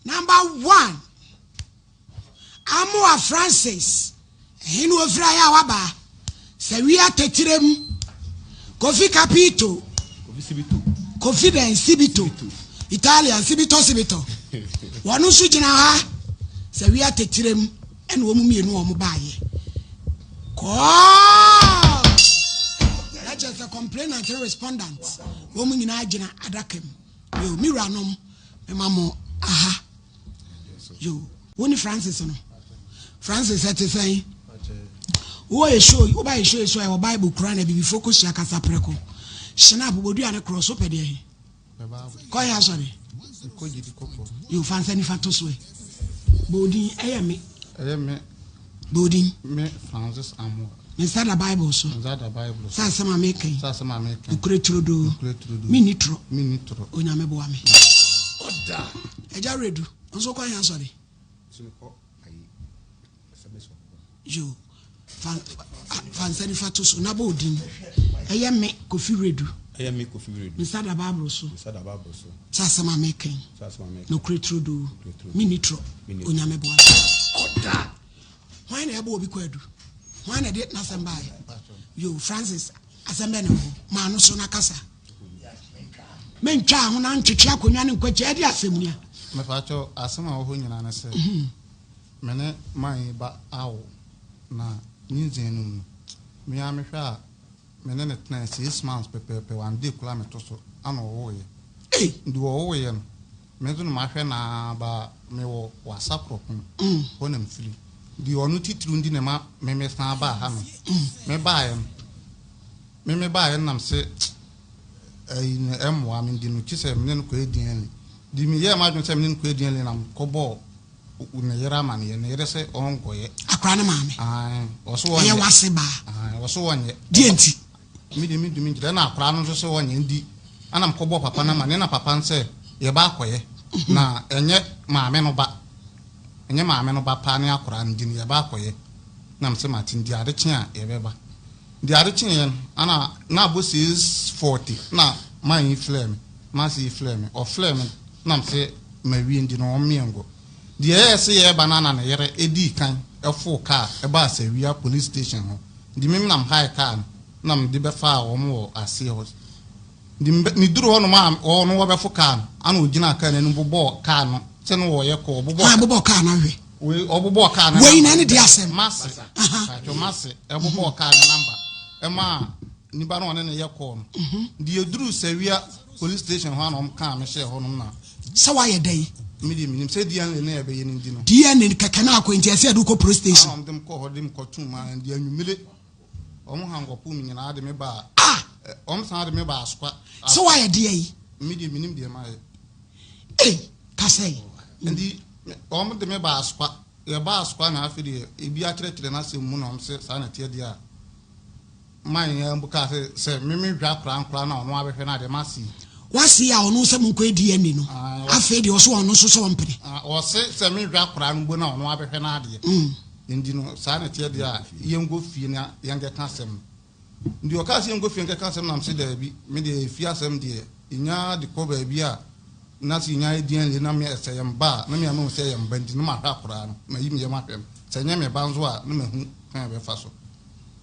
Number one, Amoah Francis, ɛhe na ofiri ayɛ a waba? Sawia Tetirem, Kofi Capito, Kofi Sibito. Kofi dɛn Sibito, Italian Sibito Sibito. Wɔn nso gyina ha, Sawia Tetirem, ɛna wɔn mmienu wɔn baayɛ. Kɔɔ! Na kyerɛ sɛ complainant ne respondent, wɔn nyinaa gyina adaka mu. Yo, me wuranom, mema mo aha. Yo, wo ne Francis no. Francis ɛte sɛn? Wowɔ yɛ show, woba yɛ show yi so a ɛwɔ Bible kura na abibifo kosua kasa prɛko. Shinap bodua ne korɔ so pɛ deɛ he? Kɔ yɛ asɔre. Yo, fa nsa nifa to so ɛ. Bɔ odin, ɛyɛ me. Ɛyɛ me. Bɔ odin. Me Francis Amoah. Me nsa da Bible so. Me nsa da Bible so. Sɛ asɛm a meka yi. Sɛ asɛm a meka yi. Nokorɛ turodoo. Nokorɛ turodoo. Menni torɔ. Menni torɔ. Onyame boa me. Ɔda. Agya Redu, nso kɔ he asɔre? Nso mekɔ ayi, Assemblies of God. Yo, fa, fa nsa nifa to so na bɔ odin. Ɛyɛ me Kofi Redu. Ɛyɛ me Kofi Redu. Me nsa da Bible so. Me nsa da Bible so. Sɛ asɛm a meka yi. Sɛ asɛm a meka yi. Nokorɛ turodoo. Nokorɛ turodoo. Menni torɔ. Menni torɔ. Onyame boa me. Ɔda. Hwan na ɛbɔ obi kwaadu? Hwan na ɛde n'asɛm baeɛ? Yo, Francis, asɛm bɛn na ɛwɔ hɔ? Ma ano so na kasa. Mentwaa ho na ntwetwe akonnwa ne nkwakyi ɛde asɛm nia. Mepakyɛw, asɛm a ɛwɔ hɔ nyinaa ne sɛ, me ne man yi ba awo, na nyinsɛn no mu no, me ara mehwɛ a, me ne no tenae 6 months pɛpɛɛpɛ, one day koraa meto so, ana ɔwoeɛ. Ei! Nti wɔwoeɛ no, me nso na mahwɛ no ara ba mewɔ Wassa Kuropɔn, hɔ na mefiri. Nti ɔno titiriw nti na ɛma me mesan baa ha no. Mebaeɛ no, me mebaeɛ no nam se ayi no ɛmmoa me nti no, kye sɛ me ne no kɔyɛ DNA. Nti meyɛɛ m'adwene sɛ me ne no kɔyɛ DNA na mekɔbɔɔ ne yere amaneɛ. Ne yere sɛ ɔnkɔyɛ. Akora ne maame. Ae, ɔso ɔnyɛ. Ɛyɛ w'ase baa. Ae, ɔso ɔnyɛ. Deɛ nti? Me deɛ mentumi nkyerɛ. Ɛna akwadaa no nso sɛ ɔnyɛ nti ɛna mekɔbɔɔ papa no amaneɛ na papa no sɛ yɛba akɔyɛ na ɛnyɛ maame no ba, ɛnyɛ maame no ba paa ne akwadaa no nti no yɛba akɔyɛ. Na mese mate nti ade kye a yɛbɛba. Nti ade kyeeɛ no ɛna na abɔ 6:40 na man yi frɛɛ me, mase yi frɛɛ me, ɔfrɛɛ me na mese mawie nti no ɔmmeɛ nkɔ. Deɛ ɛyɛɛ se yɛreba no na ne yere dii kan foo kaa baa Sawia police station hɔ. Nti me nam hae kaa no na mede bɛfaa wɔn wɔ aseɛ hɔ. Nti meduru hɔ nom a ɔno wɔbɛfo kaa no, ana ɔgyinaa kaa no anim bobɔɔ kaa no sɛ no wɔyɛ kɔ, ɔbobɔɔ Hwan bobɔɔ kaa no ahwɛ? Wei ɔbobɔɔ kaa no Wei namba. na ɛne deɛ asɛm. Mase, patwo mase, ɛbobɔɔ kaa no namba ɛmaa nipa no ɔne no yɛ kɔɔ no. Nti yɛduruu Sawia police station hɔ a na wɔn kaa me hyɛɛ hɔ nom na. Sɛ wayɛ dɛn? Me deɛ menim sɛ DNA na yɛbɛyɛ no nti no. DNA kɛkɛ na akɔ nti ɛsɛ yɛde wokɔ police station. Ana wɔn de me kɔɔ hɔ de me kɔtum ma nti anwummere wɔn hankɔpo me nyinaa de me baa. Ah! Wɔn san de me baa Asokwa. Sɛ wayɛ deɛ yi? Me deɛ menim deɛ mayɛ. Ei! Kasa yi. Nti wɔn de me baa Asokwa. Yɛbaa Asokwa na afei deɛ ebi akyerɛkyerɛ n'asɛm mu na wɔn sɛ saa na ɛteɛ deɛ a. Man yi ara mpo kaa sɛ, sɛ me me hwɛ akora nkora na ɔno abɛhwɛ no adeɛ, mase yi. Wase yi a ɔno sɛ monkɔyɛ DNA no, afei deɛ ɔse ɔno nso sɛ ɔmpene. Ɔse sɛ me hwɛ akora no mpo na ɔno abɛhwɛ no adeɛ. Nti no saa na ɛteɛ deɛ a, yɛnkɔ fie na yɛnkɛka asɛm no. Nti ɔkaa sɛ yɛnkɔ fie nkɛka asɛm na mese daabi, me deɛ efie asɛm deɛ, yɛnya de kɔ baabi a na sɛ yɛnya yɛ DNA na me sɛ yɛn ba a, na me a mahu sɛ ɛyɛ me ba nti na mahwɛ akora no, mayi me yam ahwɛ no. Sɛ ɛnyɛ me ba nso a, na mahu kwan a ɛbɛfa so.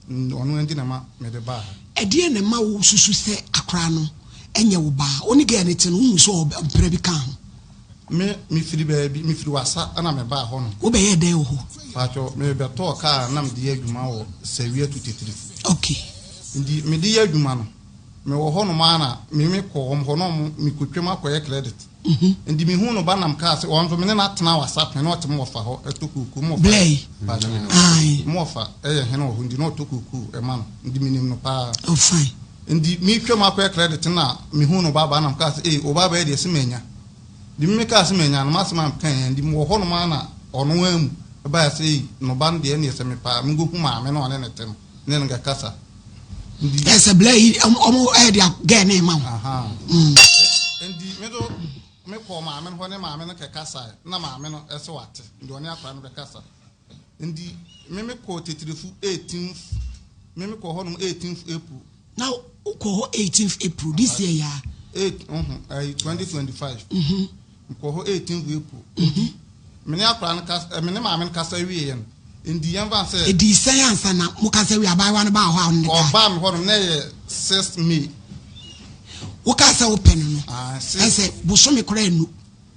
Ɔno nti na ɛma mede baa ha. Ɛdeɛn na ɛma wo susu sɛ akora no nyɛ wo ba? Wo ne girl no te no, wohuu sɛ ɔwɔ mpena bi ka ho? Me, mefiri baabi, mefiri Wassa na mebaa hɔ nom. Wo bɛyɛɛ dɛn wɔ hɔ? Paatwɔ, mebɛtɔɔ kaa na mede yɛ adwuma wɔ Sawia Tutetirifo. Okay. Nti mede yɛ adwuma no, mewɔ hɔ nom ara na me me kɔ wɔn hɔ na wɔn, mekɔtwam akɔyɛ credit. Nti mehuu no ba nam kaa sɛ ɔno nso me ne no atena wasa pɛn na ɔte mo wɔfa hɔ ɛtɔ kuku mo wɔfa mo wɔfa ɛyɛ hene wɔ hɔ nti na ɔtɔ kuku ɛma no nti menim no paa. Oh fine. Nti metwa mu akɔyɛ credit na mehuu no ba ba nam kaa sɛ ee ɔba bɛyɛ deɛ sɛ manya nti me kaa sɛ manya no masɛm a meka yɛn nti mewɔ hɔ nom ara na ɔno amu ɛbaeɛ sɛ ee no ba no deɛ ɛneɛ sɛ mepaa menkɔhu maame no ɔne ne te no ne no nkɛkasa. Ɛ sɛ blɛ yi ɔmo ɛyɛ de gɛɛ ne ma wo. Nti me do me kɔɔ maame no hɔ ne maame no kɛkasa na maame no ɛsɛ wate nti ɔne akora no bɛkasa. Nti me me kɔɔ Tetirefu 18th me me kɔɔ hɔ nom 18th April. Na wokɔ hɔ 18th April this year ya? 8 mhm ɛyi 2025. Mekɔɔ hɔ 18th April. Nti me ne akwadaa no kasa, eh, me ne maame no kasa wieeɛ no, nti yɛmfa no sɛ. Ɛdii sɛn ansa na mokasa wie? Abaayewa no baa hɔ a ɔne no dae? Ɔbaa me hɔ nom, na ɛyɛ 6 May. Wokaa sɛ wopɛ no no, Ah, six. ɛsɛ bosome koraa annu.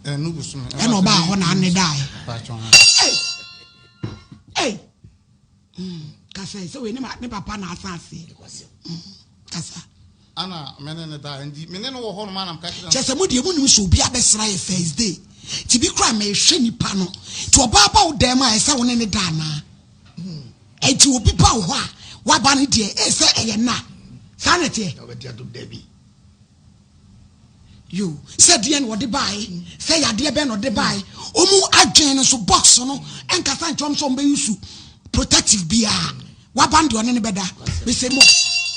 Ɛnu bosome. Ɛna ɔbaa hɔ na ane dae. Mpakyɛ ho. Ei! Ei! Kasa yi, sɛ wei ne papa na asa aseɛ. Kasa. Ana me ne no dae nti me ne no wɔ hɔ nom ana meka kyerɛ no. Kyerɛ sɛ mo deɛ mo nim sɛ obi abɛsra yɛ first day nti bi koraa mehwɛ nipa no nti ɔbaa ba wo dan mu a ɛsɛ wo ne ne da anaa nti obi ba wo hɔ a waba no deɛ ɛsɛ ɛyɛ nna saa na ɛteɛ. Yo, sɛ deɛ na ɔde bae, sɛ yadeɛ bɛn na ɔde bae. Ɔmu adwene no so box no ɛnkasa nkyerɛ wɔn sɛ wɔn bɛyi su protective biara. Waba no deɛ ɔne no bɛda. Mese mo,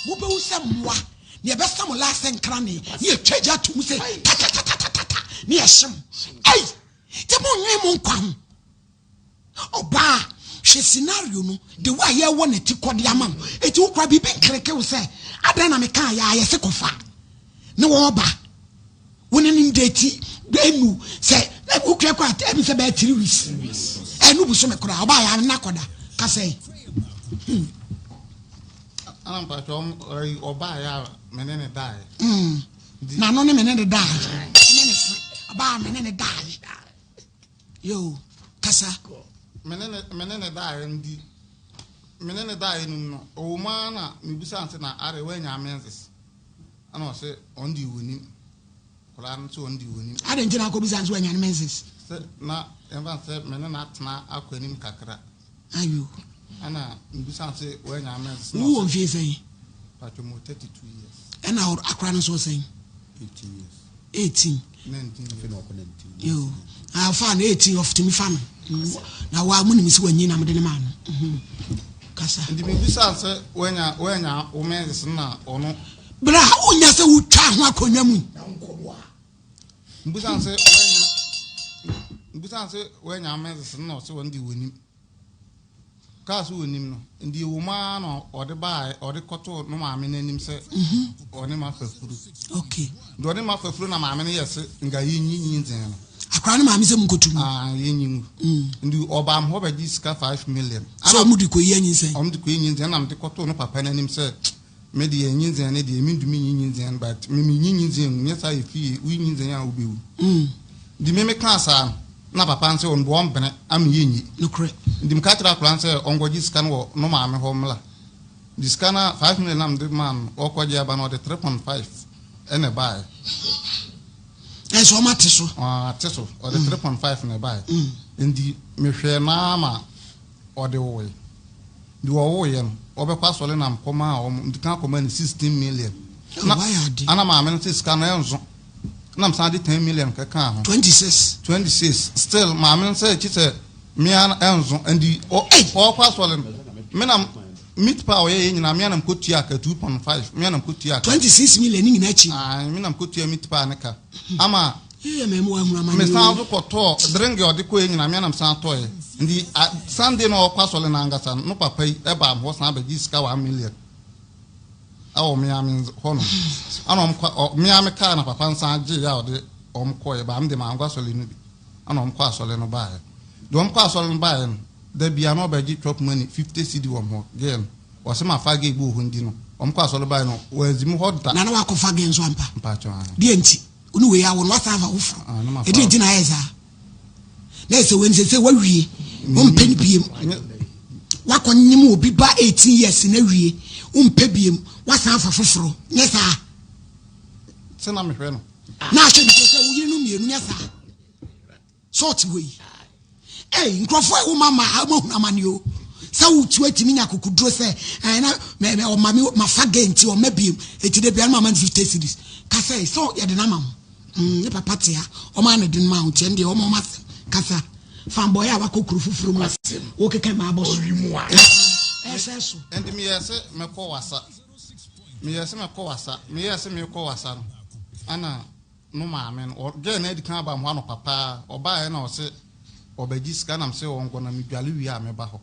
mobɛhu sɛ mmoa na yɛbɛsa mo laa sɛ nkrane ne yɛtwa gya to mu sɛ tatatatatata ne yɛhye mo. Ei! Nti monnwen mo nkwa ho. Ɔbaa, hwɛ scenario no, the way a yɛwɔ n'ati kɔ de ama no. Eti wo kora biribi nkereke wo sɛ, adɛn na mekaa yɛ a yɛse kɔfa ne wɔba. Wo ne no date enu sɛ wokura kɔ a ɛbi sɛ bɛyɛ 3 weeks. Ɛnu bu so me koraa, ɔbaa yɛ a na kɔda. Kasa yi. Ana mpatwa ɔbaa yɛ a me ne ne daeɛ. Na no ne me ne ne daeɛ. Ne ne se, ɔbaa me ne ne daeɛ. Yo, kasa. Me ne daeɛ ndi me ne ne daeɛ no mu no, ɔwɔ mu ara na mebusa no sɛ na are woanya menses, ɛna ɔsɛ ɔno deɛ wɔnim koraa no sɛ ɔno deɛ wɔnim. Adɛn nti na akɔbisa nso wanya ne menses? Sɛ na yɛmfa sɛ me ne no atena akɔ anim kakra. Ayo. Ɛna mebusa no sɛ woanya menses. Wowɔ mfie sɛn? Patwo mu 32 years. Ɛna akora no nso sɛn? 18 years. 18. 19 years. Yo, afa no 18 ɔftumi fa no na wa mu nim sɛ wanyi na mede ne maa no. Kasa. Nti mebusa sɛ woanya wo menses no na ɔno. Berɛ a wonya sɛ wotwa ho akonnwa mu. Mbusa sɛ woanya menses no na ɔsɛ wɔn de wɔnim kaa so wɔnim no, nti ɛwɔ mu ara na ɔde baa ɔde kɔtoo no maame n'anim sɛ ɔne ma fa furu. Nti ɔne ma fa furu na maame no yɛ se nka yɛnyi nyinsɛn no. Akora no maame sɛ mu nkɔtu mu. Ah, yɛnyi ngu. Nti ɔbaa me hɔ bɛgye sika 5 million. Sɛ ɔmo de kɔyi anyinsɛn. Ɔmo de kɔyi nyinsɛn na mede kɔtoo no papa n'anim sɛ me deɛ nyinsɛn ne deɛ mentumi nyi nyinsɛn, but me menyi nyinsɛn mu nyɛ saa yɛ fie woyi nyinsɛn a wobɛwu. Nti me mekaa saa no na papa no sɛ ɔno deɛ ɔmpene ama yɛnyi. Nokorɛ. Nti meka kyerɛ akwadaa no sɛ ɔnkɔgye sika no wɔ no maame hɔ mmla. Nti sika no 5 million na mede maa no, ɔkɔgye aba no ɔde 3.5 ɛna ɛbaeɛ. Ɛsɛ ɔmo ate so. Ate so, ɔde 3.5 na ɛbaeɛ. Nti mehwɛɛ naa ma ɔde woe. Nti ɔwoeɛ no ɔbɛkɔ asɔre nam kɔma a ɔmo nti kan kɔma no 16 million. Na wayɛ ade. Ana maame no sɛ sika no ɛnso na mesan de 10 million kɛkaa ho. 26. 26. Still maame no sɛ akyi sɛ mmea ɛnso, nti ɔkɔ asɔre no me na meat pie a ɔyɛ yɛ nyinaa mmea nam kɔtua ka 2.5 mmea nam kɔtua ka. 26 million ne nyinaa akyi. Ah, me nam kɔtua meat pie ne ka ama. Yɛyɛ mɛmu ahunu amane. Mesan so kɔtɔɔ drink a ɔde kɔɛ nyinaa mmea nam san tɔɛ. Nti Sunday na ɔkɔ asɔre no ankasa no papa yi ɛbaa hɔ san bɛgye sika 1 million ɛwɔ mmea me hɔ no, ɛna ɔmo kɔ mmea me kaa na papa nsan gye yɛ a ɔde ɔmo kɔɛ baa me de maa nkɔ asɔre no bi, ɛna ɔmo kɔ asɔre no baeɛ deɛ ɔmo kɔ asɔre no baeɛ no, da bia na ɔbɛgye chop money 50 cedi wɔm hɔ. Girl no wɔsɛ ma fa girl bi wɔ hɔ ndi no ɔmo kɔ asɔre baeɛ no wɔazi mu hɔ da. Na na wakɔfa girl nso ampa? Mpakyɛ ɔhan. Deɛ nti wo wei awo no wasan afa foforɔ? Ah, na ma fa. Ɛdeɛ nti na ayɛ saa na ɛsɛ wei sɛ wawie wompɛ no biem, wakɔ nyem obi ba 18 years na wie wompɛ biem, wasan afa foforɔ, nyɛ saa? Sɛ na mehwɛ no. Na ahwɛ bi sɛ wo yere no mmienu, nyɛ saa sɛ ɔte hɔ yi. Ei, nkurɔfoɔ a ɛwo ma ma a mahunu amane o sɛ wotu atumi nya akokoduro sɛ ɛn na mɛ mɛ ɔma mi mafa gay nti ɔma biem eti de bia no mama no 50 cedis. Kasa yi sɛ yɛde no ama mo. Ne papa te ha, ɔma ne de no ma wo nti ɛno deɛ ɔma ɔma asɛm. Kasa fanbɔyɛ a wakɔ kuro foforɔ mu a wokeka ma abɔ so ɛsɛ so. Nti meyɛ sɛ mɛkɔ wasa, meyɛ sɛ mɛkɔ wasa, meyɛ sɛ mekɔ wasa no ana no maame no girl no adi kan aba mo hɔ anɔpa paa. Ɔbaeɛ na ɔse ɔbɛgye sika nam sɛ ɔnkɔ na medwale wie a mɛba hɔ.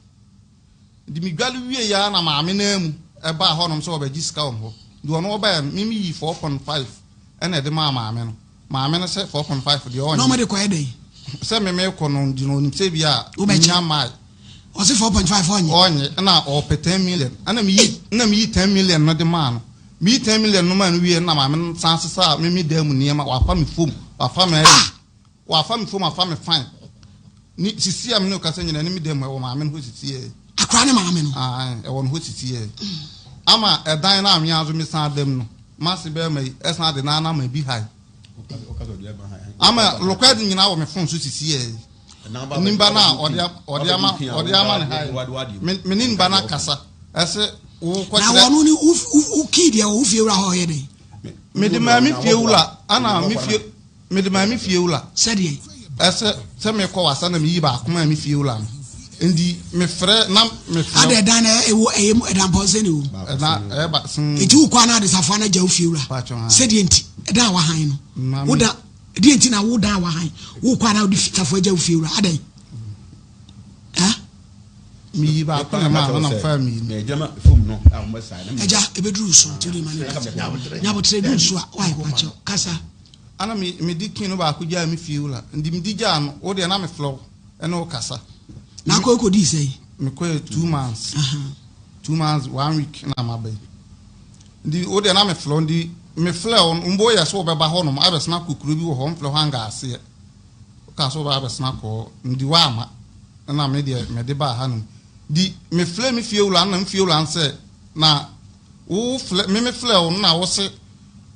Nti medwale wie yɛ a na maame no mu ɛbaa hɔnom sɛ ɔbɛgye sika wɔ hɔ. Nti ɔno ɔbaeɛ no mimi yi 4.5 ɛna ɛde maa maame no. Maame no sɛ 4.5 deɛ ɔnyɛ. Na ɔmo de kɔyɛ dɛn? Sɛ me mekɔ no nti no onim sɛ bi a Wobɛgye. menya mae. Ɔse 4.5 ɔnyɛ. Ɔnyɛ ɛna ɔpɛ 10 million ɛna meyi ɛna meyi 10 million no de maa no. Meyi 10 million no maa no wie na maame no san sesaa me me dan mu nneɛma wafa me fom wafa me ayi Ah! wafa me fom afa me fine. Ne sisi a me ne wo kasa nyinaa ne me dan mu ɛwɔ maame no hɔ sisi yɛ. Akora ne maame no. Ae ɛwɔ no hɔ sisi yɛ. Ama ɛdan no a me ara nso mesan da mu no m'ase bɛrima yi ɛsan de n'anama bi hae. Ama lokwɛdze nyinaa wɔ me fon so sisiei. Nimba no a ɔde ɔde ama ɔde ama no ha yi, me me ne nimba no akasa. Ɛse wo Na kɔkyerɛ. wɔn ne wo wo kii deɛ wɔ wo fie wura hɔ ɔyɛ dɛn? Mede maa me fie wura ana me fie mede maa me fie wura. Sɛdeɛ. Ɛsɛ sɛ mekɔ wasa na meyi baako maa me fie wura no. Nti mefrɛ na mefrɛ. Ada ɛdan na ɛwɔ ɛyɛ mu ɛdan pɔn sɛ na ɛwɔ mu. Ɛna ɛyɛ ba sen. Nti wokɔ ana adesafoa na gya wo fie wura. Sɛdeɛ nti ɛdan a wahan no. Woda ɛdeɛ nti na wodan a wahan wokɔ ana wode safoa gya wo fie wura adɛn? Ha? Meyi baako na maa no na mfaa mmienu. Agya ɛbɛduru so nti wode ma no nyabotrɛ duru so a wae pakyɛw kasa. Ana me mede kin no baako gyaa me fie wura nti mede gyaa no wo deɛ na mefrɛ wo ɛne wo kasa. Na akɔ kɔdii sɛn? Mekɔɛ 2 months, 2 months 1 week na maba yi. Nti wo deɛ na mefrɛ wo, nti mefrɛ wo no mbo yɛ sɛ wobɛba hɔnom abɛsena akɔ kuro bi wɔ hɔ mfrɛ hɔ anga aseɛ woka sɛ wobɛba abɛsena akɔ hɔ nti woama na me deɛ mede baa hanom. Nti mefrɛ me fie wura no na me fie wura no sɛ na wo frɛ me mefrɛ wo no na wo se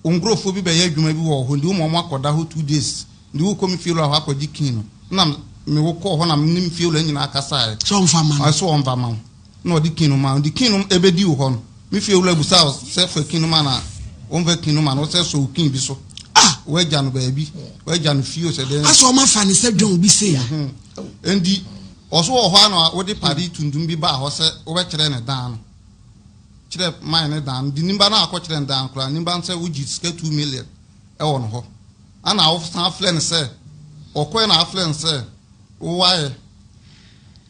wo nkurɔfoɔ bi bɛyɛ adwuma bi wɔ hɔ nti woma wɔn akɔda hɔ 2 days nti wokɔ me fie wura hɔ akɔgye key no na me wo kɔɔ hɔ na me ne me fie wura nyinaa kasaeɛ. Sɛ ɔmfa ma no. Sɛ ɔmfa ma wo na ɔde key no ma wo nti key no ɛbɛdi wo hɔ no me fie wura busa wo sɛ fa key no ma na wɔmfa key no ma no wo sɛ sɔ wo key bi so. Ah! Woagya no baabi woagya no fie o sɛ dɛn. Asɛ ɔma fa ne sɛ dwon bi sei a. Nti ɔso wɔ hɔ a na wode pade tuntum bi baa hɔ sɛ wobɛkyerɛ ne dan no kyerɛ man ne dan no de nimba no akɔkyerɛ ne dan koraa nimba no sɛ wogye sika 2 million ɛwɔ no hɔ ana wosan afrɛ no sɛ ɔkɔɛ na afrɛ no sɛ wowayɛ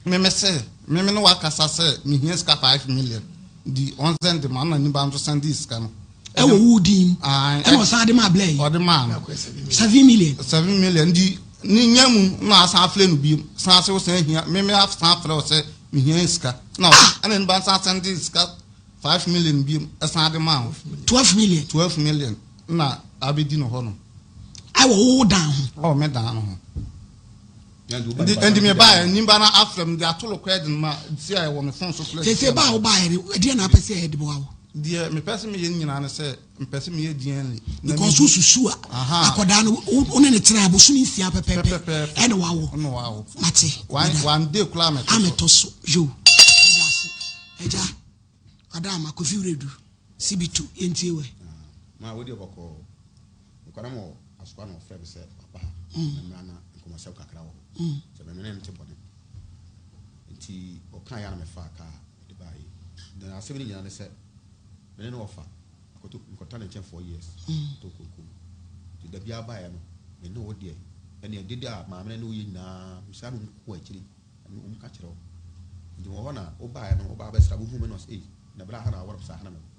meme sɛ meme ne wakasa sɛ mehia sika 5 million di ɔnsɛn de ma na nimba nso sɛn de sika no. Ɛwɔ wo din mu. Ae. Ɛna ɔsan de ma abla yi. Ɔde maa no. 7 million. 7 million nti ne nya mu na asan afrɛ no bio san sɛ wosan hia meme asan afrɛ wo sɛ mehia sika na ɛna nipa nsan sɛn de sika 5 million bio ɛsan de maa wo. 12 million. 12 million na abɛdi no hɔ no. Ɛwɔ wo dan ho. Ɛwɔ me dan no ho. Nti me baeɛ nimba no afrɛ m de ato lokɔ de no ma si a ɛwɔ me phone so frɛ. Sese ba a wo baeɛ no ɛdeɛ na apɛ sɛ ɛde boa wo. Deɛ mepɛ sɛ meyɛ nyinaa ne sɛ mpɛ sɛ meyɛ DNA. Because wosusu a akɔdaa no wo ne ne tena abosome 6 pɛpɛpɛ ɛna wawo. Ɛna wawo. Mate. One day koraa mɛtɔ so. Amɛtɔ so yo. Ɛda ase agya ɔda ama Kofi Wiredu sibitu yɛntie wɛ. Ma wo deɛ bɔkɔɔ nkwadaa ma wɔ asokwa na ɔfrɛ me sɛ papa ha na mmra na nkɔmmɔsɛm kakra wɔ hɔ sɛ mɛmɛ ne nte bɔne nti ɔka yɛ na mɛfa kaa mede baa yi na asɛm no nyinaa ne sɛ mene ne wɔfa akɔtɔ nkɔtɔ ne nkyɛn 4 years to koko nti da biara baeɛ no me ne wo deɛ ɛne ɛdede a maame ne wo yɛ nyinaa bisa no kɔ akyiri ɛne wɔn ka kyerɛ wo nti wɔ hɔ na wobaeɛ no wobaa bɛsra wohu me no ɔsɛ ei na berɛ ha na awɔrɔ sɛ ha na mewɔ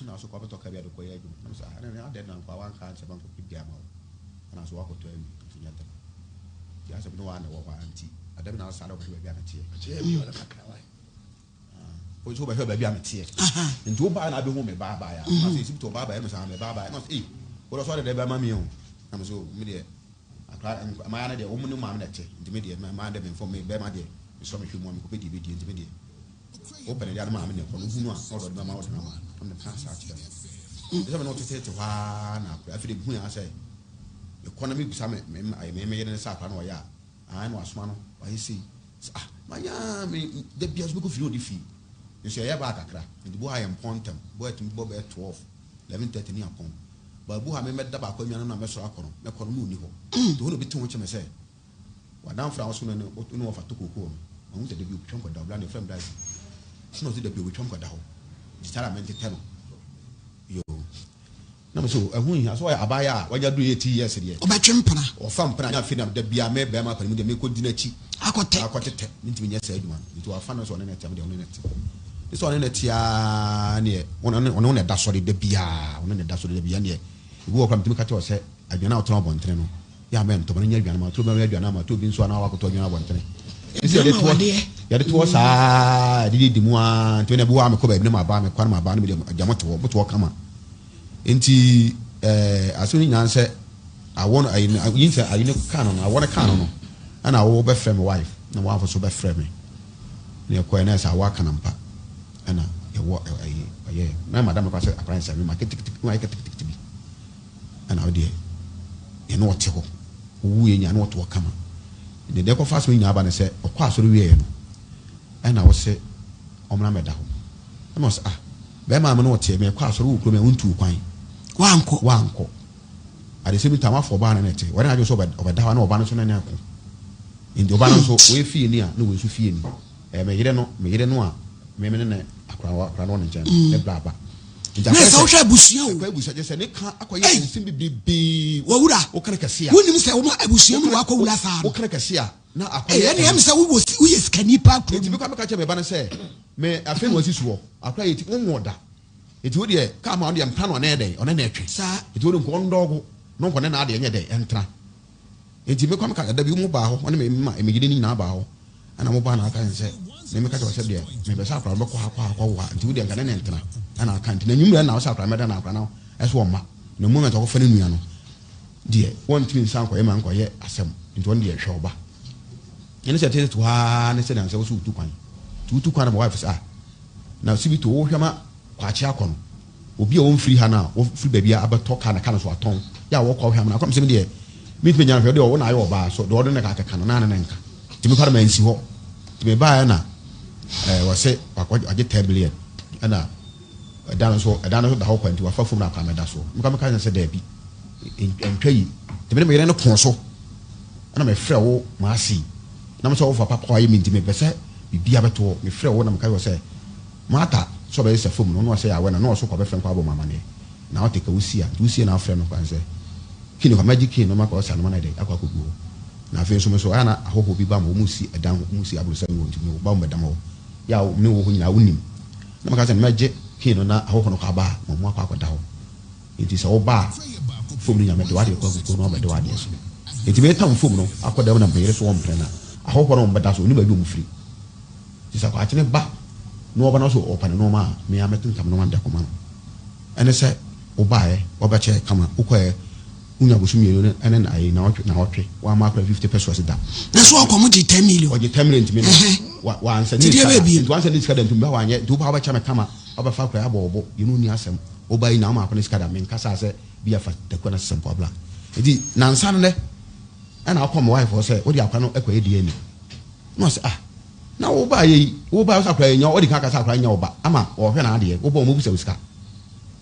na so kɔ abɛtɔ ka bi ade kɔyɛ adwuma na sɛ ɛne adɛn na nkwa wanka nsɛm ankɔpɛ bi ama wo ɛna so wakɔtɔ awie nti nyɛ ntɛm nti asɛm no waa na ɛwɔ hɔ a nti adɛm na asa na wobɛhwɛ baabi a meteɛ wo nso wobɛhwɛ baabi a meteɛ nti wobaa na abɛhu me baabaeɛ a na sɛ ɛsi bi tɔ baabaeɛ no sɛ me baabaeɛ na sɛ ei wodɔ sɛ ɔde dɛ bɛma me o na me so me deɛ akora mmaa no deɛ wɔn ne maame na ɛte nti me deɛ mmaa deɛ memfɔ me bɛrima deɛ mesɔ mehwɛ mu a mekɔpɛ deɛ bɛdie nti me deɛ wopɛ ne deɛ no maame na ɛkɔ no hunu a na ɔdɔ de bɛma wode no ama na meka saa kyerɛ no nti sɛ me ne wotetete hɔ ara na akora afei de mehu yɛ sɛ mekɔ na mebisa me me me me yere ne sɛ akora no ɔyɛ a ae na wasoma no wayɛ sei sɛ ah manya me da bia so mekɔ fie na ɔde fie nso ɛyɛ baa kakra nti bo ha yɛ mpɔn ntɛm bo atumi bɔ bɛyɛ 12 11:30 ne apɔn baabu ha memɛda baako anwa no na mɛsɔrɔ akɔ no mɛkɔ no na ɔni hɔ nti hɔ na obi te ho kyɛ me sɛ wadamfo a wɔso no ne ne wɔfa to kookoo no mahu sɛ dabi obitwam kɔda ɔbra ne ɛfrɛ m dae sɛ na ɔsɛ dabi obitwam kɔda hɔ nti saa na mentetɛ no yo na me so ɛho nhia so ɔyɛ abaayɛ a wanya duru 80 years deɛ. Ɔbɛtwe mpena. Ɔfa mpena nya afei na da bia me bɛrima apani mu deɛ mekɔ di n'akyi akɔtɛ akɔtetɛ mentumi nyɛ saa adwuma no nti wafa no sɛ ɔne ne tɛm deɛ ɔne ne te ne sɛ ɔne ne te aa neɛ ɔne ɔne ne da sɔre da biaa ɔne ne da sɔre da biaa neɛ ebi wɔ kora metumi ka kyerɛ sɛ. Aduane a wotɔn abɔntene no, yɛ a mɛntɔ, ma no nyɛ aduane ma tɔ bi ma aduane ama tɔ bi nso a na wakɔtɔ aduane abɔntene. Nti yɛde toɔ yɛde toɔ saa yɛde didi mu aa nti ɛna bi wɔ a mekɔ baabi na maba mekɔ na maba na mede agya mo te hɔ mo te hɔ kama nti ɛɛ asɛm no nyinaa sɛ awɔ no ayi yi sɛ ayi no kaa no no awɔ no kaa no no ɛna awɔ bɛfrɛ me wife na wife nso bɛfrɛ me na ɛkɔɛ na ɛsɛ awɔ aka na mpa ɛna yɛwɔ ɛyi ɛyɛ na madam kɔ sɛ akora nsɛm ma ketekete na ayɛ ketekete bi Ɛna wo deɛ yɛne ɔte hɔ, wowu yɛ nyinaa ne ɔte hɔ kama. Ne deɛ ɛkɔfa asɛm nyinaa ba ne sɛ ɔkɔ asɔre wieɛ no ɛna wo se ɔmmra mmɛda hɔ. Ɛna ɔse ah bɛrima a me ne ɔteɛ mekɔ asɔre wɔ kurom a wontuu kwan. Wankɔ. Wankɔ. At the same time afɔ ɔbaa no ne te. Wɔde n'adwene sɛ ɔbɛda hɔ na ɔba no nso ne ne ko. Nti ɔba no nso wɔyɛ fie ni a na wɔn nso fie ni. Ɛyɛ me yere no, me yere no a me me ne ne akora no akora no wɔ ne nkyɛn no, ne bra ba. Nti akɔyɛ sɛ wohwɛ abusua o. Akɔyɛ abusua kyerɛ sɛ ne ka akɔyɛ nsɛm bebrebe. Wɔwura. Wokana kɛse a. Wonim sɛ wɔn abusua mu na wakɔ wura saa no. Wokana kɛse a na akɔyɛ. Ɛyɛ ne ɛm sɛ wowɔ woyɛ sikani paa kuro. Nti mekɔ meka kyerɛ me ba no sɛ me afei na wasi soɔ akora yɛ ti wonwo da. Nti wo deɛ kaa ma ɔno deɛ mpa no ɔne dɛn ɔne na ɛtwe. Saa. Nti wo de nkɔ ɔndɔɔgo no nkɔ ne na adeɛ nyɛ dɛn ɛntra. Enti me kɔ meka da bi mo baa hɔ, ɔne me ma me yere no nyinaa baa hɔ, ɛna mo baa na aka sɛ me meka kyerɛ sɛ deɛ mepɛ sɛ akora no bɛkɔ ha kɔ ha kɔ wo ha, nti wo deɛ nka ne ne ntena, ɛna aka nti na nwummerɛ na ɔsɛ akora mɛda na akora no ɛso ɔmma, na moment ɔkɔfa ne nua no deɛ wɔntumi nsa nkɔyɛ ma nkɔyɛ asɛm, nti ɔno deɛ hwɛ ɔba. Ɛne sɛ tete to ha ne sɛ nansɛ wo so wotu kwan, nti wotu kwan na ma wife sɛ ah na sibito wohwɛ ma kwakye akɔ no Obi a ɔmfiri ha no a ɔfiri baabi a abɛtɔ kaa na ka no so atɔn yɛ a wɔkɔ hwɛ amena akɔ mesɛ me deɛ mentumi nya no hwɛ deɛ ɔwo na ayɛ ɔbaa so deɛ ɔde ne ka kɛka no na ne ne nka nti mekɔ no mansi hɔ nti mebaeɛ na ɛɛ wɔse wagye 10 million ɛna ɛda no so ɛda no so da hɔ kwa nti wafa fam na akɔ amɛda so mekɔ meka sɛ daabi ntwa yi nti mene meyere no kɔn so ɛna mefrɛ wo maase na mesɛ wo papa kɔ ayɛ me nti mepɛ sɛ biribi abɛtoɔ mefrɛ wo na meka yɛ sɛ Martha sɛ ɔbɛyɛ sɛ famu no, ɔno ɔsɛ awɛ na na ɔso kɔ bɛfrɛ nkɔ abɔ mo amaneɛ. Na ɔte ka wosi a, nti wosie na afrɛ no kwan sɛ, Kini kɔ mɛgye key no makɔ ɔsɛ anoma no ayɛ dɛn akɔ akɔgu hɔ. Na afei nso me so ayɛ na ahɔhoɔ bi ba ma wɔn si ɛdan hɔ, wɔn si aborosan mu hɔ nti me ba wɔn bɛda hɔ. Yɛ a me wɔ hɔ nyinaa wonim. Na meka sɛ mɛgye key no na ahɔhoɔ no kɔ aba a ma wɔn akɔ akɔda hɔ. Nti sɛ woba a fam no nya mɛde w'adeɛ kɔ agu kuro no abɛde w'adeɛ so. Nti metam fam no akɔ dɛm na meyere so wɔn mpene na ahɔhoɔ no wɔn bɛda so wɔnim baabi wɔn firi. Nti sɛ kwaakyene ba na ɔba na ɔsɛ ɔpɛ ne nnoɔma a, me ara mɛtentam nnoɔma no de akɔma no. Ɛne sɛ wobaeɛ, wɔbɛkyɛɛ kama, wokɔeɛ, wonya bosom mmienu ne ɛne ayi naawɔtwe naawɔtwe, woamma akora 50 pesewas da. Na so ɔkɔ mo gye 10 million. Ɔgye 10 million nti me no, wa wansɛ ne sika da, nti wansɛ ne sika da nti meba wanyɛ, nti woba wobɛkyɛ me kama, wabɛfa akora abɔ wo bo, yɛne wo nni asɛm, woba yi na woma akora ne sika da, menkasaa sɛ bi afa takua na sesɛ mpoa bla. Nti nansa no nɛ, ɛna akɔ me wife hɔ sɛ wode akora no ɛkɔyɛ DNA. Na ɔse ah na wo ba yɛ yi wo ba sɛ akora yɛ nya ɔdi kan kasa akora nya wo ba ama ɔhwɛ na adeɛ wo ba ɔmo bisa wo sika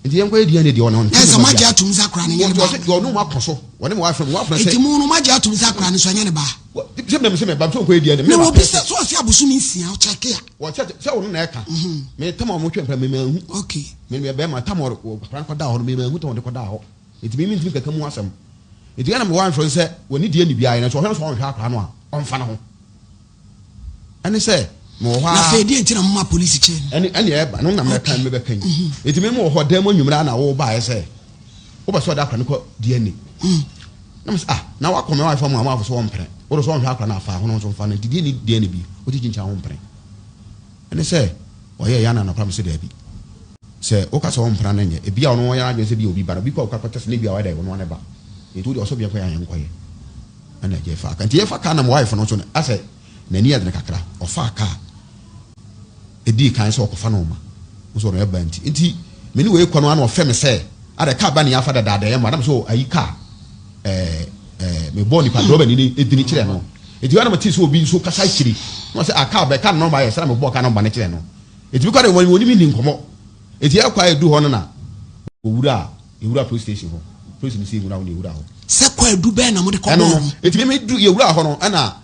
nti yɛn kɔ yɛ DNA deɛ ɔno nti ɛsɛ mo agye atum sɛ akora no nyɛ ne ba deɛ ɔno mo akɔ so wɔne mo afrɛ mo afrɛ sɛ nti mo no mo agye atum sɛ akora no so ɛnyɛ ne ba sɛ mɛ sɛ mɛ ba sɛ ɔkɔ yɛ DNA na obi sɛ so ɔsɛ abosom nsia ɔkyɛke a wɔkyɛ sɛ ɔno na ɛka mɛ tam a ɔmo twɛn pɛ mɛ mɛ ahu okay mɛ mɛ bɛrima tam a ɔkora kɔ da hɔ no mɛ mɛ ahu tam ɔde kɔ da hɔ nti mɛ mɛ ntumi kɛkɛ mu asɛm nti ɛna mɛ wɔn afrɛ sɛ wɔne DNA biara yɛn so ɔhwɛ no sɛ ɔnhwɛ akora no a ɔnfa ne ho Ɛne sɛ, mewɔ hɔ ara. Na afei deɛ nti na moma polisi kyɛɛ no? Ɛne ɛne ɛba no na mɛka mɛbɛka yi. Mhm. Eti me wɔ hɔ dan mu anwummerɛ na wo baeɛ sɛ wobɛ sɛ ɔde akora no kɔ DNA. Mm. Na mo sɛ ah na wakɔ mɛ wife mu a mo afo so wɔmpene. Wode sɛ ɔnhwɛ akora no afa ahono nso mfa no nti DNA DNA bi wote kyinkyina ho mpene. Ɛne sɛ ɔyɛ ya na nɔkora me sɛ daabi. Sɛ woka sɛ ɔmpena no nyɛ ebi a ɔno ɔyɛ adwene sɛ bi obi ba no obi kɔ ɔkɔ akɔtɛs ne bi a ɔyɛ dɛ ɔno ane ba. Nti wode ɔsɔ bi akɔ yɛ ayɛ nkɔyɛ. Ɛna agya faa kaa. Nti yɛfa kaa na my wife no nso no asɛ n'ani yɛ dene kakra. Ɔfaa kaa. Edii kan sɛ ɔkɔfa nɔɔma. Nso ɔno ɛba nti. Nti me ne wei kɔ no ana ɔfɛ me sɛ adɛ kaa ba ne yɛafa dadaada yɛ mma. Na me sɛ ayi kaa ɛɛ ɛɛ mebɔɔ nipa drɔba ni ne edini kyerɛ no. Nti ɛna mete sɛ obi nso kasa akyiri. Na ɔsɛ a kaa bɛ kaa nɔɔma yɛ sɛ na mebɔɔ kaa nɔɔma no kyerɛ no. Nti mekɔ de wɔn wɔn ne me ni nkɔmɔ. Nti yɛkɔ a edu hɔ no na owura Yɛwura police station hɔ, police no sɛ yɛnwura hɔ na yɛwura hɔ. Sɛ kwaadu bɛn na mode kɔbɔɔ no? Ɛno no, nti me medu yɛwura hɔ no ɛna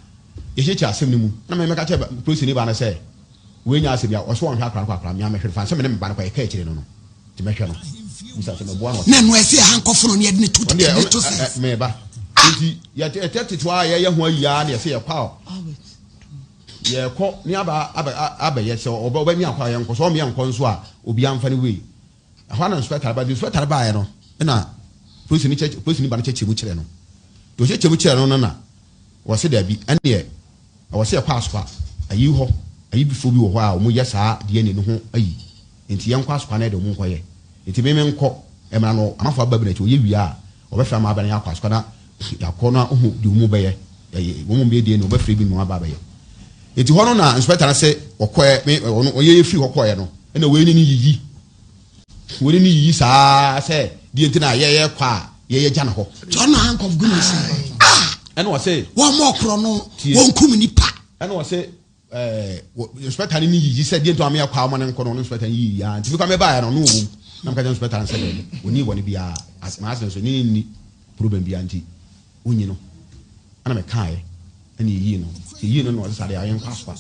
yɛkyekyɛ asɛm no mu. Na me meka kyerɛ police ni ba no sɛ wei nyɛ asɛm bi a ɔsɛ ɔnhwɛ akora no kɔ akora me a mɛhwɛ no fa sɛ me ne me ba no kɔ yɛka akyire no no nti mɛhwɛ no. Bisa sɛ mɛboa no. Na ɛno ɛsɛ yɛ hankɔfo no ne yɛde ne to ne to sɛ. Meba. Nti yɛtete hɔ a yɛyɛ ho ayi ara na yɛsɛ yɛkɔ a yɛkɔ ne aba abɛyɛ sɛ ɔbɛmi akɔ a yɛnkɔ sɛ ɔmmea nkɔ nso a obiara mfa ne wei. Ɛhɔ ara na inspector ba, nti inspector baeɛ no, ɛna Polisi ni kyɛ polisi ni ba no kyɛkyɛ mu kyerɛ no. Nti ɔkyɛkyɛ mu kyerɛ no no na wɔse daabi ɛneɛ ɛwɔ sɛ yɛkɔ Asokwa ayi hɔ ayibifoɔ bi wɔ hɔ a wɔn yɛ saa DNA no ho ayi nti yɛnkɔ Asokwa na yɛde wɔn nkɔyɛ. Nti me menkɔ ɛmra no amanfoɔ aba bi na akyi wɔyɛ wie a wɔbɛfrɛ ama aba na yɛakɔ Asokwa na yɛakɔ na ohu deɛ wɔn bɛyɛ ɛyɛ wɔn bɛyɛ DNA wɔbɛfrɛ bi na wɔn aba abɛyɛ. Nti hɔ no na inspector no se wɔkɔɛ me ɔno ɔyɛ yɛ firi hɔ kɔɛ no ɛna wei ne ne yiyi Wei ne yiyi saa sɛ deɛ nti na yɛyɛ kɔ a yɛyɛ gya ne hɔ. Tí ɔno handcuff gu ne nsa. Ah! Ɛna ɔse. Wɔn mɔ ɔkorɔ no wɔn kum nipa. Ɛna ɔse ɛɛ inspector ne ne yiyi sɛ deɛ nti wɔn yɛ kɔ a wɔn ne nkɔ no ɔno inspector ne yiyi aa nti mi kɔ mi ba yɛ no ɔno wɔ mu na mi ka kyerɛ inspector ne sɛ dɛbi oni wɔ ne biara maa asɛn so ne ne ni problem biara nti. Wonyi no. Ɛna mekaeɛ, ɛna yɛyii no. Yɛyii no na ɔse saa deɛ yɛnkɔ Asokwa.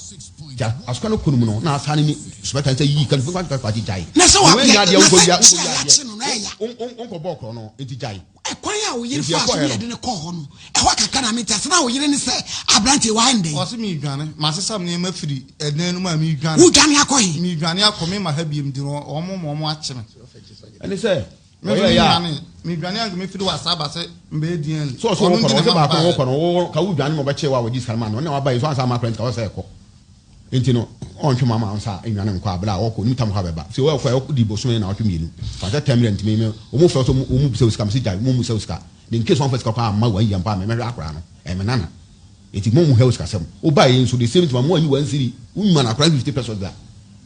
Nti Asokwa no kɔ no mu no, na asaa ne ni Sopɛta sɛ yii ka no firi kɔ agye gyae. Na sɛ Na woanya adeɛ na wonkɔ sɛ wia kyi wonkɔ a wia yɛakye no na ɛya. adeɛ wonkɔ bɔɔ korɔ no nti gyae. Ɛkwan a wo yere Nti faa so yɛkɔeɛ ne no. yɛde no kɔɔ hɔ no, ɛhɔ kakra na mente ase. Na wo yere ne sɛ aberanteɛ wayɛ no dɛn? Ɔse meredwane, masesa me nneɛma firi ɛdan no mu a meredwane. Wodwane akɔ he? Meredwane akɔ, memma ha biom nti no wɔn ma wɔn akye me. Ɛne sɛ Me nso ɔyɛeɛ a. medwane, medwane anka mefiri w'asa aba sɛ mbɛyɛ DNA. Sɛ ɔsɛ Ɔno wokɔ nti no, na ɔsɛ ɛma baako mebaeɛ. wokɔ no, wo ka wodwane ma ɔbɛkye wo a wɔgye sika no ma no, ɛna waba yi so ansa ama akora nti ka ɔsɛ ɛkɔ. Nti no ɔntwe ma ma nsa nnwane nkɔ a bere a ɔkɔ onim tam hɔ a bɛba. Sɛ ɔkɔ a ɔdi bosome na ɔtwe mmienu. Fa sɛ ten million nti me me wɔn frɛ sɛ wɔn bisa wo sika mese gyae wɔn mmisa wo sika. Na in case wɔn fa sika koraa amma wɔn ayi ampa a me mɛhwɛ akora no. Ɛyɛ me nana. Nti mo hwɛ wo sikasɛm. Wo baa yi nso the same thing ma mo anyi wɔn siri. Wo nyuma no akora no 50 pesos da.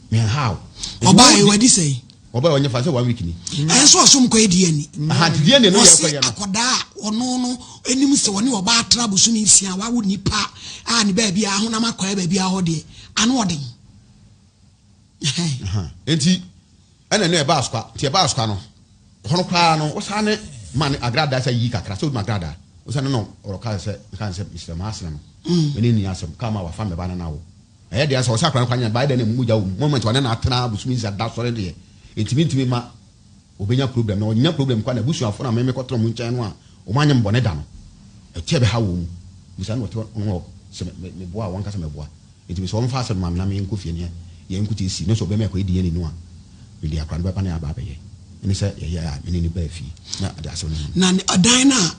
Me nhaw. Nti Ɔbaa yi wo wadi sɛn? Ɔbaa yi ɔnyɛ fa sɛ one week ni. Ɛnso ɔsom kɔ edi ani. Aha nti DNA no yɛ Ɔse kɔ yɛ no. akɔdaa a ɔno no anim sɛ ɔne ɔbaa atra bosome nsia wawo nipa a ne baabi a ahonam akɔɛ baabi a hɔ deɛ ano ɔden. Nti ɛna ɛno ɛba asokwa nti ɛba asokwa no hɔ no koraa no wosan ne ma ne agradaa sɛ yi kakra sɛ wodum agradaa wosan ne no ɔrɔka sɛ nka sɛ mesrɛ ma asena no mene ni asɛm kaa ma wafa mɛba no na wo Ɛyɛ deɛ sɛ ɔsɛ akwadaa no kwan nyɛ baayɛ dɛ na emu mogya wɔ mu moment ɔne no atena bosome nsia da sɔre deɛ ɛntumi ntumi ma ɔbɛnya problem na ɔnya problem kwa na abusuafoɔ na meme kɔtena ɔmo nkyɛn no a ɔmo anyɛ me bɔne da no ɛteɛ bɛha wɔn mu bisa na ɔte hɔ sɛ meboa a wɔn kasa mɛboa nti mesɛ ɔmfa asɛm ma me na menkɔ fie ne yɛn nkote si ne sɛ ɔbɛma ɛkɔyɛ DNA no a mede akwadaa no bɛba ne aba abɛyɛ ne sɛ yɛyɛ a mene ne baa fie na ade asɛm no ho. Na ɔdan no a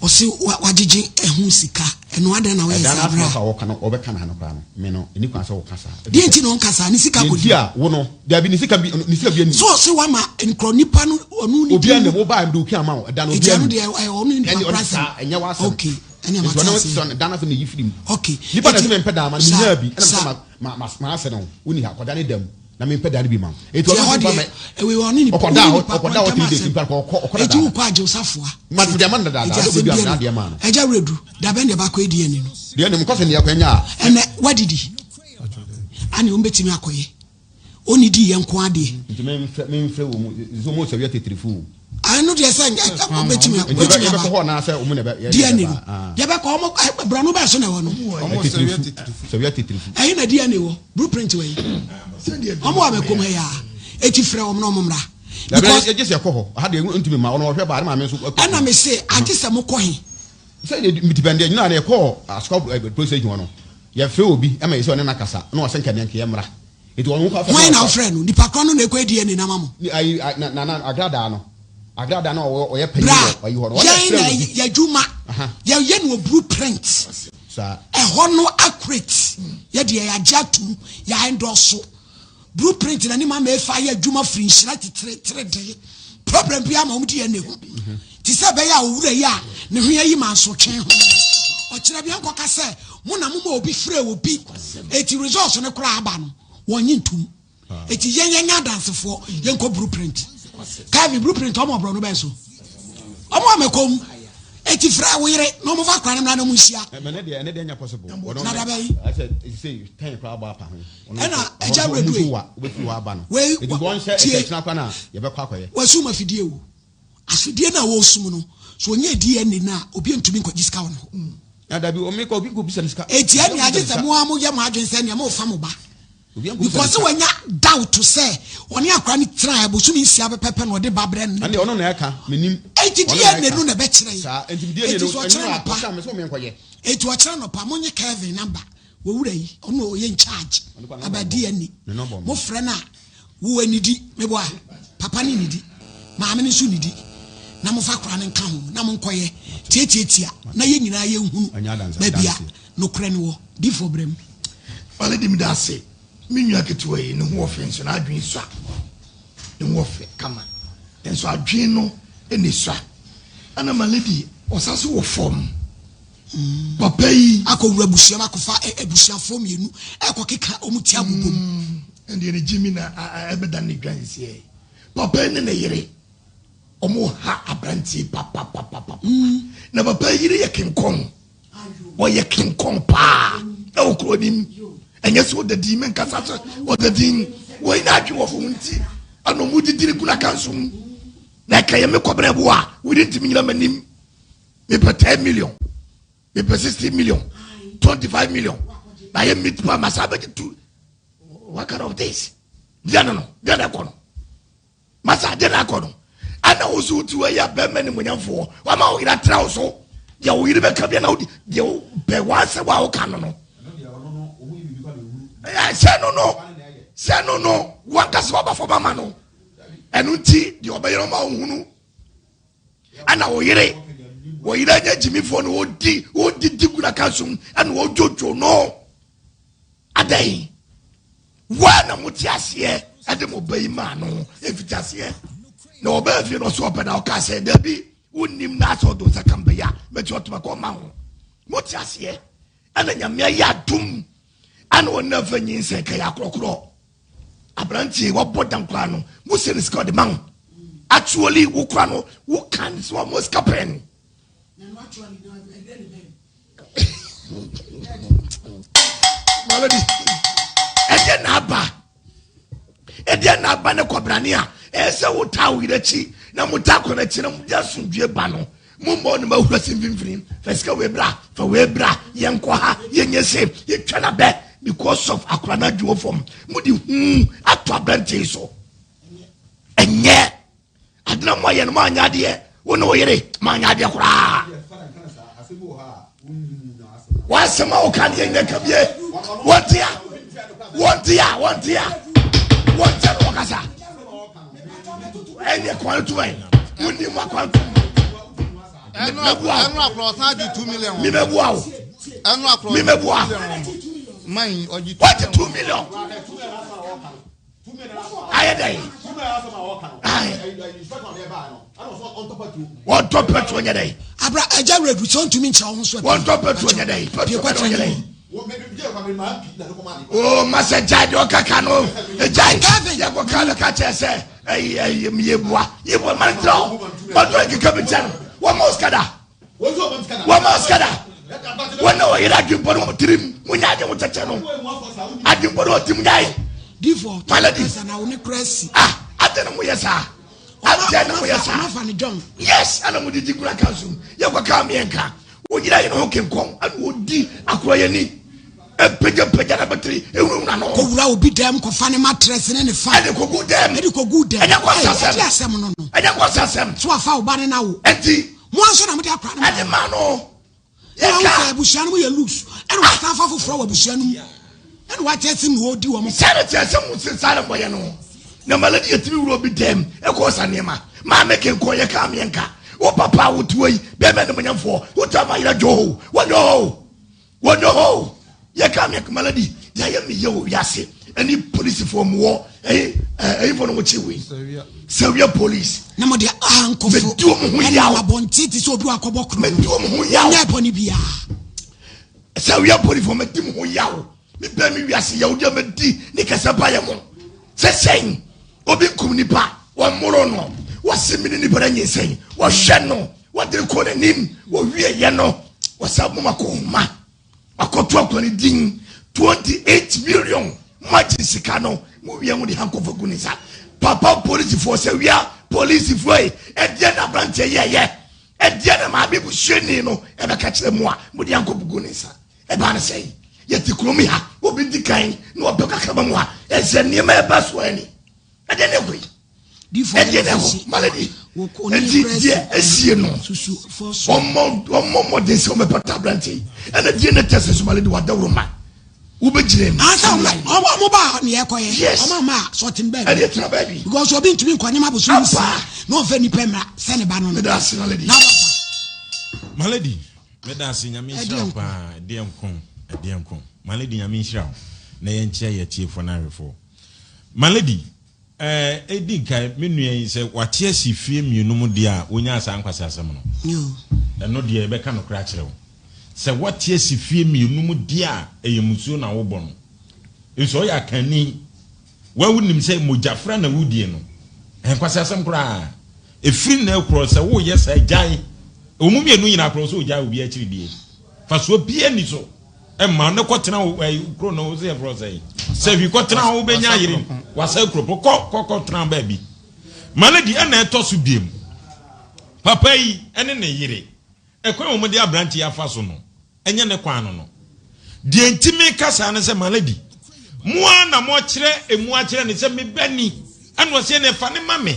ɔse wagyegye ɛho sika ɛno adɛn na woyɛ Ɛdan no saa asɛm berɛ a a. wɔka no wɔbɛka no ha no koraa no me no ɛni kwan sɛ woka saa ɛfiri Deɛ sɛ nti na ɔnka saa ne sika deɛ kɔdi. nti a wo no daabi ne sika bi ne sika bi anim. So ɔse wama nkorɔ nipa no ɔno ne Obiara din nim wo baa mede wo kii ama wo ɛda no Eti obiara ɛno nim deɛ ɛyɛ ɔno ne nipa ɛne korɔ ɔne asɛm. saa ɛnyɛ w'asɛm Okay ɛne nti mate ɔne aseɛ. sɛ dan no asɛm na ɛyi firi mu Okay nipa na eti ɛsɛ mempɛ dan ama no saa menyaa bi ɛna mesɛ saa. ma ma ma m'asɛ no wonni ha kɔda ne da mu. Na mempɛ da no bi ma wo. Enti Nti ɔno ɛhɔ nso ba deɛ, mɛ. ɛwei ɔne nipa, Ɔkɔda ɔne hɔ, nipa ɔkɔda hɔ ntam 3 days asɛm. mpo a, ɔkɔ, ɔkɔ Enti dadaada. wokɔ agye wo safoa. Ma deɛ ama no dadaada, Enti ɔde asɛm kɔdua biara me ni. adeɛ maa no. Agya Werɛdu, da bɛn na yɛbɛakɔ adi ani no? Deɛ nim, kɔ sɛ neɛ kwan nya a. Ɛnɛ, woadidi? Ane, wɔbɛtumi akɔyɛ. Ɔnnidii yɛ nko ara deɛ. Nti memfrɛ, memfrɛ wɔ mu, nso mo sɛ wia tetirifo o. Ɛno deɛ sɛ wobɛtumi Nti wobɛtumi yɛbɛkɔ aba. hɔ anaasɛ wɔn na ɛbɛ, yɛ DNA yɛbɛba? no, Ah. yɛbɛkɔ, wɔn, ɛ, borɔno bɛn so na ɛwɔ no? Wɔn sɛ wia Tetirifo, tetirifo. sɛ wia tetirifo. Ɛhe na DNA wɔ? Blueprint wɔ yi? Wɔn wɔ abɛkɔm ha yi ara. Eti frɛ wɔn na wɔn mmra. Dabi Because yɛ gye sɛ yɛkɔ hɔ, ha deɛ ntumi mma, ɔno ɔhwɛ ba, ne maame nso kɔ. ɛna me se agye sɛ mokɔ he. Sɛ deɛ meti bɛn deɛ nyinaa no yɛkɔɔ Asukwa eh, police station hɔ no, yɛfrɛ obi ma yɛsɛ ɔne no akasa na ɔsɛ nka deɛ nka yɛmmra. Nti ɔno nko afɛ Hwan na na ɔkɔ. wofrɛ no? Nipa korɔ no na ɛkɔ DNA no ama mo. Ni ayi a- na na na agradaa no agradaa no ɔwɔ ɔyɛ panyin Bra, wɔ ayi hɔ no ɔno yɛn frɛ na obi. yɛ adwuma. Aha. Yɛyɛ no wɔ blueprint. Saa. Ɛhɔ no accurate. Yɛ deɛ yɛagye atum, yɛ endorse. Blueprint na ne ma mefa yɛ adwuma firi nhyira titire tire de. Problem biara ma wɔn di yɛn na ehu. Te sɛ ɛbɛyɛ a owura yi a ne ho ayi mansotwe ho no, ɔkyerɛ bi nkɔka sɛ mo na moma obi frɛ obi. Eti results no koraa aba no, wɔnye ntum. Eti yɛn yɛnyɛ adansefoɔ, yɛnkɔ blueprint. Kevin, blueprint ɔmo ɔbrɔ no bɛn so? Ɔmo amɛkɔ mu. Eti frɛ wo yere na ɔmo fa akora no mmra na ɔmo nhyia. Ɛnɛ deɛ ɛnɛ deɛ nyɛ possible. Na da bɛyi. Ɛsɛ sɛ tɛn koraa bɔ apa ho. Ɛna ɛgya wura du yi. Wobɛfiri hɔ aba no. Wei Eti wɔn hyɛ tie. ɛkyɛkyina koraa na yɛbɛkɔ akɔyɛ. Wasum afidie o. Afidie no a wɔresum no, so ɔnyɛ DNA no a, obi ntumi nkɔgye sika wɔ ne hɔ. Na dabi omi kɔ obi nkɔ bisa ne sika. Eti ɛnea agye sɛ mo ara moyɛ mo adwene sɛ nea morefa mo ba. Because wanya doubt sɛ ɔne akora no tena bosome nsia pɛpɛpɛ na ɔde ba brɛ no. Ɛnde ɔno na ɛka menim. Eti DNA no na ɛbɛkyerɛ yi. Saa enti DNA no Eti so ɔkyerɛ nɔpa. Eti ɔkyerɛ nɔpa monye Kevin number. Wɔwura yi ɔno ɔyɛ in charge aba DNA. Mo frɛ no a wo anidi meboa papa ne nidi maame no nso nidi. Na momfa akora no nka ho na monkɔyɛ tiatiatia na yɛn nyinaa yɛnhunu baabi a nokorɛ no wɔ. Difoɔ brɛ mu. Malady meda ase me nua ketewa yi ne ho wɔ fɛ nso n'adwene sua ne ho wɔ fɛ kama nso adwene no na esua ɛna malady ɔsan so wɔ fam papa yi. Akɔwura abusua mu akɔfa abusuafoɔ mmienu ɛkɔkeka wɔn ti abobom. Ɛndeɛ ne gyimi na ɛbɛda ne dwan seɛ papa yi ne ne yere. Ɔmo ha abranteɛ yi papapapapa. Na papa yi yere yɛ kenkɔn. Ɔyɛ kenkɔn paa ɛwɔ kuro nim. Ɛnyɛ sɛ ɔda din mɛnkasa sɛ ɔda din. Wɔyi na adwe wɔ fam nti ɛna ɔmo didi ne kuna kanso mu. Na ɛka yɛ me kɔbrɛ bo a wɔde ntumi nyina m'anim. Mepɛ 10 million. Mepɛ 60 million. 25 million. Na yɛ meat pie masa abɛgye tu. What kind of this? Deɛ no no, deɛ na ɛkɔ no. Masa ade na akɔ no ana wo so wote hɔ yi a bɛrima nimonyamfoɔ wama wo yere atra wo so deɛ wo yere bɛka bia na wode deɛ pɛ w'asɛm a woka no no sɛ no no sɛ no no wankasa waba fam ama no ɛno nti deɛ ɔbɛyɛ no ma wohunu ɛna wo yere wo yere anya gyimifoɔ no wɔdi wɔdidi gu n'aka som ɛna wɔdwodwo no Adɛn? Woa na mote aseɛ ɛde mo ba yi maa no ɛfiti aseɛ na ɔbaa fie no ɔsɛ ɔpɛ na ɔka sɛ dabi wonnim na asɛ ɔdo nsa ka mbɛyɛ a mɛti ɔtoma kɔ ɔma ho mote aseɛ ɛna nyame ayɛ adom ɛna ɔne afa nyinsɛn ka yɛ akorɔkorɔ aberanteɛ wabɔ dam koraa no mo sɛ ne sika ɔde ma ho actually wo koraa no wo kan sɛ wɔn sika pɛn Melody, ɛdeɛ na aba ɛdeɛ na aba ne kɔbrane a ɛyɛ sɛ wotaa wo yerɛ akyi na motaa kɔ no akyi na mode asomdwie ba no mommɔ no mahura se mfimfini fa sika wei bra fa wei bra yɛnkɔ ha yɛnyɛ se yɛtwa no bɛ because of akora no adwuo fam mode hu ato aberante so ɛnyɛ Ade na moayɛ no moanyɛ adeɛ wo ne wo yere moanyɛ adeɛ koraa w'asɛm a woka deɛ nyɛ ka bie wɔnte a wɔnte a wɔnte a wɔnte a na wɔkasa ɛnyɛ kwan to ɛ wonni mu akwan to mebɛboa wo mebɛboa wo wɔgye 2 million ayɛ dɛ wɔntɔ petrol nyɛ dɛ. Abra ɛgya wura du sɛ ɔntumi nkyerɛ wo ho so. Wɔntɔ petrol nyɛ dɛ petrol nyɛ dɛ. O masa gyae deɛ ɔkaka no gyae yɛkɔ ka bɛka kyerɛ sɛ ɛyi ɛyi yɛ bua yɛ bua mane tena hɔ ɔdɔ nkeka bi kyɛ no wɔn ma osika da. Wɔma sika da. Wɔn na wɔyere adwempɔ no wɔn tirim. Munya adwen ho kyɛkyɛ no. Adwempɔ no wɔn tirim nyae. Malady. Ah, adɛn na moyɛ saa? Adɛn na moyɛ saa? Yes, ɛna mo didi kura kanso. Yɛ kɔ kaa miɛnka. Wogyina yɛn ho kenkɔn ɛna wɔdi akora yɛn ni. Ɛpagya na bɛtiri ewurawura no. Kɔwura obi dɛm kɔfa ne matress ne ne fa. Ɛde kɔgu dɛm. Ɛde kɔgu dɛm. Ɛnyɛ kɔ sasɛm. Ɛde asɛm no no. Ɛnyɛ kɔ sasɛm. So afa wo ba ne na wo. Ɛnti. Mo ara nso na mode akora no maa no. Ɛde maa no. Yɛka. Ɛna sɛ abusua no mu yɛ loose. Ɛna wɔsan fa foforɔ wɔ abusua no mu. Ɛna wate ase na wɔdi wɔn. Sɛ ne te ase mu se saa na mɔyɛ no. Na maladi yɛtumi wura obi dɛm ɛkɔ sa nneɛma. Maame kenkɔ yɛ kaa meɛnka. Wo papa a wotuo yi bɛrima animonyamfoɔ wotaa ma yerɛ dwo wɔnyɛ hɔ. Wɔnyɛ hɔ o. Yɛka me maladi deɛ ayɛ me yɛ wɔ wiase ɛne polisifoɔ mu wɔ ɛyi ɛyifoɔ no mo kye wei sɛwia polisi. Na mo de ahankofo medi wɔn ho yaw ɛnam abɔnten te sɛ obi wakɔbɔ koro medi wɔn ho yaw nyɛ bɔne biara. Sɛwia polisifoɔ medi mo ho yaw me bɛn me wiase yaw deɛ medi ne kɛsɛ pa yɛ mo sɛ sɛn obi nkum nipa wɔn moro no wɔsi mi ne nipa na nyinsɛn wɔhwɛ no. Wɔde kɔ n'anim, wɔwieɛ no, wɔsan mom akɔnhoma, akɔto akɔ ne din, 28 million, moagye sika no, mowie mo de hankɔfa gu ne nsa. Papa polisifoɔ sɛ wia polisifoɔ yi, ɛdeɛ na aberanteɛ yɛyɛ, ɛdeɛ na maame busuani no ɛbɛka kyerɛ mo a mode hankɔfa gu ne nsa. Ɛbaa no sɛn? Yɛte kurom ha, obi di kan na ɔpɛ kakraba mu a, ɛsɛ nneɛma ɛba so ani. Ɛdeɛ na ɛkɔ yi. Ɛdeɛ na ɛkɔ maladi. Nti deɛ esie no, ɔmmɔ ɔmmɔ mmɔden sɛ ɔmɛpata aberante yi. Ɛna deɛ na tɛsɛ so maladi wadawuro ma. Wobɛgyina mu. Ansa ɔmo ba ne yɛkɔyɛ. Yes. Ɔmo ama sɔten baabi. Ɛde tena baabi. Because obi ntumi nkɔ nyɛma bosom nsia na ɔnfɛ nipa mmra sɛ ne ba no no. Meda ase my lady. Na papa. My lady, meda ase Nyame nhyira wo paa. Ɛdeɛ nko, ɛdeɛ nko. My lady Nyame nhyira wo. Na yɛnkyerɛ yɛ atiefoɔ no ahwɛfoɔ. My lady, Ɛɛ, edi nkan, me nua yi, sɛ wate asi fie mmienu mu deɛ a, wonyaa saa nkwaseasɛm no. Ɛno deɛ, yɛbɛka nokorɛ akyerɛ wo. Sɛ woate asi fie mmienu mu deɛ a, ɛyɛ mmusuo na wobɔ no. Nso ɔyɛ akanni. Wo a wonim sɛ mogyafra na wodie no, ɛyɛ nkwaseasɛm koraa. Ɛfiri nnɛ rekorɔ, sɛ woreyɛ saa, gyae. Wɔn mmienu nyinaa korɔ, wo sɛ wogyae obiara akyiridie. Mfasoɔ biara nni so. Ɛma ne kɔtena wo ɛyi kuro no sɛ yɛfrɛ sɛ sɛ hwi kɔtena hɔ wobɛnya ayere wasa kuro po kɔ kɔ kɔtena baabi ma no di ɛna ɛtɔ so biem papa yi ɛne ne yere ɛkwan wɔn de aberante yi afa so no ɛnyɛ ne kwan no no deɛ nti meka saa no sɛ ma no di mo ara na moakyerɛ emu akyerɛ ne sɛ mebɛni ɛna ɔsɛ ne fa ne ma me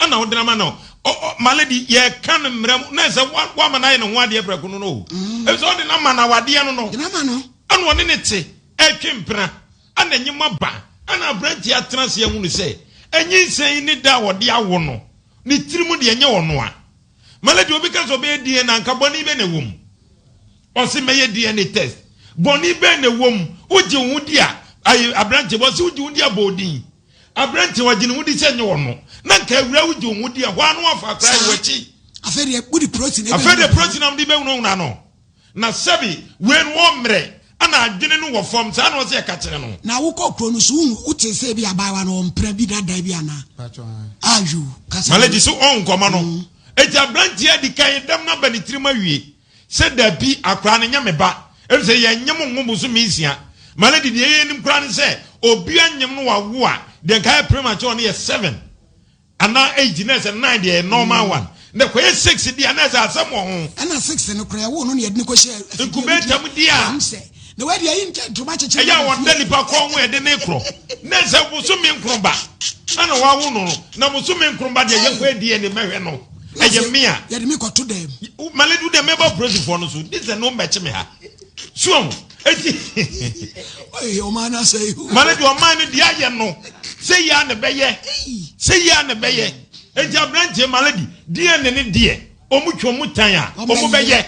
Ɛna wode no ama no. Ɔ ɔ my lady, yɛka no mmara mu na ɛsɛ wa wama no ayɛ ne ho adeɛ prɛko no no o. Ɛfiri sɛ ɔde no ama no awadeɛ no no. De no ama no. Ɛna ɔne ne te ɛretwe mpena. Ɛna nyem aba. Ɛna aberanteɛ atena ase ahunu sɛ anyinsɛn yi ne da a ɔde awo no, ne tirim deɛ ɛnyɛ ɔno a. My lady, obi ka sɛ ɔbɛyɛ DNA a, anka bɔne bɛn na ɛwɔ mu? Ɔse mɛyɛ DNA test. Bɔne bɛn na ɛwɔ mu? Wogye wo ho di a, ayi aberanteɛ, ɔse wogye wo di a bɔ wo din. Aberante ɔgye ne ho di sɛ nyɛ ɔno na nka awura wogye wo ho di a hɔ ara na wafa akora yi w'akyi. Afei deɛ wode protein Afei deɛ protein na wode bɛhunahuna no. Na sɛbi wei no ɔmmerɛ ɛna adwene no wɔ fam saa na ɔsɛ yɛka kyerɛ no. Na wokɔ kuro no so wohu wote sɛ ebi abaayewa no ɔmpra bi dada bi anaa? Ayo kasa. Malady so ɔnkɔma no. Eti aberanteɛ adi kan dɛm no aba ne tirim awie. Sɛ dabi, akwadaa no nyɛ me ba, efisɛ yɛnnyem nwo bosome nsia. Malady, deɛ yɛnim koraa ne sɛ, obi anyem no wawo a, deɛ nka ayɛ premature no yɛ seven anaa eight, na ɛsɛ nine deɛ yɛ normal one. Na ɛkɔyɛ six deɛ a, na ɛsɛ asɛm wɔ ho. Ɛna six no koraa, ɛwoo no na yɛde no kɔhyɛ afidie mu Incubator mu deɛ a, Ɛhu sɛ, na wei deɛ ayi nkyɛ ntoma kyekyere ɛyɛ a no wɔda fie. nipa kɔn ho yɛde ne korɔ. Na ɛsɛ bosome nkron ba ɛna wawo no no, na bosome nkron ba deɛ yɛnkɔyɛ DNA mɛhwɛ no. Ɛyɛ me a. Yɛde me kɔto dɛm. Male du dɛ mɛba polisifoɔ no so di sɛ no mbɛkye me ha. So eti. Ɔyɛ ɔman no asɛe. Male du ɔman no deɛ ayɛ no sɛ yia na bɛyɛ sɛ yia na bɛyɛ. Eti aberanteɛ male di DNA ne deɛ ɔmo twa ɔmo tan a ɔmo bɛyɛ.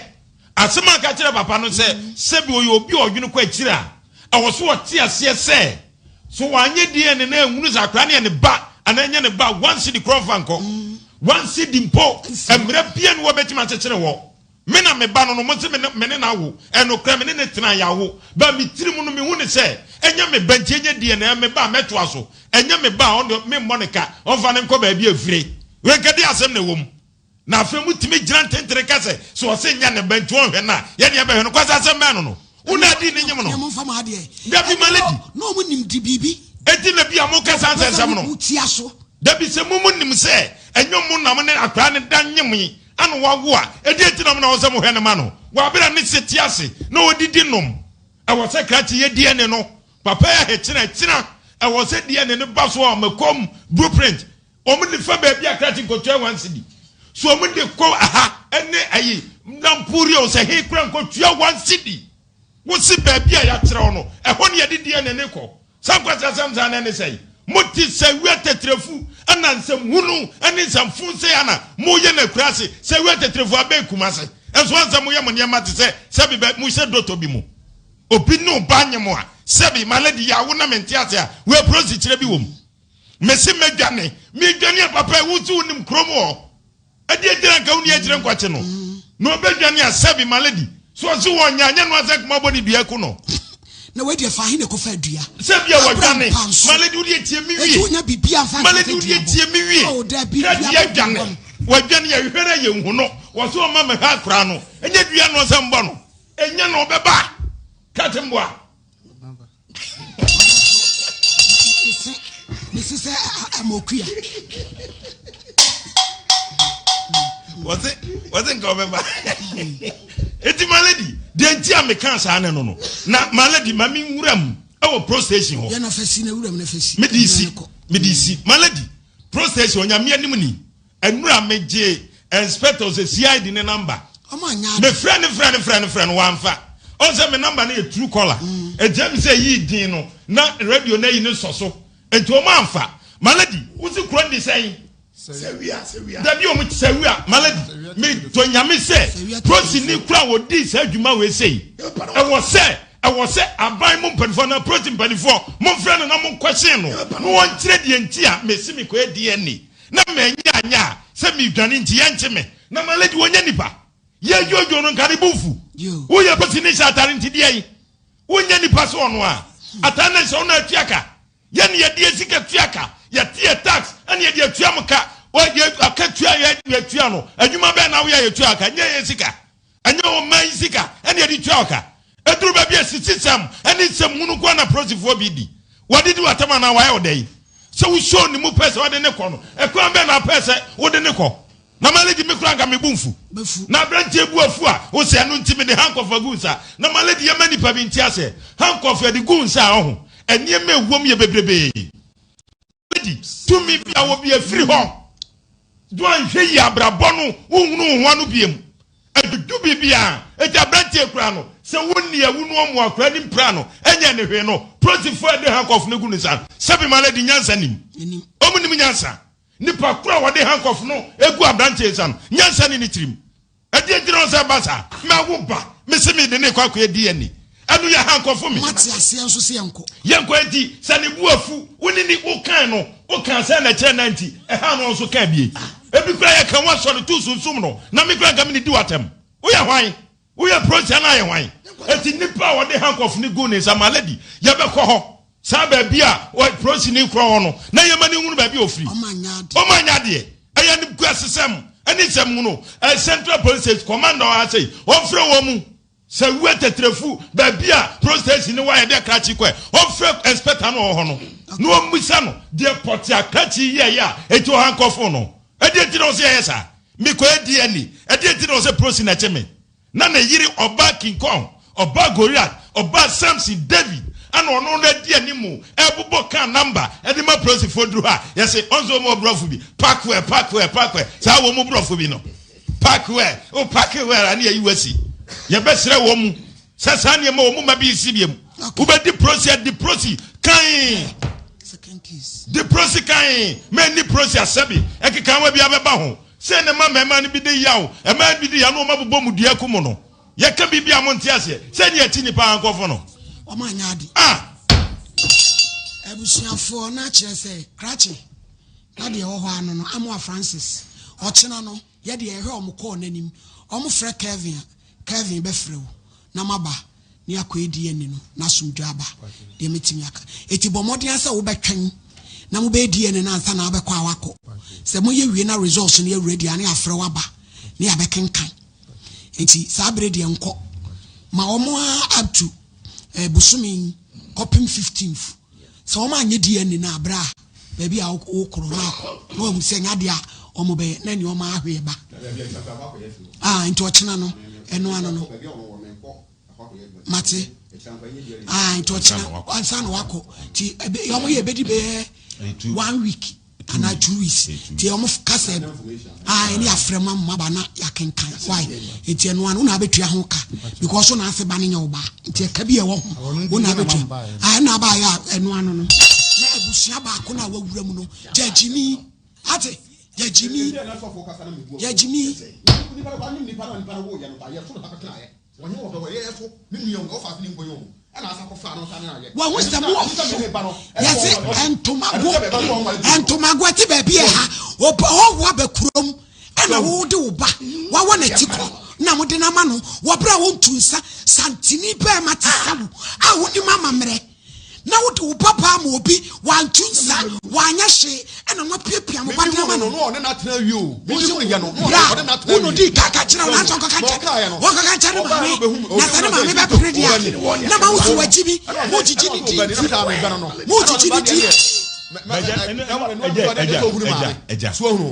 Asɛm a ka kyerɛ papa no sɛ sɛbi ɔyɛ obi a ɔdwene kɔ akyiri a ɛwɔ so ɔte aseɛ sɛ So wanyɛ DNA na anhunu sɛ akwadaa no yɛ ne ba anaa ɛnyɛ ne ba? One cedi korɔ mfa nkɔ. One cedi mpo, mmerɛ bia ni wɔbɛtumi akyekyere wɔ. Me na me ba no no, mo se me ne no awo. Ɛnokorɛ, me ne no tena, yɛawo. But me tiri mu no, mehu no sɛ ɛnyɛ me ba nti ɛnyɛ DNA, ɛyɛ me ba a mɛtoa so. Ɛnyɛ me ba a, ɔno deɛ memmɔ no ka, ɔmfa no nkɔ baabi a ɛfire. Wei nka deɛ asɛm na ɛwɔ mu? Na afei motumi gyina ntentere ka sɛ, sɛ ɔse nyɛ ne ba nti ɔnhwɛ no a, yɛne yɛbɛhwɛ no. Kwasi asɛm bɛn no no? Wo na adi ne nyem no. Dabi ma lady. Na ɔmo nim di biribi. Eti na bi a mo kasa nsɛnsɛm no. Dabi sɛ mo mo nim sɛ ɛnyɛ mo na mo ne akwadaa no da nyem yi ana wawo a, ɛdeɛ nti na mo na ɔsɛ mo hwɛ no ma no? Wɔ abere a ne se te ase na ɔdidi nom. Ɛwɔ sɛ krakye yɛ DNA no. Papa yi ahekyena kyena. Ɛwɔ sɛ DNA no ba so a ɔmɛkɔm blueprint. Wɔn de fa baabi a krakye nkotua one cedi. So wɔn de kɔ aha ɛne ayi nampuri o sɛ he kura nkotua one cedi. Wosi baabi a yɛakyerɛw no ɛhɔ ne yɛde DNA ne kɔ. Saa nkwasiasɛm saa na ɛne sɛe. Mo te sɛ wia tɛtrɛfu ɛna nsɛm hunu ɛne nsɛm fon sɛ ana mo yɛ no akuraase sɛ wia tɛtrɛfu abɛn Kumase. Nso ansɛ mo yɛ mo nneɛma te sɛ sɛbi bɛ mo hyɛ dɔtɔ bi mu. Obi ne ɔba nye mo a sɛbi my lady yɛ awo na mente ase a wei prosi kyerɛ bi wɔ mu. Mese mɛdwane, medwane a papa wo nso wonim kurom hɔ. Ɛdeɛ nti na nka wonni akyire nkwakye no. Na ɔbɛdwane a sɛbi my lady, so ɔse wɔnyɛ anyɛ no asɛ nkoma bɔ ne dua ku no. Na wei deɛ fa he na ɛkɔfa dua. Sɛ bia wɔdwane, my lady wodeɛ tie me wie. My lady wodeɛ tie me wie. Krakye adwane, wadwane yɛhwehwɛ no a yɛnhu no. Wɔse ɔma mɛhwɛ akora no, ɛnyɛ dua no ɔsɛ mbɔ no. Ɛnyɛ na ɔbɛba. Krakye mboa. Mese sɛ amokua. Wɔse wɔse nka ɔbɛba. Eti my lady deɛ nti a meka saa ne no no na my lady ma me nwura mu ɛwɔ pro station hɔ. Yɛn na fɛ si na wura mu na fɛ si. Mede si mede si my lady pro station onyame anim ni. Ɛnura me gye inspector sɛ CID ne number. Me frɛ no frɛ no frɛ no frɛ no wamfa. Ɔn sɛ me number no yɛ true caller. Enti ɛmi sɛ yii din no na radio no ayi no sɔ so. Enti wɔn amfa. My lady, wo se kuro no de sɛn? Sawia, sawia. Dabi wɔn sawia. My lady, me dɔ nyame sɛ prosini kura wɔdii saa adwuma wei sei. Ɛwɔ sɛ ɛwɔ sɛ aban mu mpanimfoɔ anaa prosi mpanimfoɔ momfrɛ no na monkɔhyen no na wɔnkyerɛ deɛ nti a mese mekɔyɛ DNA na manya anyɛ a sɛ medwane nti yɛnkye me. Na my lady wɔnyɛ nipa. Yɛ dwodwo no nka ne bo mfu. Woyɛ prosini hyɛ atare nti deɛn? Wonyɛ nipa sɛ ɔno a. Atare no nhyɛ wo na atua ka. Yɛn na yɛde yɛn sika tua ka. Yɛte yɛ tax ɛna yɛde atua mo ka. Yɛ akatua yɛ yɛtua no. Adwuma bɛn na woyɛ a yɛtua ka? Ɛnyɛ yɛn sika. Ɛnyɛ ɔman yi sika ɛna yɛde tua wo ka. Ɛduru baabi a sisisɛm ɛne nsɛm hunu nko ara na polisifoɔ bi di. Wɔde di w'atam anaa wɔayɛ wo dɛn? Sɛ wosoo ne mu pɛ sɛ wɔde ne kɔ no, ɛkwan bɛn na wopɛ sɛ wode ne kɔ? Na my lady me koraa nka me bo nfu. Na aberanteɛ bu afu a wo sɛ ɛno nti mede handcuff agu nsa. Na my lady yɛma nipa bi nte aseɛ. Handcuff yɛde gu nsa a ɔho. Nneɛma ɛwom yɛ bebrebee. Lady tumi bi a wɔ bi afiri hɔ. Do anhwɛ yie abrabɔ no wohunu wo ho ano biem. Ɛdudu biribiara. Eti aberanteɛ koraa no sɛ wonni awu no ɔmo akora ne mpira no ɛnyɛ ne hwee no. Polisifoɔ a ɛde handcuff no gu ne nsa no sɛbi my lady nyansa nim. Ɔmo nim nyansa. Nipa koro a wɔde handcuff no egu aberanteɛ nsa no, nyansa nni ne tirim. Ɛdeɛn nti na ɔsɛ ɛba saa? Mawo ba, mese mede no rekɔ akɔyɛ DNA. Ɛno yɛ handcuff me. Moate aseɛ nso sɛ yɛnkɔ. Yɛnkɔ enti sɛ ne bo afu, wo ne ne wokan no, wokaa sɛ na ɛkyerɛ na nti, ɛhaa no ɔnso kaa bie. Ebi koraa yɛka ho asɔre to sunsum no, na me koraa nka me ne di wo atɛm. Woyɛ hwan? Woyɛ prosi anaa yɛ hwan? Enti nnipa a wɔde handcuff no guu ne nsa, my lady, yɛbɛkɔ hɔ, saa baabi a prosi no korɔ hɔ no, na yɛma no nhunu baabi a ɔfiri. Ɔma nyɛ adeɛ. Ɛyɛ animguasesɛm ne nsɛm hunu. Central Police Station, commander ɔha sei, ɔmfrɛ wɔn mu. Sɛ wura tɛtrɛfu, baabi a police station no wɔ a yɛde akrakye kɔɛ, ɔmfrɛ inspector no ɔwɔ hɔ no, na ɔmmisa no deɛ pɔte akrakye yɛeɛ a enti ɔhandcuff no. Ɛdeɛ nti na ɔsɛ yɛyɛ saa? Mekɔyɛ DNA. Ɛdeɛn nti na ɔsɛ prosi na ɛkye me? Na ne yere ɔbaa King Kong, ɔbaa Goliath, ɔbaa Samson, David, ɛna ɔno no adi anim ɛbobɔ kaa namba ɛde ma prosifoɔ duru hɔ a yɛse ɔnso wɔn borɔfo bi park well park well park well saa wɔn mu borɔfo bi no park well o park well ane yɛyi wasi yɛbɛsrɛ wɔn mu sɛ saa nneɛma wɔn mu ma bi nsi biam wobɛdi prosi adi prosi kan di prosi kan mɛnni prosi asɛbi ɛkeka wa bi abɛba ho sɛ ne ma mmarima no bi de yaw mmaa bi de yaw na wɔn abobɔ mu dua kum no yɛka biribi a monte aseɛ sɛ ne akyi nipa ankɔfo no wɔn anyɛ ade ah abusuafoɔ na akyerɛ sɛ krakye na deɛ ɛwɔ hɔ ano no amoa Francis ɔkyena no yɛde ɛhwɛ wɔn kɔɔ n'anim wɔn frɛ Kevin a Kevin bɛfrɛ wo na maba ne akɔyɛ DNA no na asomdwoe aba. Deɛ mɛtumi aka. Eti bɔ mmɔden ara sɛ wobɛtwɛn na mobɛyɛ DNA no ansa na wabɛkɔ a wakɔ. Sɛ moyɛ wie na results no yɛ ready a ne yɛafrɛ wo aba ne yɛabɛkenkan. Eti saa bere deɛ nkɔ. Ma wɔn ara up to eh, bosome yi kɔpem 15th. Sɛ wɔn anyɛ DNA no a bra baabi a wokɔ no na akɔ na wahu sɛ nyɛ adeɛ a wɔn bɛyɛ na nea wɔn ahwɛ ba. Ah, nti ɔkyena no ɛno ano no mate. Ah, nti ɔkyena ansa na wakɔ. Nti wɔn yɛ ebedi bɛyɛ one week. anaa 2 weeks nti ɔmo ka sɛ ah ɛne afrɛ mu ama ba na yɛakenkan why nti ɛno ano na abɛtua ho ka because wo na ase ba no nyɛ wo ba nti ɛka bi ɛwɔ ho wo na abɛtua ah ɛna aba ayɛ a ɛno ano no na abusua baako na wawura mu no gyagyimi ate gyagyimi gyagyimi. Wahu sɛ mo wɔ fo yɛse ntomago ntomago ɛte baabi ɛha ɔhɔhoɔ aba kurom ɛna wode wo ba wawɔ n'akyi kɔ na mode no ama no wɔ berɛ a wontu nsa santini bɛɛma te sɛ wo a wonim amammerɛ na wode wo ba baa ma obi wantu nsa wanyɛ hwee ɛna moapiapia mo ba de ama no bra wo na ɔdii ka ka kyerɛ wo nanso ɔnkɔka nkyɛ wɔnkɔka nkyɛ ne maame na sɛ ne maame bɛpere deɛ a na ma wo so wagyi bi mogyigyi ne di nti mogyigyi ne di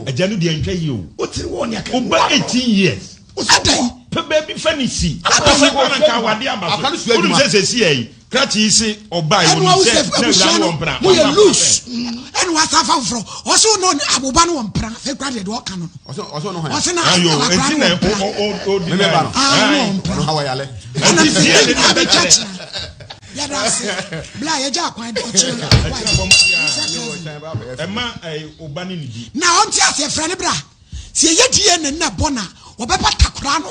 ɛgya no deɛ ntwa yie o woba 18 years adɛn pɛ baabi fa ne si ɔsɛ kora nka awadeɛ aba so wonim sɛ sɛsi yɛ yi. Krakye yi se ɔbaa yi Ɛna wɔnim wahu sɛ sɛ na awura abusua no no wɔ mpena. mo yɛ Wamfa loose. ampena Ɛna wasan afa foforɔ. Ɔse wo ne aboba no wɔ mpena. Afei koraa deɛ deɛ ɔka no no. Ɔse ɔse ɔno hwan? Ɔse na Ayo, akora enti no na wɔ mpena. o o o Meme ba no. Ah, ɔno wɔ mpena. Ɔno ha wɔ yale. Ɛna Enti mfiri deɛ ne nyinaa bɛtwa bɛkyerɛ. kyena. Yɛda ase. Bla yɛgya akwan de ɔkyena. Ɛkyena Why? bɔ mmɔden a. Sɛ cousin. Ɛma ɛyi ɔba ne ne di. Na ɔnte aseɛ frɛ no bra. Sɛ yɛyɛ DNA no na ɛbɔ no a, wɔbɛba takora no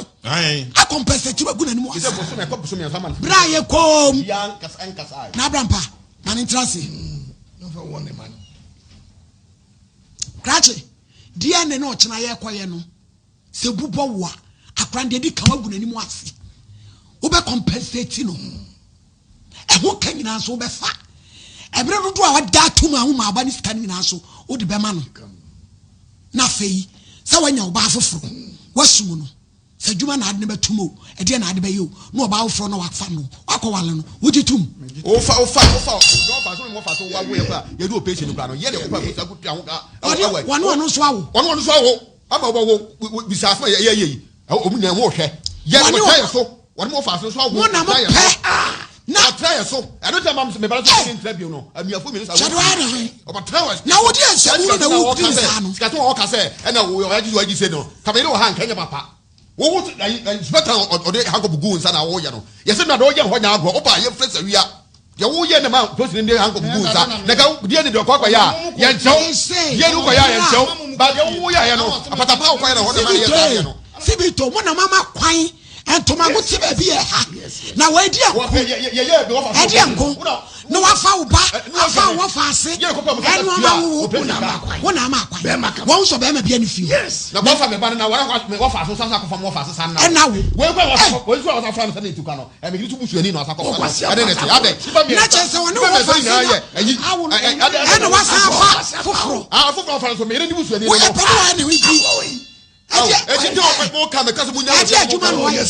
akɔmpɛsɛti agu n'anim ase. Berɛ a yɛkɔɔ mu na abrampa ma ne ntra ase. Krakye, DNA no ɔkyena yɛkɔyɛ no, sɛ bu bɔ wo a, akora no deɛ di kan wagu n'anim ase. Wobɛkɔmpɛsɛti no. Ɛho ka nyinaa nso wobɛfa. Ɛberɛ dodoɔ a wada atom a woma aba ne sika no nyinaa nso wode bɛma no. Na afei sɛ wanya ɔbaa foforɔ, wasum no, sɛ adwuma na ade no bɛtom o, ɛdeɛ na ade bɛyɛ o, na ɔbaa foforɔ na wafa no, wakɔwale no, wogye tom? Wofa wofa wofa wofa so wofa so wawo yɛ kora yɛde operation no kora no yɛ de wofa kusa kutu aho ka Ɔde wɔne ɔno nso awo. Wɔne ɔno nso awo ama wɔwɔ bisa asɛm a yɛyɛ yi wɔn nyinaa wɔhwɛ yɛ wɔtra yɛ so wɔne mo fa so nso awo Mo na mo wɔtra yɛ pɛ so na wɔtra yɛ so ɛno sɛ mam mebara sɛ ɔne ntra bio no anuafo mmienu sa Kyɛde wayɛ ne hwen ɔbɛtra wɔ na wode nsɛm wuru na wodi ne saa no sika so wɔka sɛ ɛna ɔyɛ gye ɔgye se no kamene wɔ ha nka nyɛ papa wo wo sopɛta ɔde hankɔp gu nsa na woyɛ no yɛsɛ na de ɔyɛ hɔ nya agorɔ woba yɛmfrɛ sɛ wia Deɛ woyɛ no ma polisi no de handcuff gu nsa na ka deɛ ne deɛ ɔkɔ akɔyɛ a yɛnkyɛw deɛ ne wokɔyɛ a yɛnkyɛw ba deɛ woyɛ yɛ no apatapa a wokɔyɛ no hɔ na ma yɛ saa deɛ no. Sibito mo na mama kwan ntomago te baabi yɛ ha na wɔadi ɛnko ɛdi ɛnko na wafa wo ba afa wo wɔfa ase ɛne ɔma wo wo wo na ama kwan wɔn nso bɛrima bi ani fi na wɔfa me ba no na wɔfa ase sasa akɔfa mo wɔfa ase sa na ɛna wo wɔn kɔ wɔn nso wɔsa fura no sɛ ne ntukwa no Ɛmɛ yi busuani na ɔsa kɔfa no ɛne ne te adɛ. Na kyerɛ sɛ ɔne wɔn fa se na awo no ɛna wasan afa foforɔ. Ah foforɔ afa no so meyere ne busuani no. Woyɛ pɛ ne wayɛ ne ho bi. Ɛti nti mo ka meka sɛ mo nya. Ɛdi adwuma na wayɛ.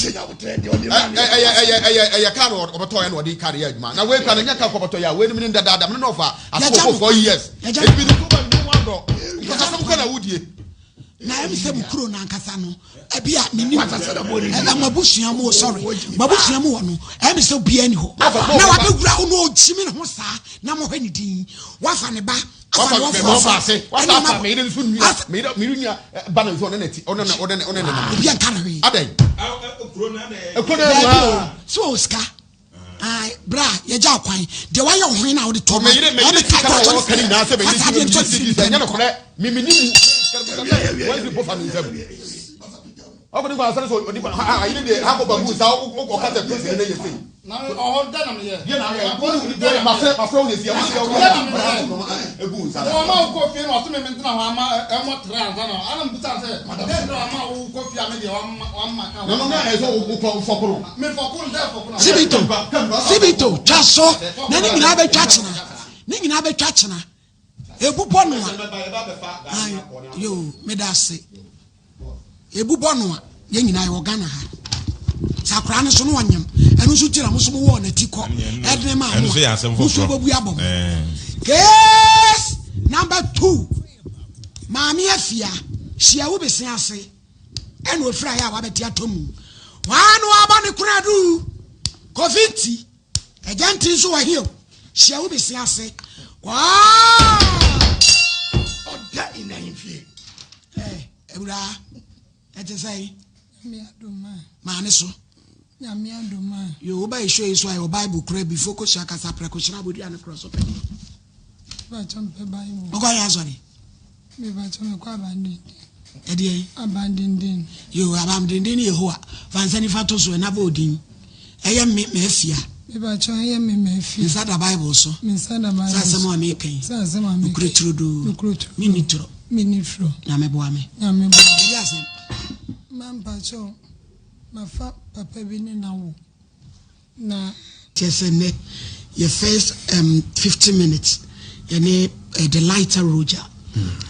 Ɛyɛ ɛyɛ ɛyɛ ɛyɛ kaa na ɔbɛtɔ yɛ na ɔde kaa de yɛ adwuma na wei kura na nyɛ kaa kɔ bɛtɔ yɛ a wei ni dadaada mo ne na ɔfa aso for 4 years. Ebi ni tó ba mi mu adɔ nkɔsasɛm kɔ na wudie. Na ɛm sɛ mo kuro no ankasa no ɛbi a menim ɛna mo abusua mu sorry mo abusua mu wɔ no ɛm sɛ obiara ni hɔ na wabɛwura hɔ na ɔgyimi ne ho saa na mohwɛ ne din wafa ne ba afa ne wɔfa ase ɛna ɔma meyere nso nua meyere nua ba ne nso ɔne ne ti ɔne ne ɔne ne ɔne ne nam obi anka ne hwee adɛn kuro na kuro na sɛ ɔwɔ sika Ae, bra, yɛgya wo kwan. Deɛ wayɛ wo hwen na wode tɔ ma. Meyere meyere sika na wɔka ne nyinaa sɛ meyere sika na sika sɛ nyɛ nokorɛ mimi ni mu wɔn si pofa ne nsam. Ɔkò ne kwan asɛm sɛ ɔdi ha ayere deɛ ha kɔ bagu nsa ɔka sɛ polisi ne yɛ sei. Na ɔhɔ dɛ na meyɛ. Deɛ na ayɛ mafrɛ mafrɛ wo sɛsi a wosi ɔwɔ egu nsa. Wɔn a wokɔ fie na ɔsɛ me mentena hɔ ama ɛmɔ tere ansa na ana mbusa sɛ dɛ na ama wokɔ fie a me deɛ wamma ka. Na no na ɛsɛ wokɔ fɔkoro. Sibito, Sibito, twa so na ne nyinaa bɛtwa kyena. Ne nyinaa bɛtwa kyena. Ebu bɔ no a. Yo, meda ase. Ebu bɔ no a, yɛn nyinaa yɛwɔ Ghana ha. Sɛ akwaraa no so no ɔnyem, ɛno nso ti na mo so mo wɔ n'ati kɔ. Ɛdene ma mo a, mo so bɛbu abɔ mo. Case number 2. Maame Afia, hyia wo bese ase. Ɛna ofiri ayɛ a wabɛte atɔ mu. Waa no aba ne koradu. Kofi nti, agya nti nso wɔ he o. Hyia wo besi ase. Waa! Ɔda ina ahemfie. Eh, awuraa, ɛte sɛ Nyame adom a. Maa ne so. Nyame adom a. Yo, woba yɛ show yi so a yɛwɔ Bible kora bi fo kosua kasa prɛko hyerɛ abodua ne korɔ so pɛ. Mepakyɛ mepɛ Bible. Wokɔ yɛ asɔre? Mepakyɛ mekɔ abandenden. Ɛdeɛn? Abandenden. Yo, abandenden ne Yehowa. Fa nsa nifa to so ɛna bɔ odin. Ɛyɛ me mafia. Mepakyɛ ɛyɛ me mafia. Me nsa da Bible so. Me nsa da Bible so. Sɛ asɛm a meka yi. Sɛ asɛm a meka yi. Nokorɛ turodoo. Nokorɛ turodoo. Menni torɔ. Menni torɔ. Nyame boa me. Nyame boa me. Ɛde asɛm. Ma mpakyɛ mafa papa bi ne na wo. Na. Kyerɛ sɛ nnɛ yɛ first um, 50 minutes yɛne uh, the lighter Roger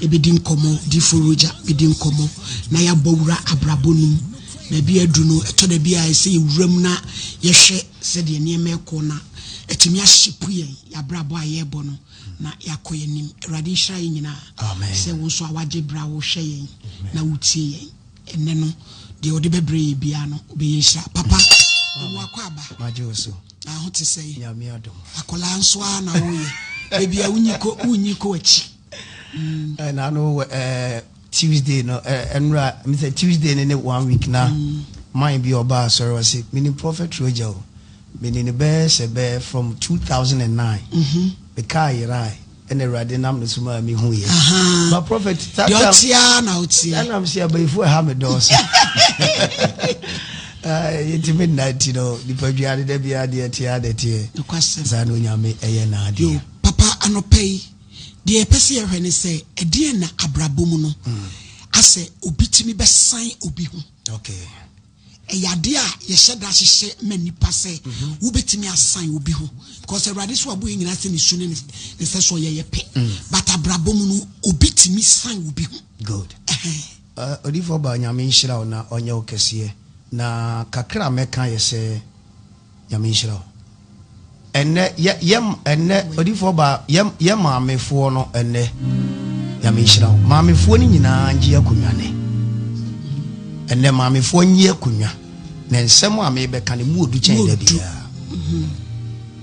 ɛbɛdi nkɔmmɔ, difo Roger bɛdi nkɔmmɔ na yɛabɔ wura abrabɔ no mu. Baabi adu no, ɛtɔ da bi a ɛsɛ yɛwura mu na yɛhwɛ sɛdeɛ nneɛma ɛkɔ na ɛtumi ahyepu yɛn yɛabrabɔ a yɛrebɔ no na yɛakɔ yɛn anim. Awurade nhyira yɛn nyinaa sɛ wo nso a wagye berɛ a wohwɛ yɛn na wotie yɛn. Ɛnnɛ no, deɛ ɔde bɛbrɛ yɛn biara no, ɔbɛyɛ nhyira. Papa, ɔmu akɔ aba. Magye wo so. Na ho te sɛn? Nyame adom. Akwadaa nso ara na woyɛ. Baabi a wonyi kɔ wonyi kɔ akyi. Ɛna ano ɛɛ Tuesday no ɛnura mi sɛ Tuesday ne ne one week na man bi ɔba asɔre ɔse mi ni Prophet Roger o mi ni ne bɛyɛ sɛ bɛyɛ from 2009 me kaa yerae. Ɛna Awurade nam ne so maa me hu yɛ. Ba prophet that time. Deɛ ɔte ara na ɔteɛ. Ɛna m sɛ abayifo ɛha me dɔɔso. Yɛtumi nna nti no nipadua no da biara deɛ ɛteɛ ara na ɛteɛ. Nokwasɛm. Saa na Onyame ɛyɛ n'adeɛ. Yo, papa anɔpa yi deɛ yɛpɛ sɛ yɛhwɛ ne sɛ ɛdeɛn na abrabɔ mu no asɛ obi tumi bɛsan obi ho. Okay. Ɛyɛ adeɛ a yɛhyɛ da hyehyɛ ma nnipa sɛ wobɛtumi asan obi ho because Awurade so abɔ yɛn nyinaa sɛ ne su ne ne sɛsoɔ yɛyɛ pɛ but abrabɔ mu no obi tumi san obi ho. Good. Odiyifoɔ baa Nyame nhyira wo na ɔnyɛ wo kɛseɛ na kakra a mɛka yɛ sɛ Nyame nhyira wo. Ɛnnɛ yɛ yɛ ɛnnɛ odifoɔ ba yɛ yɛ maamefoɔ no ɛnnɛ Nyame nhyira wo. Maamefoɔ no nyinaa ngye akonnwa nɛ. Ɛnnɛ maamefoɔ nye akonnwa na nsɛm a mebɛka no mu odu kyɛn da biara.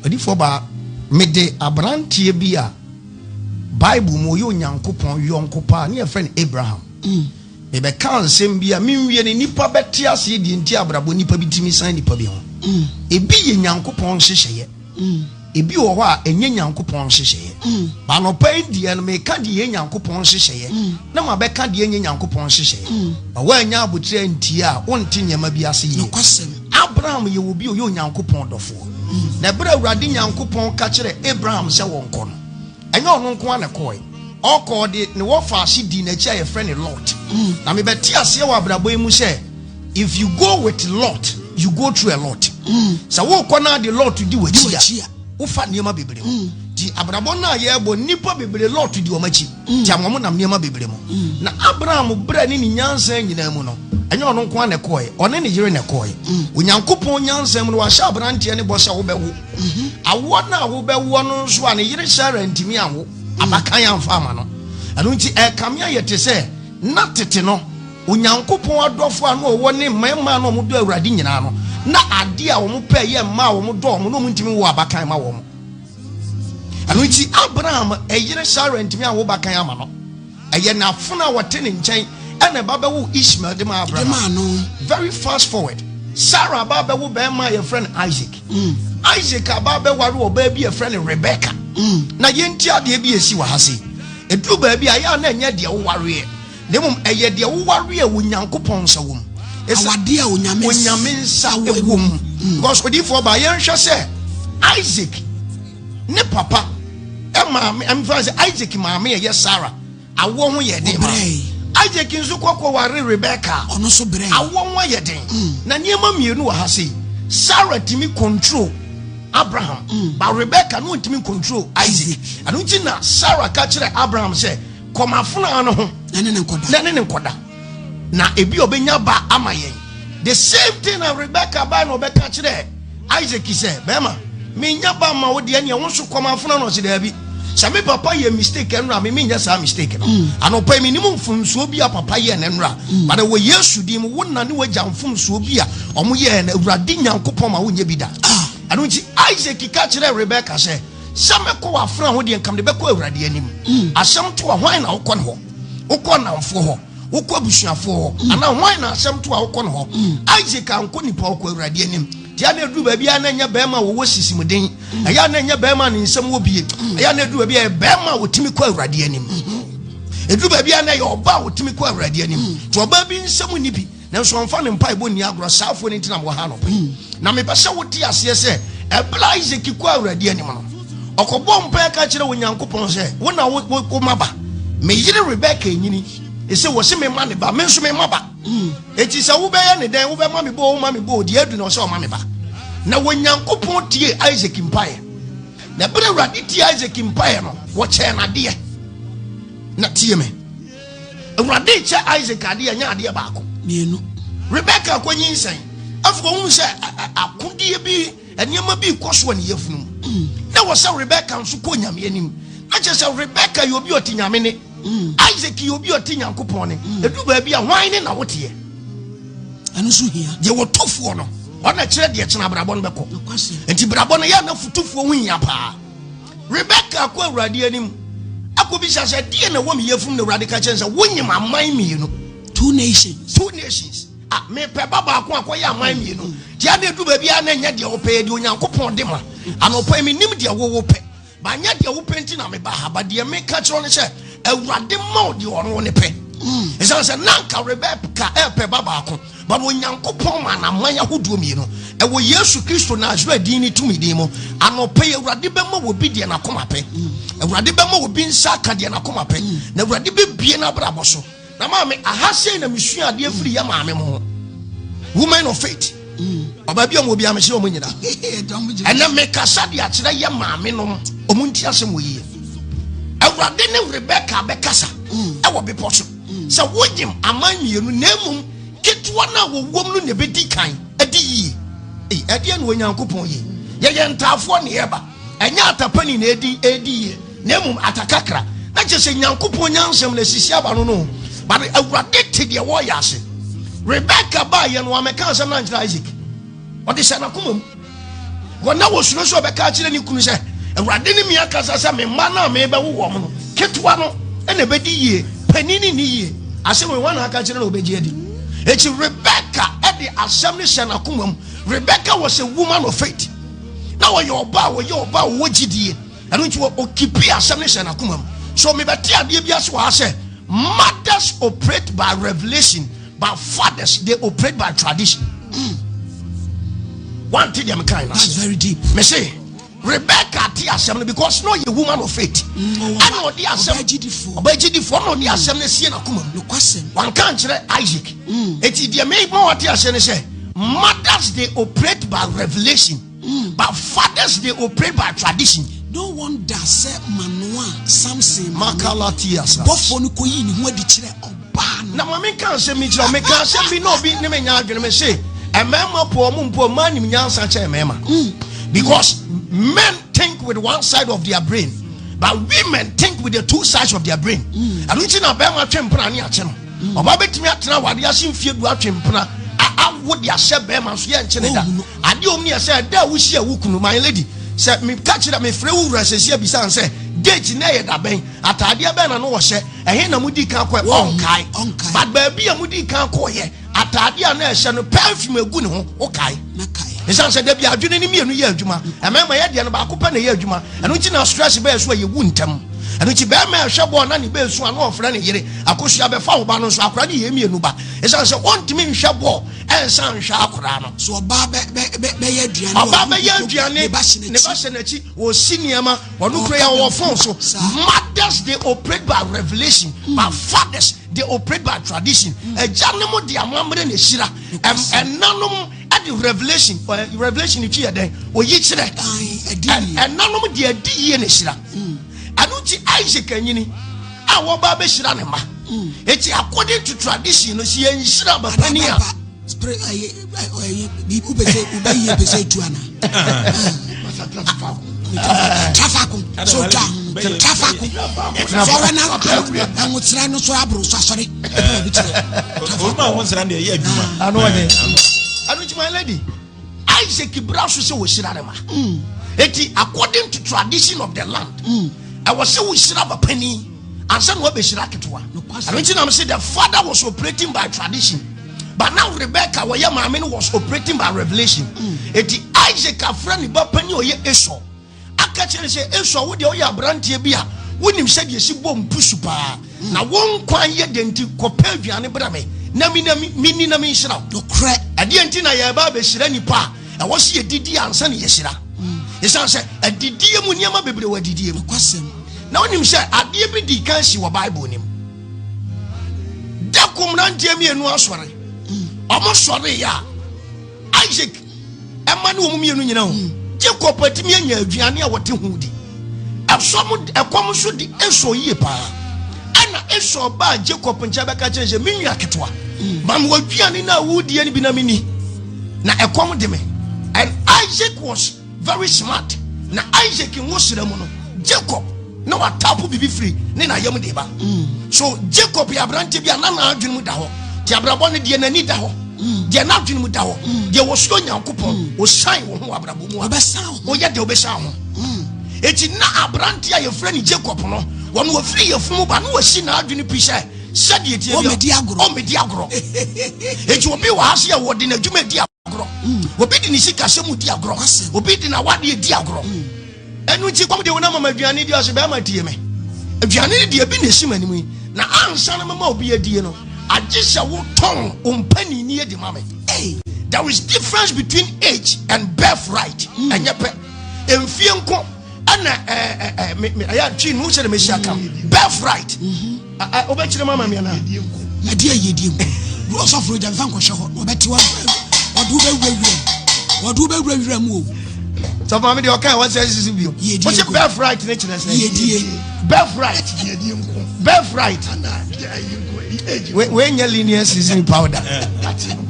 Odifoɔ ba mede aberanteɛ bi a Bible mu ɔyɛ Onyankopɔn yɔnko paa ne yɛfrɛ no Abraham. Mm. Mebɛka nsɛm bi a menwie no, nnipa bɛte aseɛ deɛ nti abrabɔ nnipa bi tumi san nnipa bi ho. Ebi yɛ Nyankopɔn nhyehyɛeɛ. Ebi wɔ hɔ a ɛnyɛ Nyankopɔn nhyehyɛeɛ. Ba anɔpa yi deɛ no meka deɛ ɛyɛ Nyankopɔn nhyehyɛeɛ na mabɛka deɛ ɛnyɛ Nyankopɔn nhyehyɛeɛ. Ba woannya aboterɛ antie a wonte nneɛma bi ase yie. Abraham yɛ obi a ɔyɛ Onyankopɔn dɔfoɔ. Na ɛberɛ a Awurade Nyankopɔn ka kyerɛɛ Abraham sɛ wɔnkɔ no, Ɛnyɛ ɔno nko ara na ɛkɔɔe. Ɔkɔɔ ɔde ne wɔfaase dii n'akyi a yɛfrɛ no Lot. Na mebɛte aseɛ wɔ abrabɔ yi mu sɛ, if you go with Lot, you go through a lot. Sɛ wokɔ na ade Lot di w'akyi a, wofa nneɛma bebree mu. Nti abrabɔ no a yɛrebɔ, nnipa bebree Lot di wɔn akyi. Nti ama wɔn nam nneɛma bebree mu. Na Abraham brɛ ne ne nyansa nyinaa mu no, ɛnyɛ ɔno nko ara na ɛkɔɔe, ɔne ne yere na ɛkɔɔe. Onyankopɔn nyansa mu no, wahyɛ aberanteɛ no bɔ sɛ wobɛwo. Awoɔ no a wobɛwoɔ no nso a ne yere Sara ntumi anwo abakan amfa ama no. Ɛno nti ɛrekame ayɛ te sɛ na tete no Onyankopɔn adɔfoɔ a na ɔwɔ ne mmarima a na wɔdɔ Awurade nyinaa no, na adeɛ a wɔpɛ yɛ mmaa a wɔdɔ wɔn na wɔntumi nwo abakan ma wɔn. Ɛno nti Abraham yere Sara ntumi anwo bakan ama no. Ɛyɛ n'afono a wɔte ne nkyɛn ɛna ɛba bɛwo Ishmael de ma Abraham. Very fast forward, Sarah ba bɛwo bɛrima a yɛfrɛ no Isaac. Mm. Isaac aba bɛware ɔbaa bi a yɛfrɛ no Rebecca. Mm. Na yɛnti adeɛ bi esi wɔ ha sei. Ɛduru baabi a ɛyɛ a na ɛnyɛ deɛ wowareɛ na mmom ɛyɛ deɛ wowareɛ wɔ Nyankopɔn nsa wɔ mu. Awadeɛ a Onyame nsa wɔ mu. Mm. Because odiyifoɔ baa yɛnhwɛ sɛ Isaac ne papa maame ɛmfa sɛ Isaac maame ɛyɛ Sarah awoɔ ho yɛ den ma Isaac nso kɔkɔ ware Rebecca ɔno nso brɛ awoɔ ho ayɛ den mm. na nneɛma mmienu wɔ ha sei Sarah tumi control Abraham mm. but Rebecca no ntumi control Isaac ɛno nti na Sarah ka kyerɛ Abraham sɛ kɔmafona no ho na ne ne nkɔda Na ebi a ɔbɛnya ba ama yɛn. The same thing na Rebecca bae na ɔbɛka kyerɛɛ Isaac sɛ, bɛrima, menya ba ma wo deɛ neɛ wo nso kɔm afona no. Ɔse daabi, sɛ me papa yɛ mistake ɛnora me menyɛ saa mistake no. Mm. Anɔpa yi menim mfomsoɔ bi a papa yɛɛ no ɛnora. Mm. But wɔ Yesu din mu, wo na ne wagya mfomsoɔ bi a ɔmo yɛɛ no, Awurade Nyankopɔn ma wonyɛ bi da. Ah. Ɛno nti Isaac ka kyerɛɛ Rebecca sɛ, sɛ mɛkɔ w'afena ho deɛ nka mede bɛkɔ Awurade anim. Mm. Asɛm to a hwan na wokɔ ne hɔ? Wokɔ nnamfoɔ hɔ? Wokɔ abusuafoɔ hɔ? Mm. Anaa hwan na asɛm to a wokɔ no hɔ? Mm. Isaac ankɔ nipa, ɔkɔ Awurade anim. Nti a na ɛduru baabi a na ɛnyɛ bɛrima a wɔwɔ sisimuden, mm. ɛyɛ a na ɛnyɛ bɛrima a ne nsɛm wɔ bie, ɛyɛ a na ɛduru baabi a ɛyɛ bɛrima a wɔtumi kɔ Awurade anim. Mm-hmm. Ɛduru baabi a na ɛyɛ ɔba a wɔtumi kɔ Awurade anim. Nti ɔbaa bi nsɛm nni bi. Nanso ɔmfa ne mpaebɔ nni agorɔ. Saa afoɔ no nti na mewɔ ha anɔpa yi. Na mepɛ sɛ wote aseɛ sɛ, ɛberɛ a Isaac kɔɔ Awurade anim no, ɔkɔbɔɔ mpaeɛ ka kyerɛɛ Onyankopɔn sɛ, Wo na wo, wo, wo maba. Me yere Rebeka anyini. Ese wɔse memma ne ba, me nso memma ba. Enti sɛ wobɛyɛ ne dɛn, wobɛma me ba o, womma me ba o, deɛ adu na ɔsɛ ɔma me ba. Na Onyankopɔn tiee Isaac mpaeɛ. Na ɛberɛ a Awurade tiee Isaac mpaeɛ no, wɔkyɛɛ no adeɛ. Na tie me. Awurade rekyɛ Isaac adeɛ ɛnyɛ adeɛ baako. Mmienu. Rebeka akɔnyinsɛn. Afei ohun sɛ akodeɛ bi nneɛma bi rekɔ so wɔ ne yafunu mu. Mm. Na wɔ sɛ Rebeka nso kɔ Nyame anim. Na kyerɛ sɛ Rebeka yɛ obi ɔte Nyame ne. Mm. Isaac yɛ obi ɔte Nyankopɔn ne. Mm. Edu baabi a hwan ne na woteɛ? Ɛno nso hia. Deɛ wɔtɔfoɔ no. Ɔna kyerɛ deɛ kyena abrabɔ no bɛkɔ. Nti brabɔ no yɛ na futufoɔ ho hia paa. Rebeka kɔ Awurade anim akɔbisa sɛ, Deɛ na ɛwɔ me yafunu na Awurade ka kyerɛ no sɛ, Wonyem aman mmienu. Two nations. Two nations. Ah, mepɛ ba baako akɔyɛ aman mmienu. Deɛ na ɛdu baabi a na ɛnyɛ deɛ wopɛ, yɛ deɛ Onyankopɔn de ma. Anɔpa yi menim deɛ wo wopɛ. Manyɛ deɛ wopɛ nti na meba ha, but deɛ meka kyerɛ ne sɛ Awurade ma wo deɛ ɔno ne pɛ. Ɛsiane sɛ na anka Rebeka ɛrepɛ ba baako, but Onyankopɔn maa no aman ahodoɔ mmienu. Ɛwɔ Yesu Kristo Nasareth din ne tumi din mu, anɔpa yi Awurade bɛma obi deɛ n'akoma pɛ. Awurade bɛma obi nsa aka deɛ n'akoma pɛ, na Awurade bɛbue n'abrabɔ so. Na maame, aha sei na mesua adeɛ firi yɛ maame mo ho. Women of faith. Ɔbaa bi a ɔmo obiara mehyɛ ɔmo nyina. Ɛnɛ mekasa de akyerɛ yɛ maame nom ɔmo nti asɛm wɔ yie. Awurade ne Rebecca bɛkasa ɛwɔ bepɔ so sɛ wonyim aman mmienu na mmom ketewa no a wɔwom no na ɛbɛdi kan adi yie. Ɛdeɛ na Onyankopɔn yɛ. Yɛyɛ ntaafoɔ ne yɛba. Ɛnyɛ atapani na edi edi yie, na mmom atakakra. Na kyerɛ sɛ Nyankopɔn nyansam na esisi aba no no. But Awurade te deɛ wɔreyɛ ase. Rebecca baayɛ no, wamɛka asɛm no ankyerɛ Isaac. Ɔde hyɛ n'akoma mu. Wɔn na wɔsuro sɛ ɔbɛka akyerɛ ne kunu sɛ, Awurade ne me akasa sɛ me mma no a mebɛwo wɔn no, ketewa no na ɛbɛdi yie, panin no nni yie. Asɛm wei, wɔn na aka akyerɛ na ɔbɛgye adi. Eti Rebecca de asɛm no hyɛ n'akoma mu. Rebecca was a woman of faith. Na ɔyɛ ɔbaa a ɔyɛ ɔbaa a ɔwɔ gyidie. Ɛno nti ɔkipi asɛm no hyɛ n'akoma mu. So mebɛte adeɛ bi ase wɔ ha sɛ mothers operate by revelation but fathers they operate by tradition. Wante deɛ mekae no That's very deep. Me se Rebecca te asɛm no because na ɔyɛ woman of faith. Ɛna ɔde asɛm ɔbaa gyidifoɔ ɛna ɔde asɛm no sie n'akoma mu. Nokwasɛm. Wanka ankyerɛ Isaac. Eti deɛ mema wate aseɛ ne sɛ mothers they operate by revelation but fathers they operate by tradition. No wonder sɛ Manoa, Samson maame, Makalatias. bɔfoɔ no kɔyii ne ho adi kyerɛɛ ɔbaa no. Na ma menka asɛm bi nkyerɛ wo, meka asɛm bi na obi ne me nya adwene, me se mmarima po ɔmo mpo mmaa nim nyansa kyɛn mmarima because men think with one side of their brain but women think with the two sides of their brain. Ɛno nti na barima twe mpena ne akye no. Ɔbaa bɛtumi atena awadeɛ ase mfeɛ du atwe mpena awo de ahyɛ bɛrima nso yɛnkye ne da. Adeɛ ɔm ne yɛ sɛ ɛda a wohyia wo kunu, my lady, sɛ meka kyerɛ mefrɛ wo wura sɛsi abisa no sɛ date na ɛyɛ da bɛn, ataadeɛ bɛn na no wɔhyɛ, ɛhe na modi kan kɔɛ, ɔnkae. But baabi a modi kan kɔɔyɛ, ataadeɛ a na ɛhyɛ no, perfume egu ne ho, wokae. Ɛsiane sɛ da bi adwene no mmienu yɛ adwuma, mmarima yɛ deɛ no baako pɛ na ɛyɛ adwuma. Ɛno nti na stress bɛyɛ so a yɛwu ntɛm. Ɛno nti bɛrima ɛhwɛ bɔɔl na ne bɛɛ su a na ɔfrɛ ne yere Akosua bɛfa wo ba no nso akora no yɛ mmienu ba. Ɛsiane sɛ ɔntumi nhwɛ bɔɔl ɛnsa nhwɛ akora no. So ɔbaa bɛ bɛ bɛ bɛyɛ aduane. Ɔbaa bɛyɛ aduane ne ba hyɛ n'akyi ɔsi nneɛma ɔno kura yɛ ɔwɔ phone so. Mothers they operate by revelation but fathers they operate by tradition. Agyanom de amammerɛ na ɛhyira. Ɛnanom de revelation, revelation twi yɛ dɛn? Oyi kyerɛ. Ɛnanom de adi yie na ɛhyira. Ɛno nti Isaac anyini a wɔba abɛhyira ne mma. Eti according to tradition no, si yɛnhyira ba panin a. Trafako so twa trafako sɔrɔ na ɛnwokyerɛ no so aboro so asɔre ɛbɛrɛ bi kyerɛ. Ɔmo a wɔn nsira deɛ ɛyɛ adwuma. Ano ɔde ano nti my lady Isaac bra so sɛ wɔhyira ne ma. Eti according to tradition of the land ɛwɔ sɛ wohyira ba panin ansa na wabɛhyira ketewa. Ɛno nti na mese the father was operating by tradition but now Rebecca wɔyɛ maame no was operating by revelation. Eti Isaac afrɛ ne ba panin ɔyɛ Esau aka kyerɛ no sɛ Esau wo deɛ woyɛ aberanteɛ bi a wonim sɛdeɛ ɛsi bɔ mpusu paa na wo nkwa yɛ dɛ nti kɔpɛ aduane brɛ me na me na menni na menhyira wo. Nokorɛ. Ɛdeɛ nti na yɛreba abɛhyira nipa a ɛwɔ sɛ yɛdidi ansa na yɛhyira. Ɛsiane sɛ adidie mu nneɛma bebree wɔ adidie mu. Nokwasɛm. Na wonim sɛ adeɛ bi dii kan si wɔ Bible no mu. Da ko mmeranteɛ mmienu asɔre. Ɔmo sɔreeɛ a Isaac ɛma ne wɔn mmienu nyina ho. Jacob atumi anya aduane a wɔte ho di. Ɛsɔm ɛkɔm nso de Esau yie paa. Ɛna Esau baa Jacob nkyɛn bɛka kyerɛ sɛ me nua ketewa, ma me w'aduane no a wodie no bi na menni, na ɛkɔm de me. And Isaac was very smart. Na Isaac nwosra mu no, Jacob na watapo biribi firi ne na yam de ba. So Jacob yɛ aberante bi a na n'adwene mu da hɔ. Te abrabɔ no deɛ n'ani da hɔ. Deɛ n'adwene mu da hɔ, deɛ wɔsuro Nyankopɔn, ɔsan wo ho wɔ abrabɔ mu a, woyɛ deɛ wobɛsan ho. Enti na aberanteɛ a yɛfrɛ no Jacob no, wɔn wɔfiri yafunu ba na wɔasi n'adwene pi sɛ sɛdeɛ tie bi ɔmmɛdi agorɔ. Enti obi wɔ ha sɛ wɔde n'adwuma di agorɔ, obi de ne sikasɛm mu di agorɔ, obi de n'awadeɛ di agorɔ. Ɛno nti kɔm de wo na mama aduane di ɔse bɛrima tie me aduane no deɛ bi na ɛsi m'anim yi na ansa na mama obi adie no agye sɛ wotɔn wo mpaninnie de ma me. There is difference between age and birthright. Mm. Ɛnyɛ pɛ. Mfie nko ɛna ɛɛ ɛɛ ɛyɛ twi nu sɛ de mesi aka birthright. Mm-hmm. Wobɛkyerɛ mu ama me anaa? Ɛdeɛ yɛ die nko. Duro ɔsɔfo gya nfa nkɔhyɛ hɔ. Ɔbɛte wa ɔde wobɛwura wura mu. Ɔde wobɛwura wura mu o. Sɔfo maame deɛ ɔka ɛwɔ sɛ sisi bio. Wɔsi birthright ne kyerɛ sɛ. Yɛdie. Birthright. Birthright. Wei nyɛ linear seasoning powder.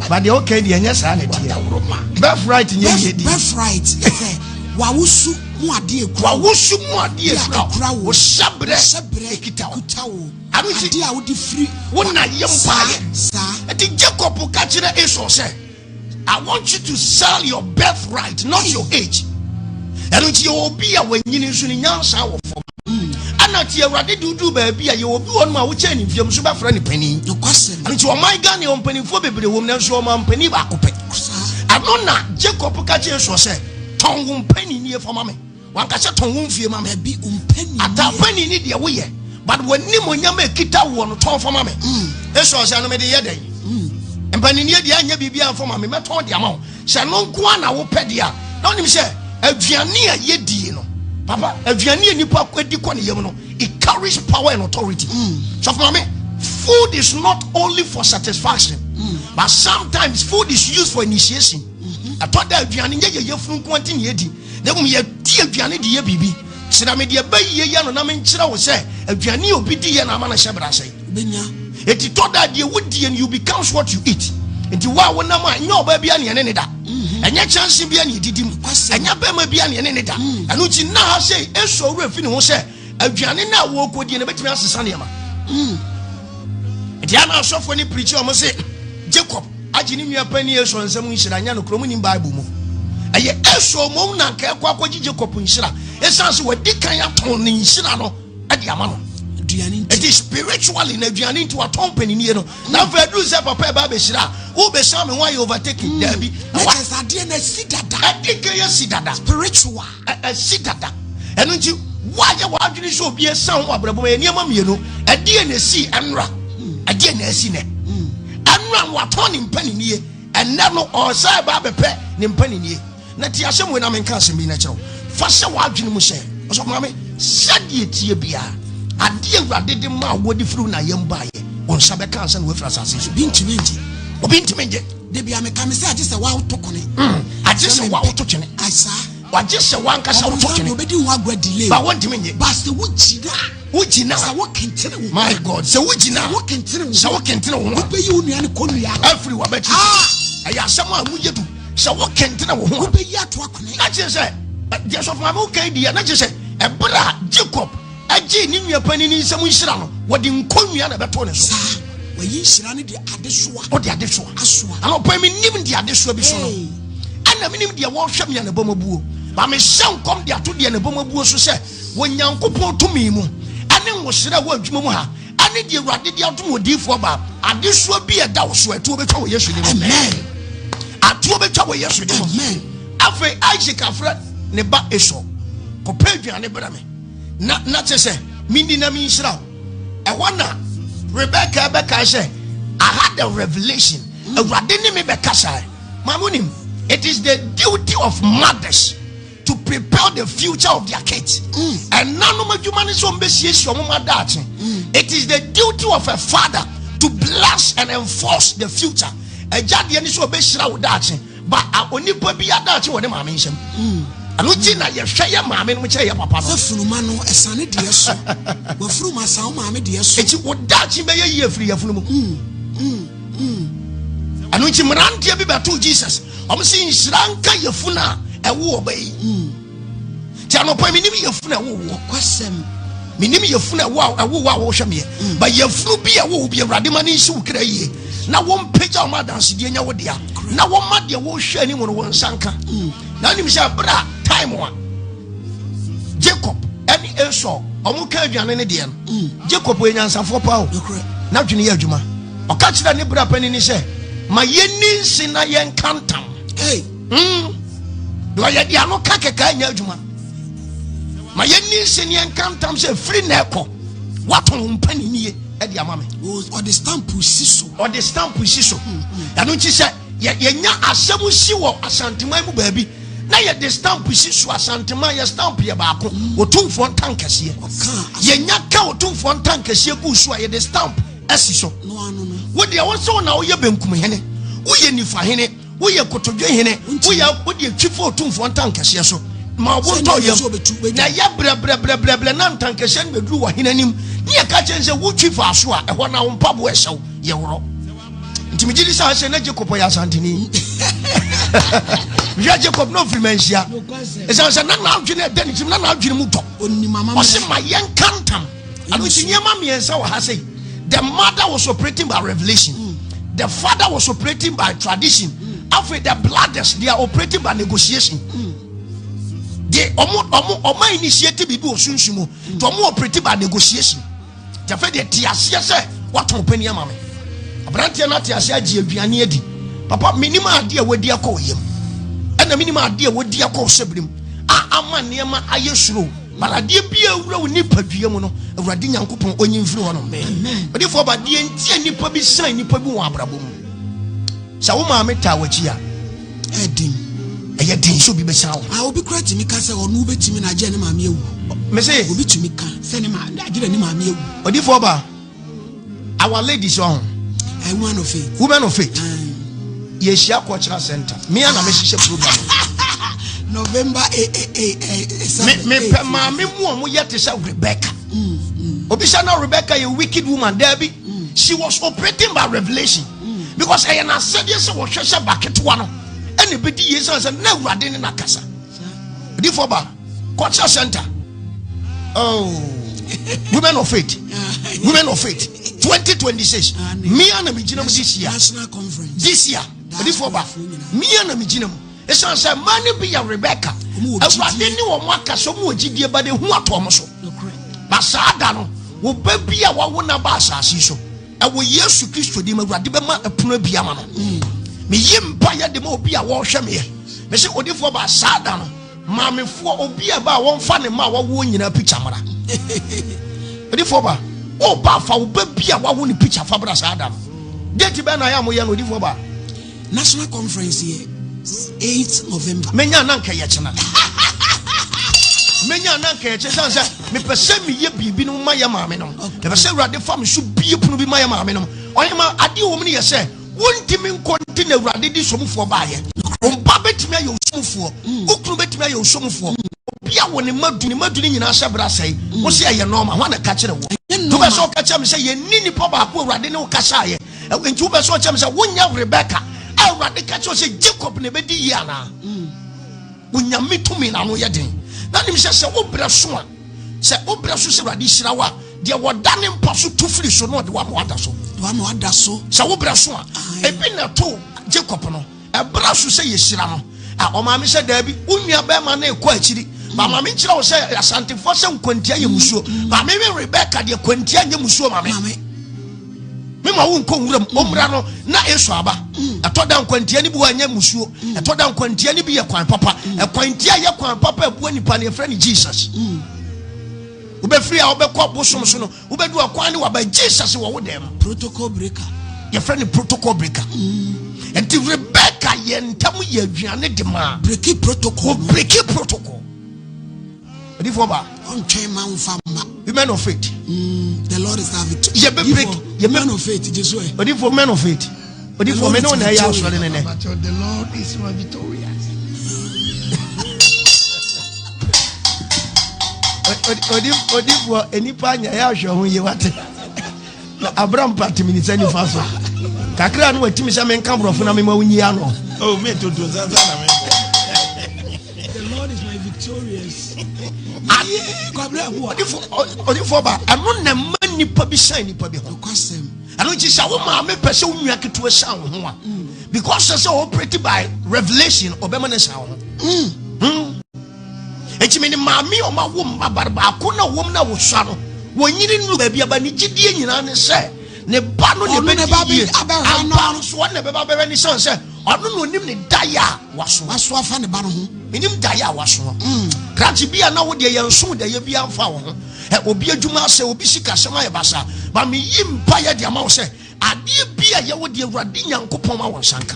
But deɛ ɔka deɛ ɛnyɛ saa na ɛteɛ. Birthright nyɛ yɛdie. Birthright sɛ wawosu. mu adeɛ ekura wo. W'awosu mu adeɛ ekura wo. Wo hyɛbrɛ ekita wo. Kuta wo. Adeɛ a wode firi. Wo na yɛ mpaeɛ. Saa. Eti Jacob ka kyerɛ Esau sɛ, I want you to sell your birthright, not your age. Ɛno nti yɛwɔ obi a wanyini nso ne nyansa wɔ fam. Ɛna ti Awurade de woduru baabi a yɛwɔ obi wɔ nom a wokyɛn ne mfeɛ mu so bɛfrɛ ne panin. Nokwasɛm. Ɛno nti ɔman Ghana yɛwɔ mpanimfoɔ bebree wɔ mu nanso ɔman panin baako pɛ. Ɛno na Jacob ka kyerɛ Esau sɛ, Tɔn wo mpaninnie fa ma me. Wanka sɛ tɔn wo mfie ma me. Dabi, wo mpaninnie. Ata paninnie deɛ woyɛ, but w'animuonyam a ɛkita woɔ no tɔn fa ma me. Esau sɛ, ɛno mede yɛ dɛn? Mpaninnie deɛ anyɛ biribiara mfa ma me, mɛtɔn de ama wo. Sɛ ɛno nko ara na wopɛ deɛ a, na wonim sɛ aduane a yɛdie no, papa, aduane a nipa di kɔ ne yam no, it carries power and authority. Sɔfo maame, food is not only for satisfaction, but sometimes food is used for initiation. Ɛtɔ da aduane nyɛ yɛ yafunu nko nti na yɛdi, na mmom yɛdi aduane de yɛ biribi. Kyerɛ me deɛ ɛbɛyie yɛ no na menkyerɛ wo sɛ aduane a obi di yɛ na ama no hyɛ bra sɛn. Enti tɔ da deɛ wodie no, you becomes what you eat. Nti wo a wonam a, nyɛ ɔbaa bia ne ɛne ne da. Ɛnyɛ kyɛnse bia ne ɛdidi mu. Ɛnyɛ bɛrima bia ne ɛne ne da. Ɛno nti na ha sei Esau werɛ fi ne ho sɛ aduane no a wɔrekɔdie no bɛtumi asesa nneɛma. Nti ana asɔfoɔ ne pirikyi ɔmo se Jacob agye ne nua panin Esau nsam nhyira nyɛ nokorɛ, ɔmo nim Bible mu. Ɛyɛ Esau mmom na anka ɛkɔ akɔgye Jacob nhyira ɛsiane sɛ wadi kan atɔn ne nhyira no de ama no. Nti spiritually na aduane nti watɔn paninie no. Na afei aduru sɛ papa ɛba abɛhyira a, wobɛhyira me ho ayɛ overtaking. Daabi. Na kyerɛ sɛ adeɛ no asi dada. Ɛdi kan asi dada. Spiritual. Asi dada. Ɛno nti woayɛ w'adwene sɛ obi asiane ho abrabɔ mu ɛyɛ nneɛma mmienu. Ɛdeɛ na ɛsii ɛnora, ɛdeɛ na ɛsi nɛ. Ɛnora no watɔn ne mpaninie, ɛnɛ no ɔresan ba abɛpɛ ne mpaninie. Na tie asɛm wei na menka asɛm bi na kyerɛ wo. Fa hyɛ w'adwene mu sɛ, ɔsɔfo maame, sɛdeɛ tie biara, adeɛ Awurade de maa wo de firi wo na yam baeɛ, wo nsa bɛka ansa na woafiri asase so. Obi ntumi ngye. Obi ntumi ngye. Da bia meka me sɛ agye sɛ woawoto kone. Agye sɛ woawoto twene. Asaa. Wagye sɛ wankasa woto twene. Obedi ho agorɔ delay. Ba wontumi nye. Ba sɛ wogyina. Wogyina. Sɛ wokentene wo. My God. Sɛ wogyina. Sɛ wokentene wo. Sɛ wokentene wo ho. Wobɛyi wo nua no kɔnnua. Afiri w'abati. Ah. Ɛyɛ asɛm a mu yɛ du. Sɛ wokentene wo ho. Wobɛyi ato akone. Na kyerɛ sɛ deɛ sɔfo maame wokan di yɛ na kyerɛ sɛ ɛberɛ a Jacob Ɛgyee ne nua panin no nsam nhyira no, wɔde nkonnua na ɛbɛtoo ne so. Saa, wɔayi nhyira no de adesoa. Ɔde adesoa. Asoa. Anɔpa yi menim deɛ adesoa bi so no. Ɛna menim deɛ wɔrehwɛ me a ne bɔm abuo. Ma mehyɛ nkɔm de ato deɛ ne bɔm abuo so sɛ, wɔ Nyankopɔn tumi mu, ɛne nwohyerɛ a ɛwɔ adwuma mu ha, ɛne deɛ Awurade de adom odiyifoɔ baa, adesoa bi a ɛda wo so, ɛtoɔ bɛtwa wɔ Yesu din mu. Amen. Atoɔ bɛtwa wɔ Yesu din mu. Amen. Afei Isaac afrɛ ne ba Esau, kɔpɛ aduane brɛ me. na na kyerɛ sɛ menni na menhyira wo. Ɛhɔ na Rebecca bɛkae sɛ, I had a revelation. Awurade ne me bɛkasae. Maame wonim, it is the duty of mothers to prepare the future of their kids. Ɛnanom adwuma ne sɛ wɔbɛsiesie wɔn mma daakye. It is the duty of a father to bless and enforce the future. Agya deɛ ne sɛ ɔbɛhyira wo daakye. Ba a onipa bi adaakye wɔ ne maame nsam. Ɛno nti na yɛhwɛ yɛ maame nom kyɛ yɛ papa no. Sɛ funuma no ɛsane deɛ so. Wafuruma san wo maame deɛ so. Eti wo daakye bɛyɛ yie firi yafunu mu. Ɛno nti mmeranteɛ bi bɛtoo Jesus. Wɔn si nhyira nka yafunu a ɛwo ɔba yi. Ti anɔpa yi menim yafunu a ɛwo woɔ. Kwasɛm. Menim yafunu a ɛwo a ɛwo wo a wɔhwɛ meɛ. Ba yafunu bi a ɛwo wo bi Awurade ma ne nsi wo kra yie. Na wɔmpagya wɔn adansedie nyɛ wo dea. Na wɔma deɛ wɔhwɛ anim no wɔn nsa nka. Na wonim sɛ berɛ a time a Jacob ɛne Esau wɔn ka aduane ne deɛ no, Jacob yɛ nyansafoɔ paa o. N'adwene yɛ adwuma. Ɔka kyerɛ ne bra panin sɛ, ma yɛnni nse na yɛnka ntam. Hey. Deɛ ɔyɛ deɛ ano ka kɛkɛ nyɛ adwuma. Ma yɛnni nse ne yɛnka ntam sɛ firi na ɛkɔ watɔn wo mpaninnie de ama me. Ɔde stamp si so. Ɔde stamp si so. Ɛno nti sɛ yɛnya asɛm si wɔ Asanteman mu baabi na yɛde stamp si so, Asanteman yɛ stamp yɛ baako, Otumfoɔ ntankɛseɛ. Yɛnya ka Otumfoɔ ntankɛseɛ gu so a, yɛde stamp asi so. Wo deɛ wo sɛ wo na woyɛ benkum hene, woyɛ nifa hene, woyɛ kotodwe hene, woyɛ wode atwi fa Otumfoɔ ntankɛseɛ so ma wo ntɔ yam, na ɛyɛ brɛbrɛbrɛbrɛ na ntankɛseɛ no bɛduru wɔ hene anim ne yɛka kyerɛ sɛ wotwi faa so a, ɛhɔ na wo mpaboa ɛhyɛw yɛworɔ. Nti megye di sɛ sɛ na Jacob ɔyɛ Asanteni. Hwɛ, Jacob na ɔfiri Manhyia, ɛsiane sɛ na n'adwene ɛda ne tirim, na n'adwene mu dɔ. Ɔse ma yɛnka ntam. Ɛno nti nneɛma mmiɛnsa wɔ ha sei. The mother was operating by revelation, the father was operating by tradition, afei the brothers, they are operating by negotiation. De ɔmo ɔmo ɔmo initiate biribi wɔ sunsun mu, nti ɔmo operate by negotiation. Nti afei deɛ te aseɛ sɛ watɔn panin ama me. Aberanteɛ no ate aseɛ agye aduane adi. Papa, menim adeɛ a wadi akɔ wo yam, ɛna menim adeɛ a wadi akɔ wo hyɛberem a ama nneɛma ayɛ suro. But adeɛ bi a awura wo nipadua mu no, Awurade Nyankopɔn ɔnyi mfiri hɔ nom. Odifoɔ ba, deɛ nti a nnipa bi san nnipa bi wɔ abrabɔ mu. Sɛ wo maame taa w'akyi a, ɛden. Ɛyɛ den sɛ obi bɛsan wo. Ah, obi kura tumi ka sɛ ɔno wobɛtumi na agye ne maame awu. Mese. Obi tumi ka sɛ ne maame agye ne maame awu. Odifoɔ ba, our ladies ɔho. Eh, woman of faith. Women of faith. Yɛhyia cultural center. Me ana mehyehyɛ program. November 7. Mepɛ maame mu a wɔyɛ te sɛ Rebecca. Obi sɛ na Rebecca yɛ wicked woman. Daabi. She was operating by revelation. Because ɛyɛ n'asɛdeɛ sɛ wɔhwɛ sɛ ba ketewa no ɛna ebedi yie sɛ sɛ na Awurade ne n'akasa. Odifoɔ ba, cultural center. Oh, women of faith, women of faith, 2026. Mia na megyina mu this year. This year, odifoɔ ba, mia na megyina mu. Ɛsiane sɛ mmaa no bi yɛ Rebecca, Awurade ne wɔn akasa, wɔn wɔ gyidie ba de hu ato wɔn so. Ba saa da no, wo ba bi a wawo no aba asase so, ɛwɔ Yesu Kristo din mu, Awurade bɛma ɛpono abi ama no. Meyi mpaeɛ de ma obi a wɔrehwɛ meɛ. Mese odifoɔ ba, saa da no, maamefoɔ, obi a ɛba a wɔmfa ne mma a wawoɔ nyinaa pikya mmra. Odifoɔ ba, woba fa wo ba bi a wawo ne pikya fa bra saa da no. Date bɛn na ayɛ a moyɛ no, odifoɔ ba? National conference yɛ 8 November. Menya na nka yɛ kyena. Menya na nka yɛ kyena sane sɛ mepɛ sɛ meyɛ biribi no ma yɛ maame nom. Mepɛ sɛ Awurade fa me so bie pono bi ma yɛ maame nom. Ɔhema, adeɛ wɔ mu no yɛ sɛ wontumi nkɔ nti na Awurade de somufoɔ baayɛ. Wo ba bɛtumi ayɛ osomfoɔ, wo kunu bɛtumi ayɛ osomfoɔ. Obi a wɔ ne mma du, ne mma du no nyinaa hyɛ bra sɛe. Wo sɛ ɛyɛ nɔɔma, hwan na ɛka kyerɛ wo? Wobɛ sɛ ɔka kyerɛ me sɛ yɛnni nipa baako Awurade ne wo kasaeɛ. Enti wobɛ sɛ ɔkyerɛ me sɛ wonyɛ Rebeka a Awurade ka kyerɛ sɛ Jacob na ɛbɛdi yie anaa? Onyame tumi na ano yɛ den. Na nim sɛ sɛ wobrɛ so a, sɛ wobrɛ so sɛ Awurade hyira wo a, deɛ wɔda ne mpa so tu firi so na ɔde wama wada so. Wama wada so. Sɛ wobrɛ so a, ebi na ɛto Jacob no. Ɛbra so sɛ yɛhyira no a, ɔmaame sɛ daabi, wo nua bɛrima no rekɔ akyiri. Ba ma menkyerɛ wo sɛ Asantefoɔ sɛ nkwantia yɛ musuo. Maame me Rebecca deɛ kwantia nyɛ musuo ma me. Me ma wo nkɔ nwuram, ɔmmra no na Esau aba. Ɛtɔ da nkwantia no bi wɔ ɛnyɛ musuo. Ɛtɔ da nkwantia no bi yɛ kwan papa. Ɛkwantia yɛ kwan papa ɛboa nipa no, yɛfrɛ no Jesus. Wobɛfiri a wobɛkɔ bosom so no, Wobɛdu ɔkwan ne waba Jesus wɔ wo dɛm. Protocol breaker. Yɛfrɛ no protocol breaker. Nti Rebecca yɛ ntam yɛ aduane de maa. Breaking protocol. Wɔ breaking protocol. Odifoɔ ba. Ɔntwɛn ma nfa mma. Women of faith. The Lord is our victor. Yɛbɛ break. Women of faith. Jesu ɛ. Odifoɔ women of faith. Odifoɔ me ne wo na ɛyɛ asɔre ne nɛ. The Lord is my victorious. Odifoɔ nipa anya yɛ ahwɛ ho yie wate. Na Abraham pa tumi ne nsa nifa so. Kakra no watumi sɛ menka borɔfo na mema wo nyi ano. Oh, me toto nsa nsa na me. The Lord is my victorious. Odifoɔ ba ɛno na mma nnipa bi san nnipa bi ho. Ɛno nti sɛ wo maame pɛ sɛ wo nua ketewa san wo ho a, because sɛ sɛ operate by revelation, ɔbɛma no san wo ho. Enti me ne maame a ɔma wo mma bare baako na wɔm na wɔsua no, wɔnyini nnuru baabi aba ne gyidie nyinaa ne sɛ ne ba no ne bɛdi yie. Ampa nso ɔno na ɛbɛba bɛhwɛ ne sane sɛ ɔno na onim ne daeɛ a wasoa. Wasoa afa ne ba no ho. Menim daeɛ a wasoa. Krakye bi a na wo deɛ yɛnso daeɛ bi amfa wo ho. Obi adwuma asɛ, obi sikasɛm ayɛ basaa. Ba meyi mpaeɛ de ama wo sɛ Adeɛ bi a ɛyɛ wo deɛ, Awurade Nyankopɔn ma wo nsa nka.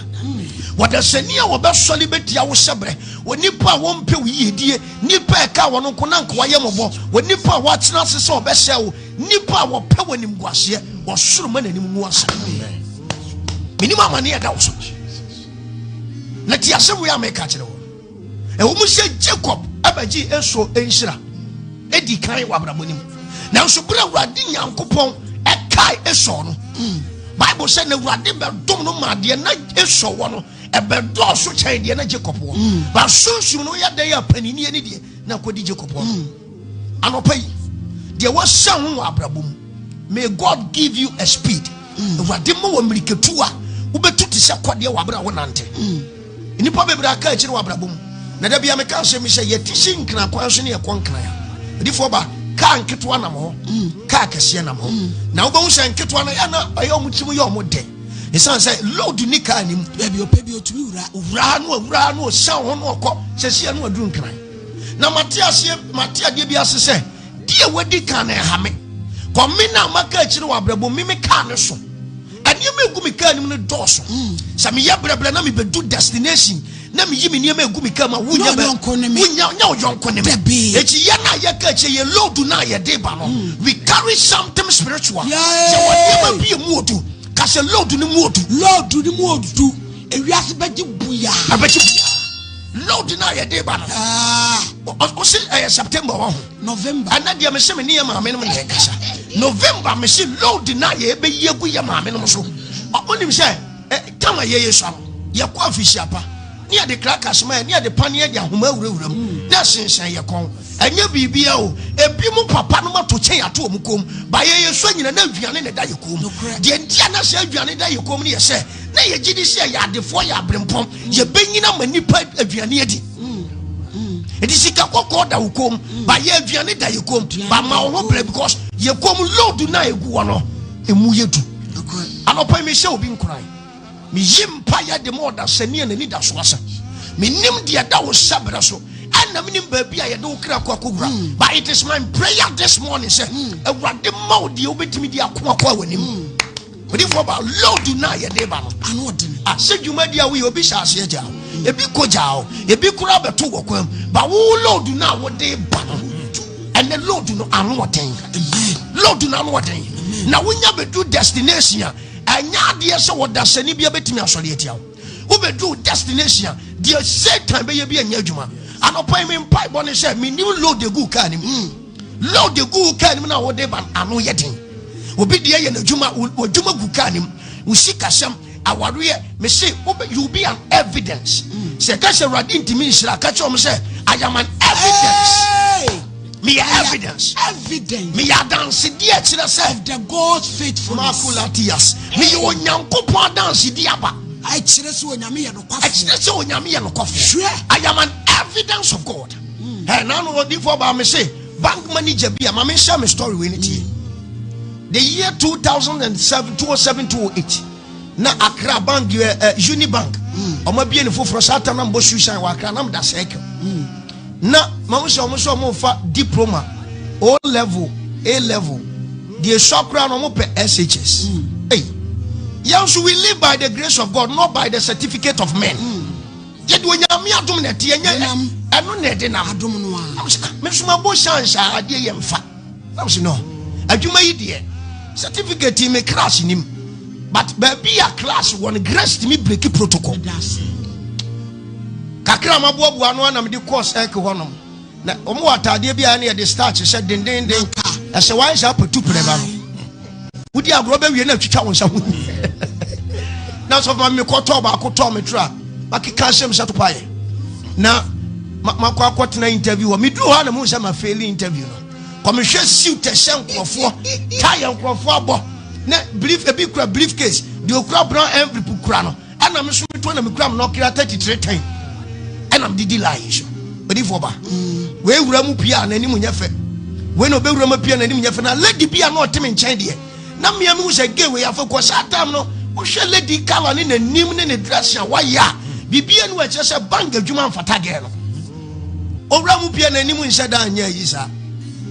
Wɔdasani a wɔbɛsɔre bɛtia wo hyɛberɛ, onipa a wɔmpɛ wo yiedie, nipa a ɛka wɔn nko na nka wayɛ mmɔbɔ, onipa a wɔatena ase sɛ ɔbɛsɛe wo, nipa a wɔpɛ wɔ animguaseɛ, wɔsoro ma n'anim ngu ase. Menim amane a ɛda wo so. Na ti asɛm wei a meka kyerɛ wo. Ɛwɔ mu sɛ Jacob abɛgye Esau nhyira edi kan wɔ abrabɔ no mu, nanso bere a Awurade Nyankopɔn ɛkae Esau no, Bible sɛ na Awurade bɛdom no ma deɛ na Esau wɔ no ɛbɛdɔɔso kyɛn deɛ na Jacob wɔ. Ba sunsum no yɛ dɛn a paninnie ne deɛ na akɔdi Jacob wɔ no. Anɔpa yi, deɛ wɔahyɛ ho wɔ abrabɔ mu, may God give you a speed. Awurade ma wɔ mmirikatu a wobɛtu te sɛ kɔdeɛ wɔ abere a wonante. Nnipa bebree aka akyire wɔ abrabɔ mu. Na da bia meka asɛm bi sɛ yɛte si nkran kwan so ne yɛkɔ nkran a, odifoɔ ba, kaa nketewa nam hɔ, kaa kɛseɛ nam hɔ. Na wobɛhu sɛ nketewa no yɛ na ɛyɛ wɔn tirim yɛ wɔn dɛ. Ɛsiane sɛ load ni kaa nim. Baabi ɔpɛ bi ɔtumi wura. Wura no awura no ɔsiane ho no ɔkɔ sɛsi ɛno aduru nkran. Na mate aseɛ, mate adeɛ bi ase sɛ deɛ wadi kan na ɛha me. Kɔ me na maka akyire wɔ abrabɔ mu, me me kaa no so. Nneɛma egu me kaa no mu no dɔɔso. Sɛ meyɛ brɛbrɛ na mebedu destination na meyi me nneɛma egu me kaa mu a, wonya bɛ wonya nya ɔyɔnko ne me. Eti yɛn a yɛka akyire yɛ load no a yɛde ba no, we carry something spiritual. Yɛwɔ nneɛma bi emu odu. Ka sɛ load no mu odu. Load no mu odu. Ewiase bɛgye buya. Ɛbɛgye buya. Load no a yɛde ba no. Ɔsi ɛyɛ September wɔ ho. November. Ɛnɛ deɛ mese me ne yɛ maame nom na ɛkasa. November mese load na yɛbɛyi agu yɛ maame nom so. Wonim sɛ tam a yɛyɛ sua no yɛkɔ afihyia pa ne yɛde crackers ma yɛ ne yɛde paneɛ de ahoma awurawura mu na ɛsensɛn yɛ kɔn. Ɛnyɛ biribia o. Ebi mu papa nom ato kyɛn ato wɔn kɔn mu. Ba yɛyɛ sua nyina na aduane na ɛda yɛ kɔn mu. Deɛ nti a na sɛ aduane da yɛ kɔn mu no yɛ sɛ na yɛgye di sɛ yɛyɛ adefoɔ yɛ aberempɔn. Yɛbɛnyina ma nipa aduane adi. Ɛdi sika kɔkɔɔ da wo kɔn mu, ba yɛ aduane da yɛ kɔn mu, ba ma wo ho brɛ because yɛ kɔn mu load na egu hɔ no emu yɛ du. Anɔpa yi mehyɛ obi nkuran, meyi mpa yɛ de ma ɔdasani a n'ani da so asa. Menim deɛ da wo hyɛbrɛ so, ɛna menim baabi a yɛde wo kra kɔ akɔwura. But it is my prayer this morning sɛ Awurade ma wo deɛ wobɛtumi de ako akɔ a w'anim. Odifoɔ ba load no a yɛde ba no ano ɔdene. Ah, sɛ dwumadi a woyɛ obi hyɛ aseɛ gyaa wo, ebi kɔ gyaa wo, ebi koraa bɛto wɔ kwan mu, ba wo load no a wode ba no, ɛnɛ load no ano ɔden. Load no ano ɔden. Na wonya bɛdu destination a, ɛnyɛ adeɛ sɛ wɔdasani bi abɛtumi asɔre atia wo. Wobɛdu destination a, deɛ Satan bɛyɛ bi ɛnyɛ adwuma. Anɔpa yi me mpaebɔ ne sɛ menim load egu kaa no mu. Load egu wo kaa no mu na wode ba ano yɛ den. Obi deɛ yɛ n'adwuma, w'adwuma gu kaa no mu, wo sikasɛm, awareɛ, mese you be an evidence. Sɛ ɛka sɛ Awurade ntumi nhyira, ka kyerɛ wɔn sɛ I am an evidence. Meyɛ evidence. Evidence. Meyɛ adansedeɛ kyerɛ sɛ. Of the God's faithfulness. Makulatias. Meyɛ Onyankopɔn adansedeɛ aba. Ɛkyerɛ sɛ Onyame yɛ nokwafoɔ. Ɛkyerɛ sɛ Onyame yɛ nokwafoɔ. Hwɛ. I am an evidence of God. Ɛ nanu odiifoɔ baa me se bank manager bi a ma me nhyɛ me story wei ne tie. The year 2007, 2007, 2008 na Accra bank ɛ ɛ Unibank ɔmo abie ne foforɔ saa tam na mbɔ shoe shine wɔ Accra na mo da circle. Na mahu sɛ ɔmo sɛ ɔmo fa diploma O level A level deɛ esua koraa no ɔmo pɛ SHS. Hey, yɛn nso we live by the grace of God not by the certificate of men. Yɛde Onyame adom na ɛte ɛnyɛ ɛno na ɛde nam. Adom no a. Me nso mabɔ chance a adeɛ yɛ mfa. Na mo sɛ no adwuma yi deɛ certificate yi me class nim but baabi a class wɔ no grace tumi break protocol. Kakra a maboaboa ano ara na mede kɔɔ circle hɔnom. Na wɔn wɔ ataadeɛ bi a ɛne yɛde starch hyɛ dendenden. Ɛsɛ wɔayɛ saa patu prɛba no. Wodi agorɔ bɛwie na atwitwa wo nsa ho. Na sɔfo ma mekɔ tɔɔ baako tɔɔ me tra. Makeka ahyɛ me sɛ topaeɛ. Na makɔ akɔtena interview hɔ. Meduru hɔ a na mehu sɛ ma faili interview no. Kɔmehwɛ suit ɛhyɛ nkurɔfoɔ, tie nkurɔfoɔ abɔ, na brief ebi kura brief case, deɛ okura brown envelope kura no, ɛna me nso metɔ na mekura me Nokia 3310 ɛna mede di line yi so. Odifoɔ ba, wei wura mu pie a n'anim nyɛ fɛ, wei na ɔbɛwura mu pie a n'anim nyɛ fɛ, na lady bi a na ɔte me nkyɛn deɛ, na mmea mehu sɛ gay wei afei kɔ saa time no, wohwɛ lady kala ne n'anim ne ne dressing a wayɛ a, biribi anu ɛkyerɛ sɛ bank adwuma mfata girl no. Owura mu pie n'anim nhyɛ da nyɛ ayi saa.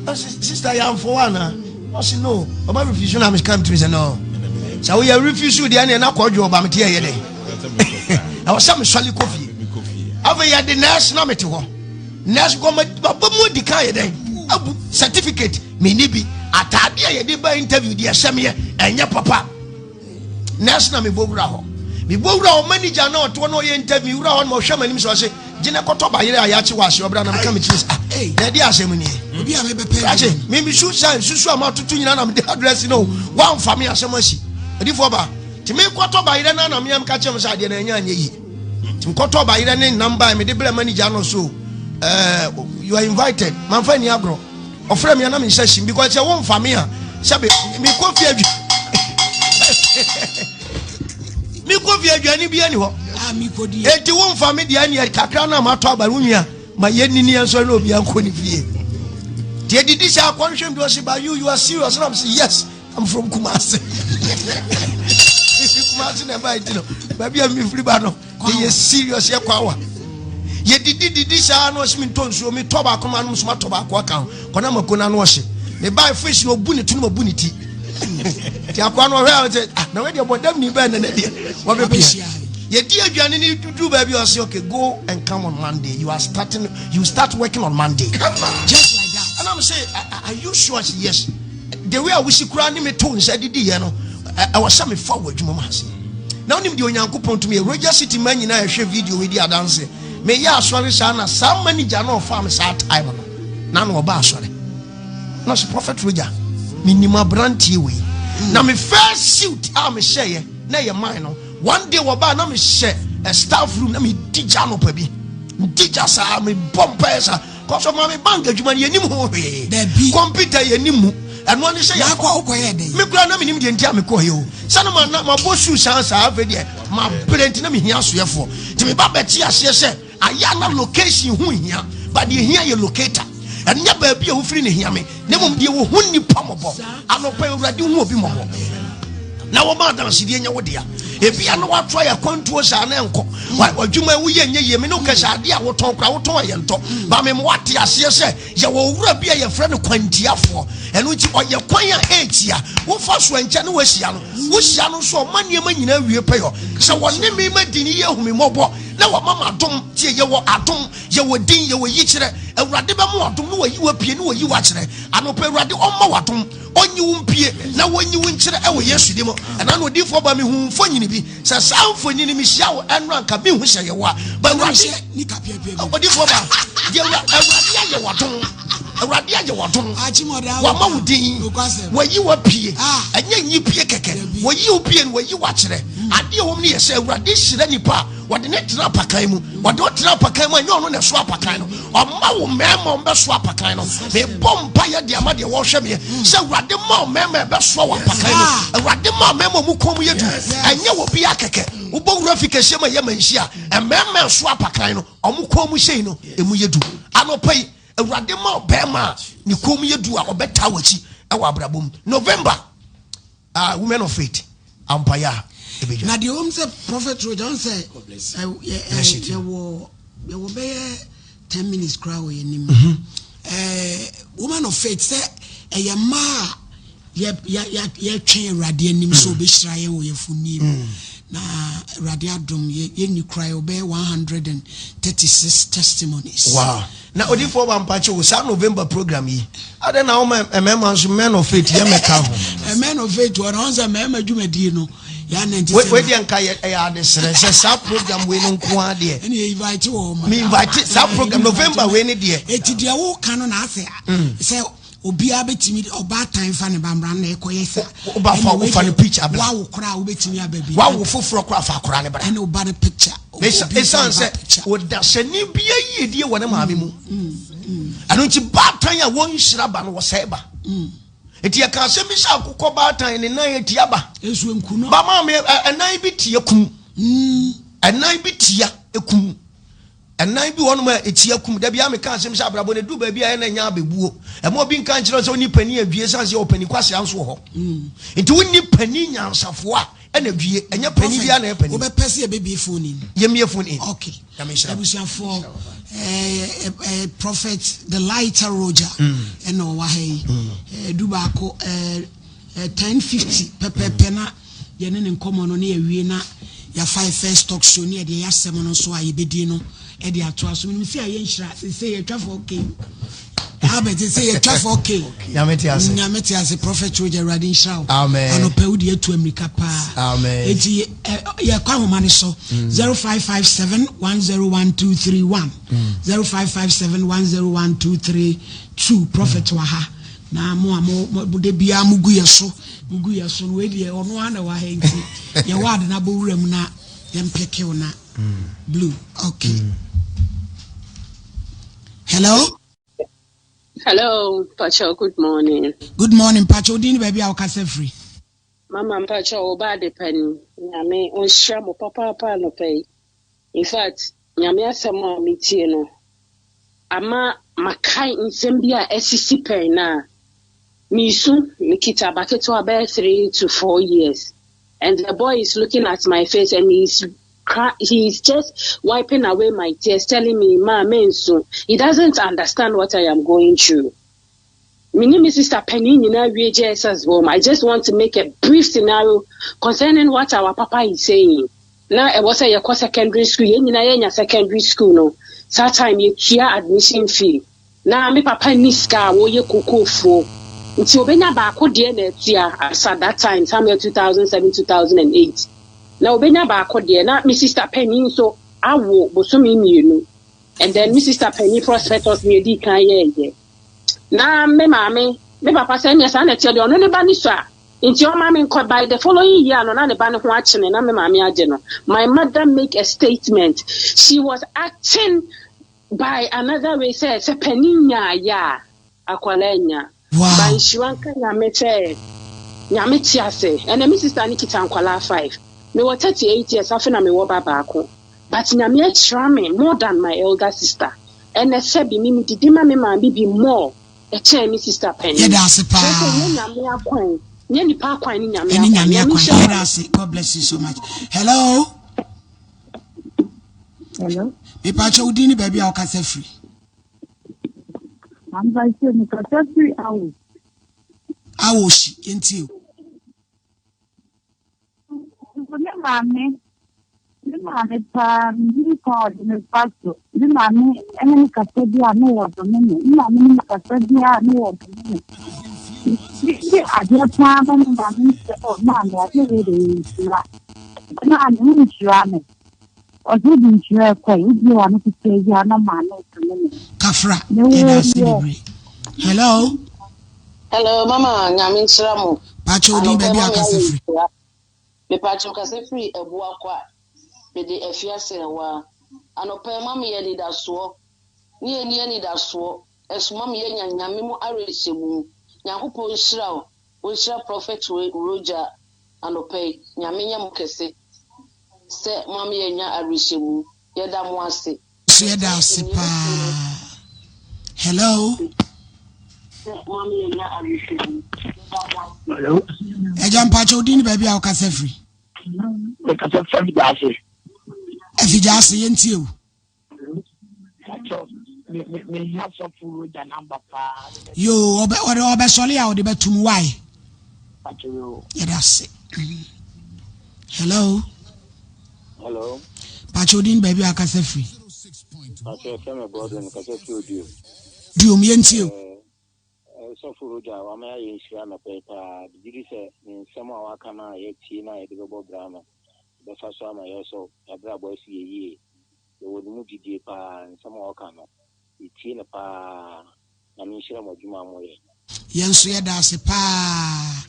Ɔse sister yɛamfo wo anaa? Ɔse no, ɔba refuse na meka metumi sɛ no. Sɛ woyɛ refuse deɛ neɛ na kɔdwo ɔba mete ɛyɛ dɛ. Ɛwɔ sɛ mesɔle kɔ fie. Afei yɛde nurse na mete hɔ. Nurse kɔ mabɔ mu adi kan yɛ dɛn? Abu certificate menni bi. Ataadeɛ a yɛde ba interview deɛ ɛhyɛ meɛ ɛnyɛ papa. Nurse na mebɔ wura hɔ. Mebɔ wura hɔ manager na ɔte hɔ na ɔyɛ interview wura hɔ na ɔhwɛ m'anim sɛ ɔse gyina kɔtɔ bayerɛ a yɛakye wɔ ase ɔbra na meka me kyerɛ sɛ ah na ɛde asɛm nie. Obi a mebɛpɛ akye me mesu sɛ susu a matoto nyina na mede address no woamfa me asɛm asi. Odifoɔ ba nti mekɔtɔ bayerɛ no na mea meka kyerɛ m sɛ adeɛ no ɛnyɛ anyɛ yie. Nti mekɔtɔ bayerɛ ne nam bae mede brɛ manager no so uh, you are invited. Mamfa ni agorɔ. Ɔfrɛ me a na me nsa hyim because sɛ womfa me a sɛbe mekɔ fie adwa mekɔ fie aduane bi ani hɔ enti womfa me deɛ neɛ kakra no a matɔ aba wo nua ma yɛnni ne yɛnsɔre na obia nkɔ ne fie nti ɛdidi sɛ akɔnhwɛm bi ɔse ba you you are serious na mse yes I'm from Kumasi Kumasi na ɛba nti no baabi a mefiri ba no yɛyɛ serious yɛ kɔ awa yɛdidi didi saa na ɔsi mi ntɔ nsuo mi tɔ baako ma anom so ma tɔ baako aka ho kɔnɔ ama ko n'ano ɔhye me ba fish na obu ne tu na obu ne ti ti akɔa no ɔhwɛ a ɔsɛ ah na wɛdeɛ bɔ dam ni bɛn nana deɛ wɔbɛpia yɛdi aduane ne duru baabi ɔsɛ okay go and come on Monday you are starting you start working on Monday just like that and I'm say are you sure yes The way a wosi koraa ne me too nsa didiiɛ no, ɛwɔ sɛ mefa wɔ adwuma mu ase. Na wonim deɛ Onyankopɔn tumi yɛ. Roger City ma nyinaa ɛhwɛ video yi di adanse. Meyɛ asɔre saa na saa manager no ɔfaa me saa time no, na na ɔba asɔre. Na ɔsɛ Prophet Roger, menim aberanteɛ wei. Na me first suit a mehyɛeɛ na ɛyɛ mine no, one day wɔbaa na mehyɛ a staff room na medi gya anɔpa bi. Medi gya saa, mebɔ mpaeɛ saa. Kɔsɔ maame bank adwuma no yɛnim ho hwee. Dabi. Kɔmputa yɛnim mu. Ɛno ne sɛ yɛakɔ wokɔyɛ dɛn? Me koraa na menim deɛ nti a mekɔɔ yɛ o. Sɛ no ma na mabɔ suu saa saa afei deɛ mabrɛ nti na mehia asoɛfoɔ. Nti meba bɛte aseɛ sɛ ayɛ a na location ho nhia but deɛ hia yɛ locator. Ɛnyɛ baabi a wofiri na hia me na mmom deɛ wɔhu nnipa mmɔbɔ. Anɔpa yi Awurade hu obi mmɔbɔ na wɔma adansedie nyɛ wo dea. Ebia na woato ayɛ akwantuo saa na ɛnkɔ. W'adwuma woyɛ nyɛ yie. Me ne wo kasa adeɛ a wotɔn koraa wotɔn a yɛntɔ. Ba me ma woate aseɛ sɛ yɛwɔ owura bi a yɛfrɛ no kwantiafoɔ. Ɛno nti ɔyɛ kwan a ɛretia. Wofa so ɛnkyɛ ne woahyia no. Wohyia no nso ɔma nneɛma nyinaa wie pɛyɔ. Sɛ wɔne me ma di ne yɛ ahu me mmɔbɔ na wɔma m'adom. Tie yɛwɔ adom, yɛwɔ din, yɛwɔ yikyerɛ. Awurade bɛma w'adom na wayi wo apue na wayi wo akyerɛ. Anɔpa Awurade ɔmma w'adom. Ɔnyi wo mpue na wɔnyi wo nkyerɛ ɛwɔ Yesu din mu. Ɛna na odiyifoɔ ba mehu mfonyini bi. Sɛ saa mfonyini mehyia wo ɛno anka mehu sɛ yɛ wo a. Ba Awurade odiyifoɔ ba deɛ Awurade ayɛ w'adom. Awurade ayɛ w'adom. Wama wo din. Wayi wo apue. Ɛnyɛ nyi pue kɛkɛ. Wayi wo pue no wayi wo akyerɛ. Adeɛ wɔm no yɛ sɛ Awurade hyira nipa a wɔde ne tena apakan mu. Wɔde wo tena apakan mu a ɛnyɛ ɔno na ɛso apakan no. Ɔma wo mmarima ɔmbɛso apakan no. Mebɔ mpaeɛ de ama deɛ wɔhwɛ meɛ sɛ Awurade ma mmarima ɛbɛsoa wɔ apakan mu. Awurade ma mmarima ɔmu kɔn mu yɛ du. Ɛnyɛ wɔ bi akɛkɛ. Wobɔ wura fi kɛseɛ ma yɛ ma nhyia. Mmarima ɛso apakan no ɔmo kɔn mu sei no emu yɛ du. Anɔpa yi Awurade ma ɔbarima a ne kɔn mu yɛ du a ɔbɛtaa w'akyi ɛwɔ abrabɔ mu. November Ah, women of faith, ampaeɛ a ɛbɛdwa. Na deɛ wɔm sɛ prophet Roger wɔn sɛ yɛwɔ yɛwɔ bɛyɛ 10 minutes koraa wɔ yɛn anim. Mhm. Eh, woman of faith sɛ ɛyɛ mmaa a yɛtwɛn Awurade anim sɛ mm. ɔbɛhyira yɛn wɔ yɛfoni mu. Mm. Na Awurade adom yɛnni koraa yɛwɔ bɛyɛ 136 testimonies. Wow. Na odifoɔ ba mpakyɛ o saa November program yi adɛn na woma mmarima nso men of faith yɛ mɛka ho. Men of faith wɔ na wɔn sɛ mmarima dwumadie no yɛ anante sɛ. Wei deɛ nka yɛ ɛyɛ adesrɛ sɛ saa program wei no nko ara deɛ. Ɛna yɛ invite wɔ ma. Mi invite saa program November wei ne deɛ. Eti deɛ woka no na asɛ sɛ obiara bɛtumi ɔbaatan fa ne ba mmra na ɛkɔyɛ sa. Woba fa wofa no picture bra. Wawo koraa wobɛtumi aba bi. Wawo foforɔ koraa fa akora ne bra. Ɛne woba no picture. Ɛsiane sɛ ɔdasani bi ayiedie wɔ ne maame mu. Ɛno nti baatan a wɔnhyira ba no wɔsɛe ba. Nti yɛka asɛm bi sɛ akokɔ baatan ne nan atia ba. Ba maame ɛnan bi tia kum. Ɛnan bi tia kum. Ɛnan bi wɔnom a ɛtia kum. Da biara meka asɛm sɛ abrabɔ no ɛduru baabi a ɛna nya abɛbuo. Ɛma obi nka nkyerɛ sɛ wonni panin adwie sane sɛ ɔpani kwasea nso wɔ hɔ. Nti wonni panin nyansafoɔ a ɛna due ɛnyɛ panin biara na ɛyɛ panin. Wobɛpɛ sɛ yɛbɛbie phone in? Yɛmmie phone in. Okay. Abusuafoɔ ɛɛ ɛɛ Prophet the lighter Roger ɛna ɔwɔ ha yi. Ɛdu baako ɛɛ 10:50 pɛpɛpɛ na yɛne ne nkɔmmɔ no ne yɛwie na yɛafa yɛ first talk show ne yɛde yɛ asɛm no nso a yɛbɛdi no ɛde atoa so. Menim sɛ ɛyɛ nhyira sese yɛtwa 4K. Albert sɛ yɛtwa 4K. Nyame te ase. Nyame te ase Prophet Roger Awurade nhyira wo. Amen. Anɔpa wo de atu amirika paa. Amen. Eti yɛkɔ ahoma no so. 0557 101231 0557 101232 Prophet wɔ ha. Na mo a mo mo de biara mo gu yɛ so mo gu yɛ so no wei deɛ ɔno ara na wɔ ha nti yɛwɔ ade na abɔ wura mu na yɛmpɛkew na blue okay. Hello. Hello, Pacho, good morning. Good morning, Pacho. Odin baabi a wokasa firi. Mama Pacho, wo ba ade pa ni. Nyame ɔnhyira mo papaapa anɔpa yi. In fact, Nyame asɛm a metie no, ama makae nsɛm bi a asisi pɛn na mesu, mekita aba ketewa bɛyɛ 3 to 4 years. And the boy is looking at my face and he's cry, he's just wiping away my tears, telling me, Ma, mensu. He doesn't understand what I am going through. Me ne me sister panin nyinaa wie JSS bɔ mu. I just want to make a brief scenario concerning what our papa is saying. Na ɛwɔ sɛ yɛkɔ secondary school, yɛn nyinaa yɛnya secondary school no. Saa time yɛtua admission fee. Na me papa ni sika a wɔyɛ kokofuo. Nti obenya baako deɛ na atua as at that time, somewhere 2007, 2008. Na obenya baako deɛ na me sister panin nso awo bosome 2. And then me sister panin prospectus ne edi kan yɛɛyɛ. Na me maame, me papa sɛ ɛnyɛ saa na ɛteɛ deɛ ɔno ne ba ne so a nti ɔma me nkɔ. By the following year no na ne ba ne ho akyene na me maame agye no. My mother make a statement, she was acting by another way sɛ sɛ panin nyaayɛ a akwadaa nya. Ba nhyira nka Nyame sɛ Nyame te ase. Ɛnɛ me sister ne kita nkwalaa five. Mewɔ 38 years afe na mewɔ ba baako. But Nyame akyira me more than my elder sister. Ɛnɛ sɛbi me medidi ma me maame bi more ɛkyɛn me sister panin. Yɛda ase paa. Kyerɛ sɛ nyɛ Nyame akwan, nyɛ nipa akwan ne Nyame Ɛne akwan. Nyame Nyame akwan. nhyira Yɛda ase. God bless you so much. Hello. Hello. Mepakyɛ wo din ne baabi a wokasa firi. Ampakyɛ mekasa firi Awo. Awohyi, yɛntie o. Ne maame paa, megyiri kwan a ɔde me fa so. Ne maame ne me kasa bi a ne wɔ dome me. Ne maame ne me kasa bi a ne wɔ dome me. Mede adeɛ paa ma me maame sɛ, ɔ maame, adeɛ wei de yɛ nhyira. Maame, wo nhyira me. Ɔsɛ wode nhyira ɛkɔ yi, wobie w'ano ketewa bi a na maame dome me. Kafra, yɛda ase bebree. Hello. Hello, mama, Nyame nhyira mo. Pakyɛ wo din Anɔpa baabi a ma me wokasa ayɛ firi. nhyira. Mepakyɛ kasa firi Abuakwa. Mede afiase ɛwɔ. Anɔpa yi ma me yɛ anidasoɔ. Ne yɛni anidasoɔ. Ɛsoma me yɛ Nyame mu awerɛhyɛmu. Nyankopɔn nhyira wo. Wɔnhyira Prophet Roger anɔpa yi. Nyame nyɛ mo kɛse. Sɛ mo ama yɛnya awerɛhyɛmu. Yɛda mo ase. So yɛda ase paa. Hello. Sɛ mo ama yɛnya awerɛhyɛmu. Yɛda mo ase. Hello. Agya, mpakyɛ wo din ne baabi a wokasa firi. Mekasa fa Afigya. Afigya ase, yɛntie o. Mehia sɔfo Roger number paa. Yo, ɔbɛ ɔde ɔbɛsɔle a ɔde bɛtum wae. Yɛda ase. Hello. Hello. Pakyɛ wo din baabi a wokasa firi. Pakyɛ fɛ me Godwin kasa firi Oduom. Duom, yɛntie o. Sɔfo Roger, wama yɛayɛ nhyira anɔpa yi paa. Megye di sɛ ne nsɛm a waka no a yɛatie no a yɛde bɛbɔ bra no, yɛbɛfa so ama yɛ so yɛabrabɔ asi yɛ yie. Yɛwɔ ne mu gyidie paa, nsɛm a ɔka no, yɛtie no paa. Na menhyira mo adwuma a moyɛ. Yɛn nso yɛda ase paa.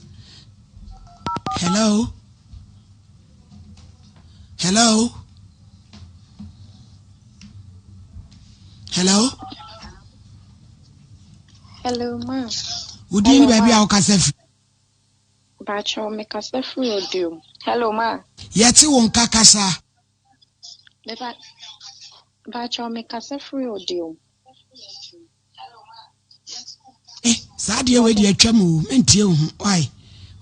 Hello. Hello. Hello. Hello ma. Wo din ne baabi a wokasa firi. Mpakyɛw mekasa firi Odiom. Hello ma. Yɛte wo nka kasa. Mepa mpakyɛw mekasa firi Odiom. Eh, saa deɛ wei deɛ atwam o, mentie wo ho. Why?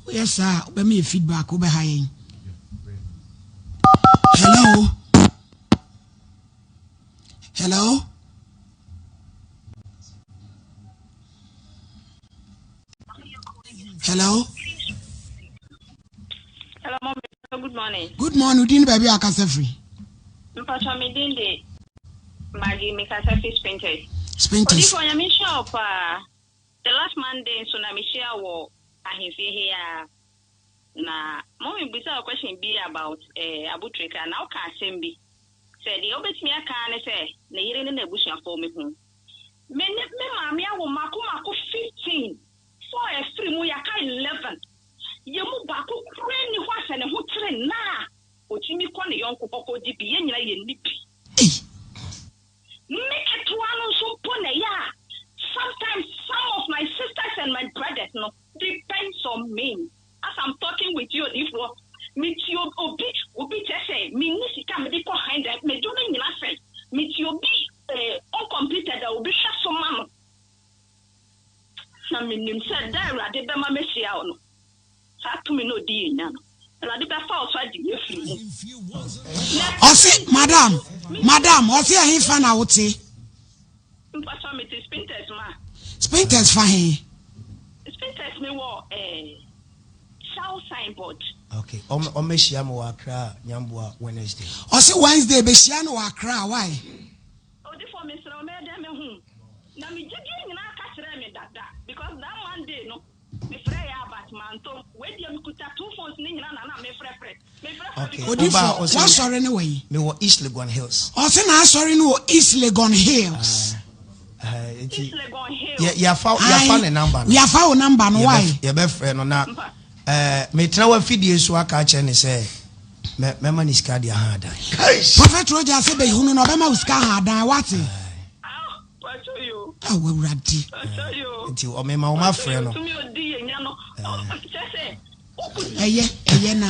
Woyɛ saa a, wobɛma yɛ feedback, wobɛha yɛn. Hello? Hello? Hello? Hello, mommy. Good morning. Good morning. Udin baabi a akasa firi. Mpatsɔ me din de Maggie me kasa fi Spintex. Spintex. Odifo nyame nhyira wo paa. The last Monday nso na mehyia wɔ ahemfie he a na mommy bisa wo question bi about eh, Abutreka na woka asɛm bi sɛ deɛ wobɛtumi aka ne sɛ ne yere ne n'abusuafoɔ mehu. Me ne me maame awo mako mako 15, four afiri mu yɛaka 11. Yɛn mu baako koraa nni hɔ a sɛ ne ho kyere no a, otumi kɔ ne yɔnko hɔ kɔgye bi. Yɛn nyinaa yɛnni bi. Me ketewa no nso mpo na ɛyɛ a sometimes some of my sisters and my brothers no depends on me. As I'm talking with you odiyifoɔ, mete obi, obi kyerɛ sɛ menni sika a mede kɔ han dan, m'adwuma nyinaa sɛe. Mete obi eh, uncompleted a obi hwɛ so ma no. Na menim sɛ da a Awurade bɛma mahyia wo no, saa tumi no a ɔdi yɛn nya no, Awurade bɛfa wo so agye yɛn afiri mu. Na Ɔse, madam, madam, ɔse ɛhefa na wote? Mpakyɛw mete Spintex ma. Spintex fa he? Spintex me wɔ eh, Shell signboard. Okay, ɔm ɔmmɛhyia me wɔ Accra Nyamboa Wednesday. Ɔse Wednesday bɛhyia no wɔ Accra, why? Odifoɔ mesrɛ wo mɛyɛ dɛn mahu na me gyidie nyinaa ka kyerɛɛ me dada because that Monday no me frɛɛ a but mantɔ wei deɛ me kuta two phones no nyinaa na na me frɛfrɛ me frɛfrɛ Okay, because woba a Odifoɔ ɔse w'asɔre no wɔ he? mewɔ East Legon Hills. Ɔse n'asɔre no wɔ East Legon Hills. Ah, eh, nti East Legon Hills. yɛ yɛafa yɛafa Ae, ne number no. yɛafa wo number no why? Yɛbɛ yɛbɛfrɛ no na Mpa. eh, metena w'afidie so aka akyerɛ ne sɛ Mɛ mɛma ne sika de aha adan. Prophet Roger sɛ bɛhunu no ɔbɛma wo sika aha adan wate. Awo awurade. Nti ɔmema wɔn afrɛ no. Ɛyɛ ɛyɛ na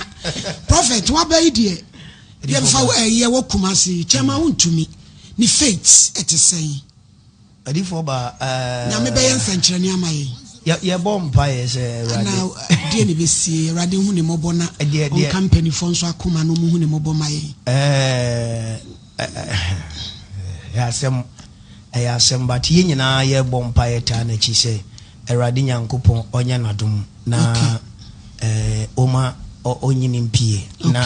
prophet waba yi deɛ yɛmfa ɛyɛ wɔ Kumasi kyɛma wontumi ne faith ɛte sɛn. Adiyifoɔ ba ɛɛ. Nyame bɛyɛ nsɛnkyerɛnne ama yɛn. Yɛ yɛbɔ mpaeɛ sɛ Awurade. Ana deɛ na ɛbɛsie Awurade nhu ne mmɔbɔ na ɔnka mpaninfoɔ nso akoma na ɔmo hu ne mmɔbɔ ma yɛn. Ɛɛ ɛyɛ asɛm ɛyɛ asɛm but yɛn nyinaa yɛbɔ mpaeɛ taa n'akyi sɛ Awurade Nyankopɔn ɔnyɛ n'adom na okay. Ɔma ɔnyini mpie na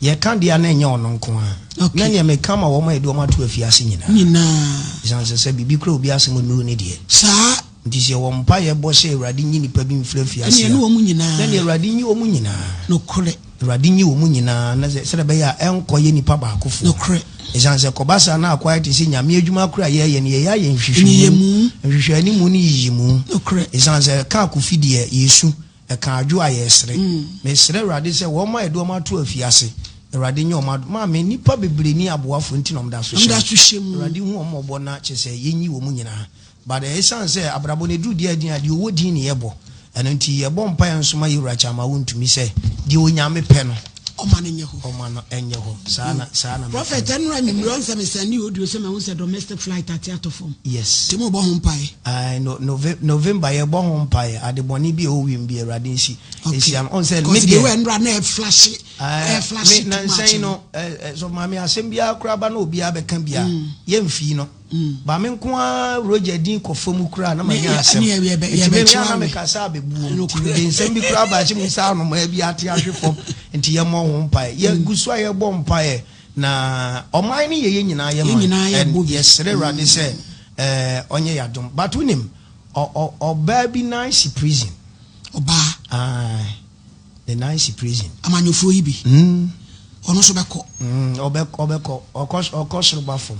yɛka deɛ na ɛnyɛ ɔno nko ara na nea meka ma wɔn a yɛde wɔn ato afiase nyinaa ɛsiane sɛ sɛ biribi kura obi asɛm nnuru ne deɛ saa nti sɛ wɔn mpa yɛbɔ sɛ Awurade nyi nipa bi mfiri afiase a na nea Awurade nyi wɔn nyinaa nokorɛ Awurade nyi wɔn nyinaa na sɛ sɛdeɛ ɛbɛyɛ a ɛnkɔ yɛ nipa baakofoɔ. Nokorɛ. Ɛsiane sɛ kɔba saa na akɔ ayɛ te sɛ Nyame adwuma koro a yɛreyɛ no, yɛyɛ ayɛ nhwehwɛmu, nhwehwɛanimu ne yiyimu. Nokorɛ. Ɛsiane sɛ ɛka Kofi deɛ, yɛsu, ɛka Adwo a, yɛresere. Mesrɛ Awurade sɛ wɔn a yɛde wɔn ato afiase, Awurade nyɛ wɔn adom. Maame, nnipa bebree nni aboafoɔ nti na wɔda so hyɛ mu. Awurade hu wɔn mmɔbɔ na kyerɛ sɛ yɛnyi wɔn nyinaa. But ɛsiane sɛ abrabɔ no ɛduru deɛ ɛden a, deɛ ɔwɔ din ne yɛbɔ. Ɛno nti yɛbɔ mpaeɛ nso ma Yɛwura Kyama wontumi sɛ, deɛ Onyame pɛ no, Ɔma no nyɛ hɔ. Ɔma no nyɛ hɔ. Saa na, saa na mɛka Prophet, no. ɛnora anwummerɛ ɔn sɛ me sɛnde audio sɛ mahu sɛ domestic flight ate atɔ fam. Yes. Nti mobɔ ho mpaeɛ? Ae, no, Nove, November yɛbɔ ho mpaeɛ. Ade bɔne bi a ɛwɔ wiem bi Awurade nsi, Okay. nsi ano. Ɔn sɛ me Because the deɛ. way ɛnora na ɛflashe, Ae, ɛflashe me, too much nansa yi no. no, ɛ, ɛ, sɔfo maame asɛm biara koraa ba na obiara bɛka bi a, yɛmfii no. Ba me nko ara Roger din kɔ fam koraa na manya asɛm. Nti me mea na mekasa abɛbuo mu. Nti mede nsɛm bi koraa ba akyi mu sɛ anomaa bi ate ahwe fam. Nti yɛmmɔ ho mpaeɛ. Yɛgu so a yɛbɔ mpaeɛ na ɔman no yɛ yɛn nyinaa yɛ man. And yɛsrɛ Awurade sɛ ɔnyɛ yɛn adom. But wonim, ɔbaa bi nan si prison. Ɔbaa? Aye. Ne nan si prison. Amanyɔfoɔ yi bi. Ɔno nso bɛkɔ. Ɔbɛkɔ ɔbɛkɔ ɔkɔ ɔkɔ soro ba fam.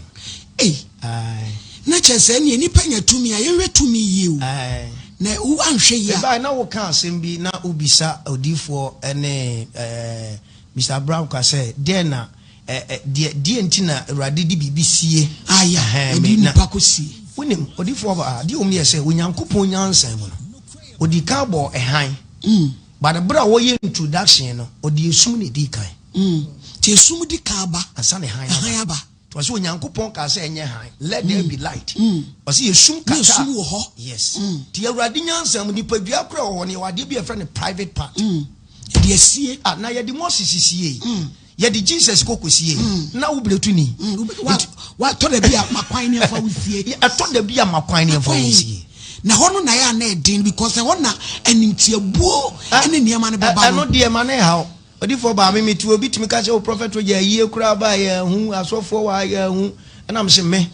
Ei. Aye. Na kyerɛ sɛ ɛneɛ nipa nya tumi a yɛnhwɛ tumi yie o. Aye. Na wo anhwɛ yie a. Mebae na wo ka asɛm bi na wo bisa odiyifoɔ ne ɛɛ Mister Brown ka sɛ deɛn na ɛ ɛ deɛ deɛ nti na Awurade de biribi sie. Ah yeah, Ɛhɛn ɔde me na. nipa kɔ sie. Wonim, odifoɔ baa, adeɛ wɔ mu yɛ sɛ, Onyankopɔn nyansa mu no, ɔdii kan bɔɔ ɛhan. But berɛ a wɔyɛ introduction no, ɔde esum na ɛdii kan. Nti esum di kan ba. Ansa na hann aba. Hann aba. Nti ɔse Onyankopɔn kaa sɛ ɛnyɛ hann, let there be light. Ɔse esum Na kataa. esum wɔ hɔ. Yes. Nti Awurade nyansa mu, nipadua koraa wɔ hɔ no, yɛwɔ adeɛ bi a yɛfrɛ no private part. Yɛde asie. Ah, na yɛde Moses siei. Yɛde Jesus kɔ kɔsiei. Na wo berɛ ni. Watɔ da bi a ma kwan ne ɛfa wo sie. Ɛtɔ da bi a ma kwan ne ɛfa wo sie. Na hɔ no na yɛ a na ɛden because ɛhɔ na animtiabuo ne nneɛma no bɛba no. Ɛno deɛ ma ne haw. Odifoɔ baa me mete obi tumi ka sɛ o prophet Roger ayie koraa baa yɛ ahu asɔfoɔ wɔ ha yɛ ahu ɛna me se me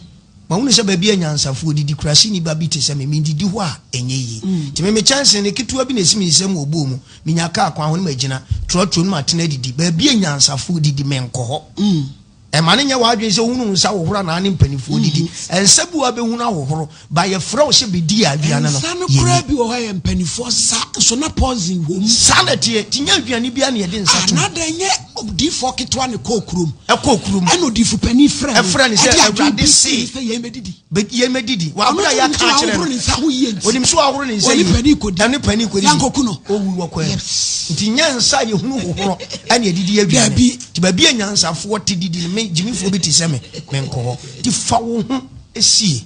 mahunu sɛ baabi a nyansafoɔ didi kuraseni ba bi te sɛ me mendidi hɔ a ɛnyɛ yie nti me me kyɛnse no ketewa bi na ɛsi me nsam wɔ bɔɔ mu menya kaa kwan ho no magyina trɔtrɔ no matena adidi baabi a nyansafoɔ didi menkɔ hɔ. Ɛma no nyɛ w'adwene sɛ wohunu wo nsa ahohoro anaa ne mpanimfoɔ didi. Mm-hmm. Nsa bi wɔ a bɛhunu ahohoro, ba yɛfrɛ wo sɛ bɛdi aduane no. Nsa no koraa bi wɔ hɔ yɛ mpanimfoɔ nsa nso na poison wɔ mu. Saa na ɛteɛ, nti nyɛ aduane biara na yɛde nsa tom. Anaa dɛ nyɛ odiifoɔ ketewa na ɛkɔɔ kurom. Ɛkɔɔ kurom. Ɛna odiifo panin frɛ no. Ɛfrɛ no sɛ Awurade se. Sɛ yɛn bɛdidi. Yɛn bɛdidi. Wɔ abere a yɛaka akyerɛ no. Ɔno nsa ho yie nti. Onim sɛ wahoro ne nsa yie. Ɔne panin kɔdi. Ɛne panin kɔdi. Yankɔku no. Owu wɔ kwan mu. Nti nyɛ nsa a yɛhunu hohoro ɛna yɛdidi aduane. Dabi. Nti baabi a nyansafoɔ te didi no, me gyimifoɔ bi te sɛ me, menkɔ hɔ. Nti fa wo ho sie.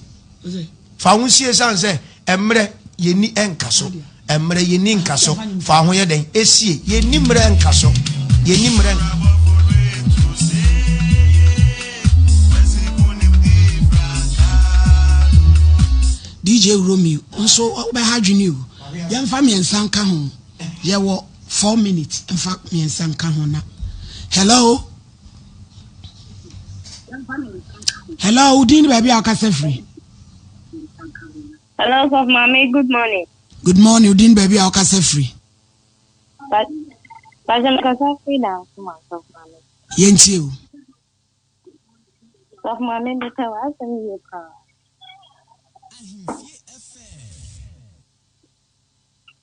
Fa wo ho sie sane sɛ mmerɛ yɛnni nka so. Mmerɛ yɛnni nka so. Fa wo ho yɛ dɛn? Esie. Yɛnni mmerɛ nka so. Yɛnni mmerɛ nka DJ Romeo nso wobɛha adwene o. Yɛmfa mmiɛnsa nka ho. Yɛwɔ 4 minutes mfa mmiɛnsa nka ho na. Hello. Hello, wo din ne baabi a wokasa firi? Hello, Sof Mami. Good morning. Good morning. Wo din baabi a wokasa firi? Pastor mekasa firi Dansoma, Sof Mami. Yɛntie o. Sof Mami, mepɛ w'asɛm yie paa.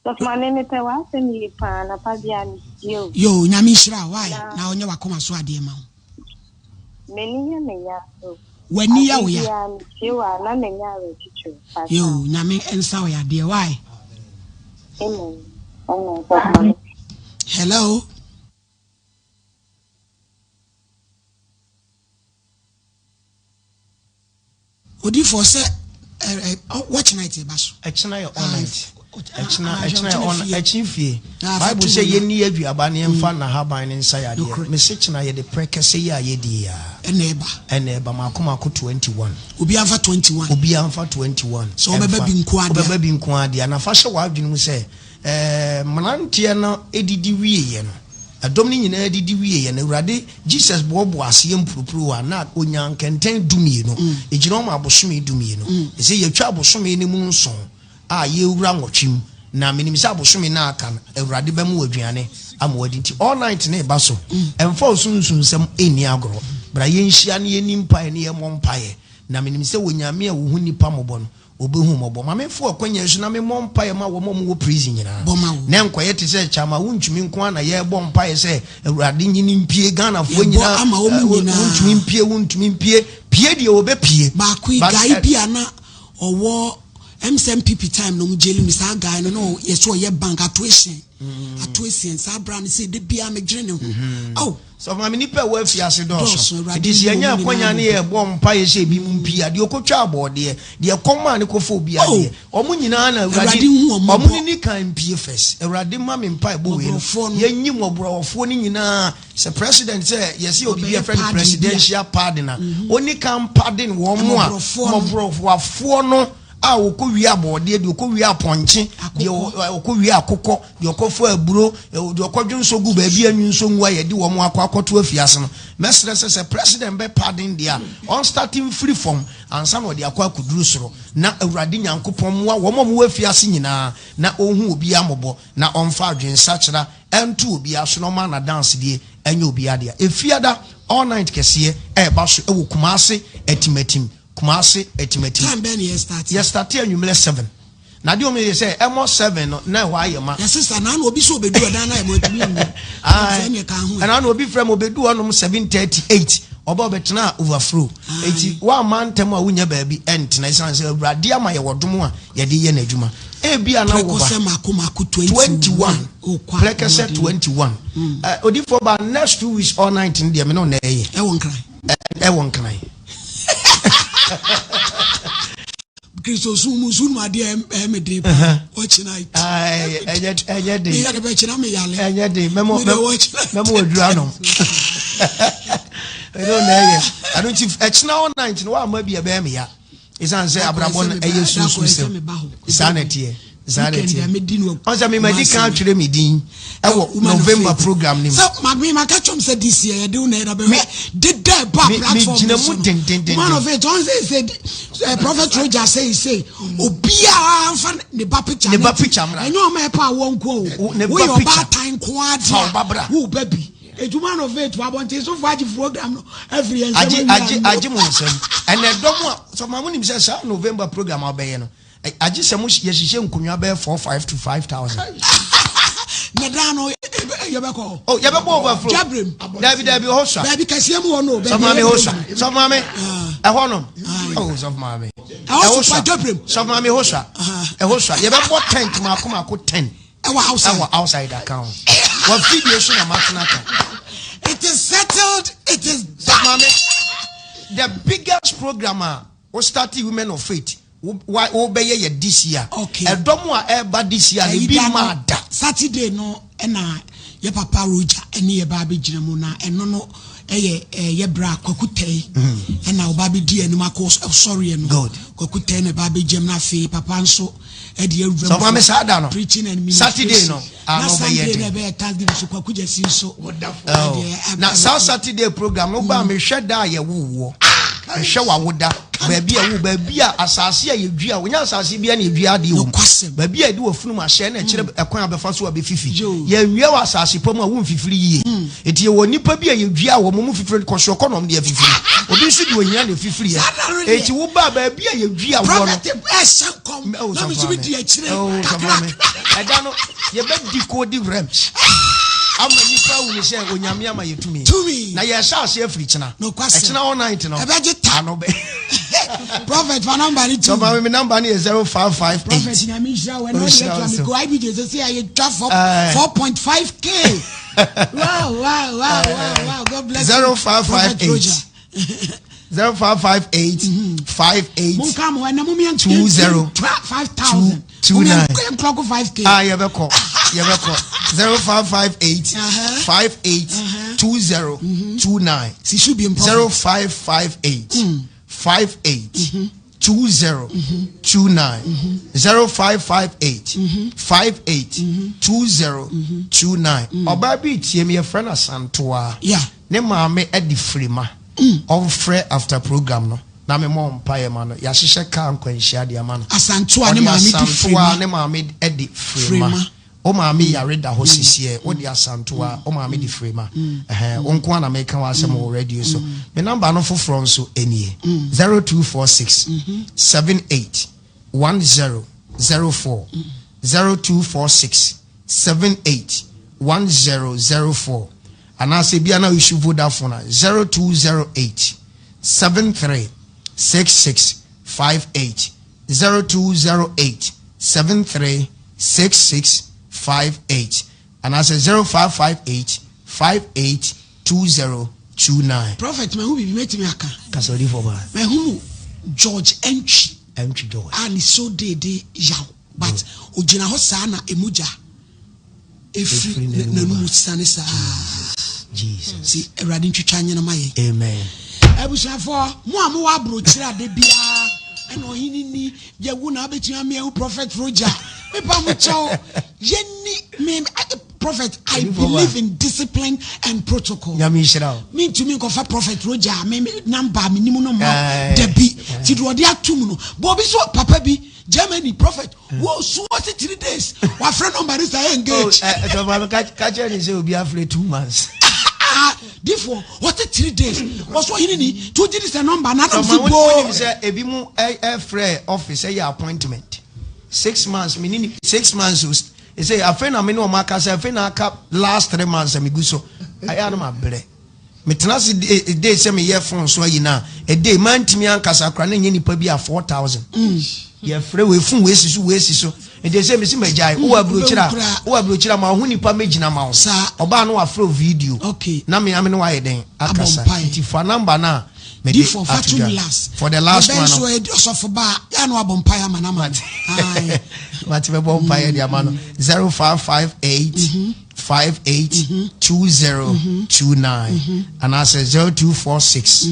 Sɔfo maame mepɛ w'asɛm yie paa anapa biara metie o. Yoo nyame nhyira wo wai na ɔnyɛ wakoma so adeɛ ma wo. M'ani yɛ me ya so. W'ani yɛ wo ya. Aberɛ biara metie wo a na manya awerɛkyekyerɛ. Pakyɛw. Yoo nyame nsa wo yadeɛ wai. Amen amen sɔfo maame. Hello. Odifoɔ sɛ ɛ ɛ watch night ba so. Ɛkyena yɛ all night. Ɛkyena ɛkyena yɛ all ɛkyin fie. Bible sɛ yɛnni aduaba ne yɛmfa mm. n'ahaban ne nsa yɛ adeɛ. Mese kyena yɛde prɛ kɛse yɛ a yɛdie ya. Ɛna ɛba. Ɛna ɛba mako mako 21. Obi anfa 21. Obi anfa 21. Sɛ ɔbɛba bi nko adeɛ. Ɔbɛba bi nko adeɛ. Na fa hyɛ w'adwene mu sɛ ɛɛ mmeranteɛ no edidi wieɛ no. Ɛdɔm no nyinaa didi wieeɛ no, Awurade Jesus boaboaa aseɛ mpuropurowa na ɔnyaa nkɛntɛn dumienu. Ɛgyina hɔ ma abosome dumienu. Ɛsɛ yɛatwa abosome no mu nson a yɛrewura nwɔtwe mu. Na menim sɛ abosome no a aka no, Awurade bɛma wo aduane ama woadi. Nti all night no reba so. Ɛmfa wo sunsumsɛm nni agorɔ. Bra yɛnhyia na yɛnni mpaeɛ na yɛmmɔ mpaeɛ. Na menim sɛ Onyame a ɔhu nnipa mmɔbɔ no, Obehu mmɔbɔ. Ma memfa w'akwanya yi so na memmɔ mpaeɛ ma wɔn a wɔwɔ prison nyinaa. Bɔ ma wo. Na ɛnkɔyɛ te sɛ Kyama wontumi nko ara na yɛrebɔ mpaeɛ sɛ Awurade nyi no mpue, Ghanafoɔ Yɛbɔ nyinaa, ama wɔn eh, wo- nyinaa. wontumi mpue, wontumi mpue. Pue deɛ wɔbɛpue. Baako yi But, guy eh, bi a na ɔwɔ ɛm sɛ NPP time na ɔmo jaili no saa guy no na ɔ- yɛsɛ ɔyɛ bank ato ehyɛn ato ehyɛn saa bra no sɛ de biara medwene ne ho. Aw Sɔfo maame, nnipa a ɛwɔ afiase dɔɔso. Dɔɔso, Awurade Enti sɛ nyi yɛnya wɔn akwanya nyinaa ne mmɔbɔ. yɛbɔ mpaeɛ sɛ ebinom mpue a, deɛ ɔkɔtwa abɔɔdeɛ, deɛ ɛkɔm maa no kɔfa obi Oh! adeɛ, wɔn nyinaa na Awurade, Awurade nhu wɔn wɔn mmɔbɔ. ne ni kan mpue first. Awurade ma me mpaebɔ wei no, Mmɔborɔfoɔ no. yɛnyi mmɔborɔfoɔ no nyinaa. Sɛ president sɛ yɛsɛ yɛ obibi Wɔbɛyɛ yɛfrɛ no pardon bi a. presidential pardon a, ɔni kan pardon wɔn a, Mmɔborɔfoɔ no. mmɔborɔfoɔ no a wɔkɔwie abɔɔdeɛ, deɛ ɔkɔwie apɔnkye, deɛ Akokɔ. ɔkɔwie akokɔ, deɛ ɔkɔfa aburo, deɛ ɔkɔdwo nso gu baabi a nwi nso ngu a yɛde wɔn akɔ akɔto afiase no. Mɛsrɛ sɛ sɛ president bɛ pardon deɛ a, ɔnstarte mfiri fam ansa na ɔde akɔ akɔduru soro. Na Awurade Nyankopɔn mmoa wɔn a wɔwɔ afiase nyinaa na ɔnhu obiara mmɔbɔ na ɔmfa adwensakyera nto obiara so na ɔmma n'adansedie nyɛ obiara dea. Efiada all night kɛseɛ ɛreba so wɔ Kumasi Atimatim. Kumasi Atimatim. Time bɛn na yɛ start? Yɛ starte anwummerɛ 7. Na adeɛ wɔn yɛ sɛ ɛmɔ 7 no na ɛhɔ ayɛ ma. Yɛ sista na ano obi sɛ obedu ɛdan na ayɛ ma ɔtumi nwu. Ae. Ɛnna ɛka ho. Ɛna ano obi frɛ ma obedu hɔnom 7:38. Ɔba ɔbɛtenaa overflow. Enti woamma ntɛm a wonnya baabi ntena esiane sɛ Awurade ama yɛwɔ dom a yɛde yɛ n'adwuma. Ebia na wo ba. Prɛkɔsɛ mako mako 21. 21. Prɛkɛsɛ 21. Eh, odiyifoɔ ba next 2 weeks all night no deɛ me ne wo na ɛyɛ. Ɛwɔ Nkran. Ɛwɔ Nkran. Kristo sun mu sun mu adeɛ ɛyɛ me den pa watch night. Ɛnyɛ ɛnyɛ den. Meyɛ de bɛ kyerɛ me yale. Ɛnyɛ den mɛmɔ mɛmɔ waduru anom. Ɛno na ɛyɛ ɛno nti ɛkyina all night no wa ama bi ɛbɛyɛ me ya. Esan sɛ abrabɔ no ɛyɛ sunsun sɛm. Saa na ɛteɛ. Saa na ɛteɛ. Ɔn sɛ mema di kan atwerɛ me din ɛwɔ November program no mu. Sɛ ma me ma ka kyɛm sɛ this year yɛde wo na ɛda bɛhwɛ deda ɛba platform me gyina mu dendendenden. Man of it ɔn sɛ sɛ Prophet Roger sɛ sɛ obiara nfa ne ba picture ne ba picture mra. Ɛnyɛ ɔma ɛpa awɔ nko o. Woyɛ ɔbaatan nko adeɛ a wo ba bi. Edwuma no faith wɔ abɔnten so fo agye program no afiri yɛn nsam. Agye agye agye mo nsam. Ɛnna ɛdɔm a sɛ ɔmaa mo nim sɛ saa November program a ɔbɛyɛ no agye sɛ mo yɛhyehyɛ nkonnwa bɛyɛ 4 5 to 5,000. Na dan no yɛbɛkɔ. Oh yɛbɛbɔ overflow. Jabrem. Dabi dabi ɔhɔ sua. Baabi kɛseɛ mu hɔ no. Sɔfo maame hɔ sua. Sɔfo maame ɛhɔ nom. Oh sɔfo maame. Ɛhɔ sua Jabrem. Sɔfo maame hɔ sua. Ɛhɔ sua yɛbɛbɔ tent mako mako 10. Ɛwɔ outside. Ɛwɔ outside aka ho. Wɔ video so na matena ka. It is settled. It is done. Maame, the biggest program a wo starting women of faith wo bɛyɛ yɛ this year. Okay. Ɛdɔm a ɛba this year ne bi maa da. Saturday no ɛna yɛ papa Roger ɛne yɛ ba abɛgyina mu na ɛno no ɛyɛ yɛ bra Kwaku Tɛi ɛna ɔba abɛdi anim akɔ sɔreɛ no. Kwaku Tɛi na ɛba abɛgyam na afei papa nso ɛde awura mu maame saa da no preaching and ministration Saturday no na Sunday na ɛbɛyɛ Thanksgiving so Kwaku Gyasi nso oh. na saa Saturday program no ba mehwɛ da a yɛwo woɔ mehwɛ wawoda baabi a wo baabi a asase a yɛdua wonya asase bia na yɛdua adeɛ wɔ mu baabi a yɛde wɔ funum ahyɛ na ɛkyerɛ mm. ɛkwan a bɛfa so a bɛfifi yɛnwia wɔ asase pa mu a womfifiri yie mm. Enti yɛwɔ nnipa bi a yɛdua wɔn mu fifire kɔsoɔ kɔ na wɔn de afifiri. Obi nso de ohia na efifiri yɛ. Enti wo ba baabi a yɛdua woɔ no. Prophet ɛhyɛ nkɔm na mi nso mi di akyire kakra. Ɛda no yɛbɛ decode realms ama nipa ahunu sɛ onyame ama yɛ tumi. Tumi. Na yɛhyɛ ase afiri kyena. Nokwasɛm. Ɛkyena all night no. Ɛbɛgye ta. Ano bɛ. Prophet fa number ni tu. Sọfọ mi number ni yɛ 0558. Prophet nyame nhyira wo ɛna ɔde atua mi go IBJ sɛ sɛ yɛ twa 4.5k. Wow, wow, wow, wow, wow. God bless 0558. 0558 58 20 29. Ah, yɛbɛkɔ yɛbɛkɔ 0558 58 20 29 0558 58 2029 0558 58 2029 Ɔbaa bi retie me yɛfrɛ no Asantewa ne maame de firima ɔmfrɛ after program no na me mɔ mpaeɛ ma no yɛahyehyɛ kaa nkwanhyia de ama no Asantewa ne maame de firima Asantewa ne maame de firima Wo maame yare da hɔ sisiɛ, wo de Asantewa, wo maame de Frema. Ɛhɛn, wo nko ara na meka w'asɛm wɔ radio so. Me number no foforɔ nso nie, 0246 78 1004, 0246 78 1004. Anaasɛ ebia na wosu Vodafone a, 0208 73 6658. 0208 73 6658 anaasɛ 0558 58 2029. Prophet mahu biribi mɛtumi aka. Kasa odiyifoɔ baa. Mahunu George Antwi. Antwi George. A ne so deede yaw but ogyina hɔ saa na emogya. Ɛfiri n'anum siane saa. Jesus. Ti Awurade ntwitwa nyene ma yɛn. Amen. Abusuafoɔ, mo a mowɔ aburokyire ade biara ɛna ɔhene ni yɛwu na abɛtumi ame ahu Prophet Roger. Mepa mo kyɛw yɛni me Prophet I believe in discipline and protocol. Nyame nhyira wo. Mentumi nkɔfa Prophet Roger me number me nim no ma dabi. Ti deɛ ɔde atum no. Bɔ obi so papa bi Germany prophet wo su wɔ se 3 days wafrɛ number ne saa engage. Ɛtɔ maame ka kyerɛ ne sɛ obi afrɛ 2 months. Ah, difoɔ wɔte 3 days wɔso ɔhene ni tí o gyi di sɛ number na anam si boo. Wonim sɛ ebi mu ɛfrɛ office ɛyɛ appointment 6 months mi ni 6 months o ɛsɛ afei na mi ni wɔn aka sɛ afei na aka last 3 months ɛmi gu so ayɛ anam abrɛ. Metena ase day sɛ meyɛ phone so ayi no a, a day mantumi ankasa koraa na ɛnyɛ nipa bi a 4000. Yɛfrɛ wei phone wei si so wei si so. Nti sɛ mesi magyae wowɔ aburokyire a wowɔ aburokyire a ma ho nipa mɛgyina ma wo. Ɔbaa no wafrɛ wo video na me ame no wayɛ dɛn akasa. Nti fa number no a mede ato dwa. For the last one no. Ɔsɔfo ba yɛ ano abɔ mpaeɛ ama no ama no. Mate bɛbɔ mpaeɛ de ama no 0558 582029 anaasɛ 0246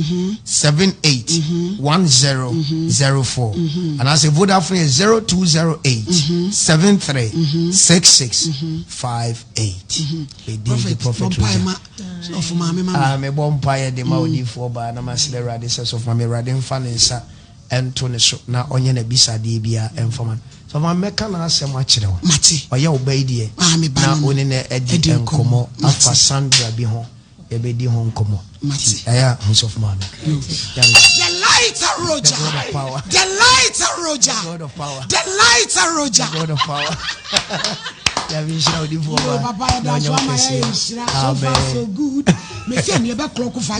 781004 anaasɛ Vodafone yɛ 0208 736658. Medin de Prophet Roger. Ah, mebɔ mpaeɛ de ma odiyifoɔ baa na masrɛ Awurade sɛ sɔfo maame Awurade mfa ne nsa nto ne so na ɔnyɛ n'abisadeɛ biara mfa ma no. Sɛ ɔma mɛka n'asɛm akyerɛ wo. Mate. Ɔyɛ wo ba yi deɛ. Ah, me ba Na no wo no. ne no adi Adi nkɔmmɔ. nkɔmmɔ Mate. afa Sandra bi ho. Yɛbɛdi ho nkɔmmɔ. Mate. Nti, ɛyɛ a hu sɔfo maame. Nyame. The lighter Roger. The God of power. The lighter Roger. The God of power. The lighter Roger. The God of power. Nyame nhyira wo difoɔ Yo, ba. papa, Na yɛda ɔnyɛ so wo ama yɛayɛ kɛseɛ. nhyira. So far Amen. so good. Mese ɛneɛ bɛkorɔ ko fa.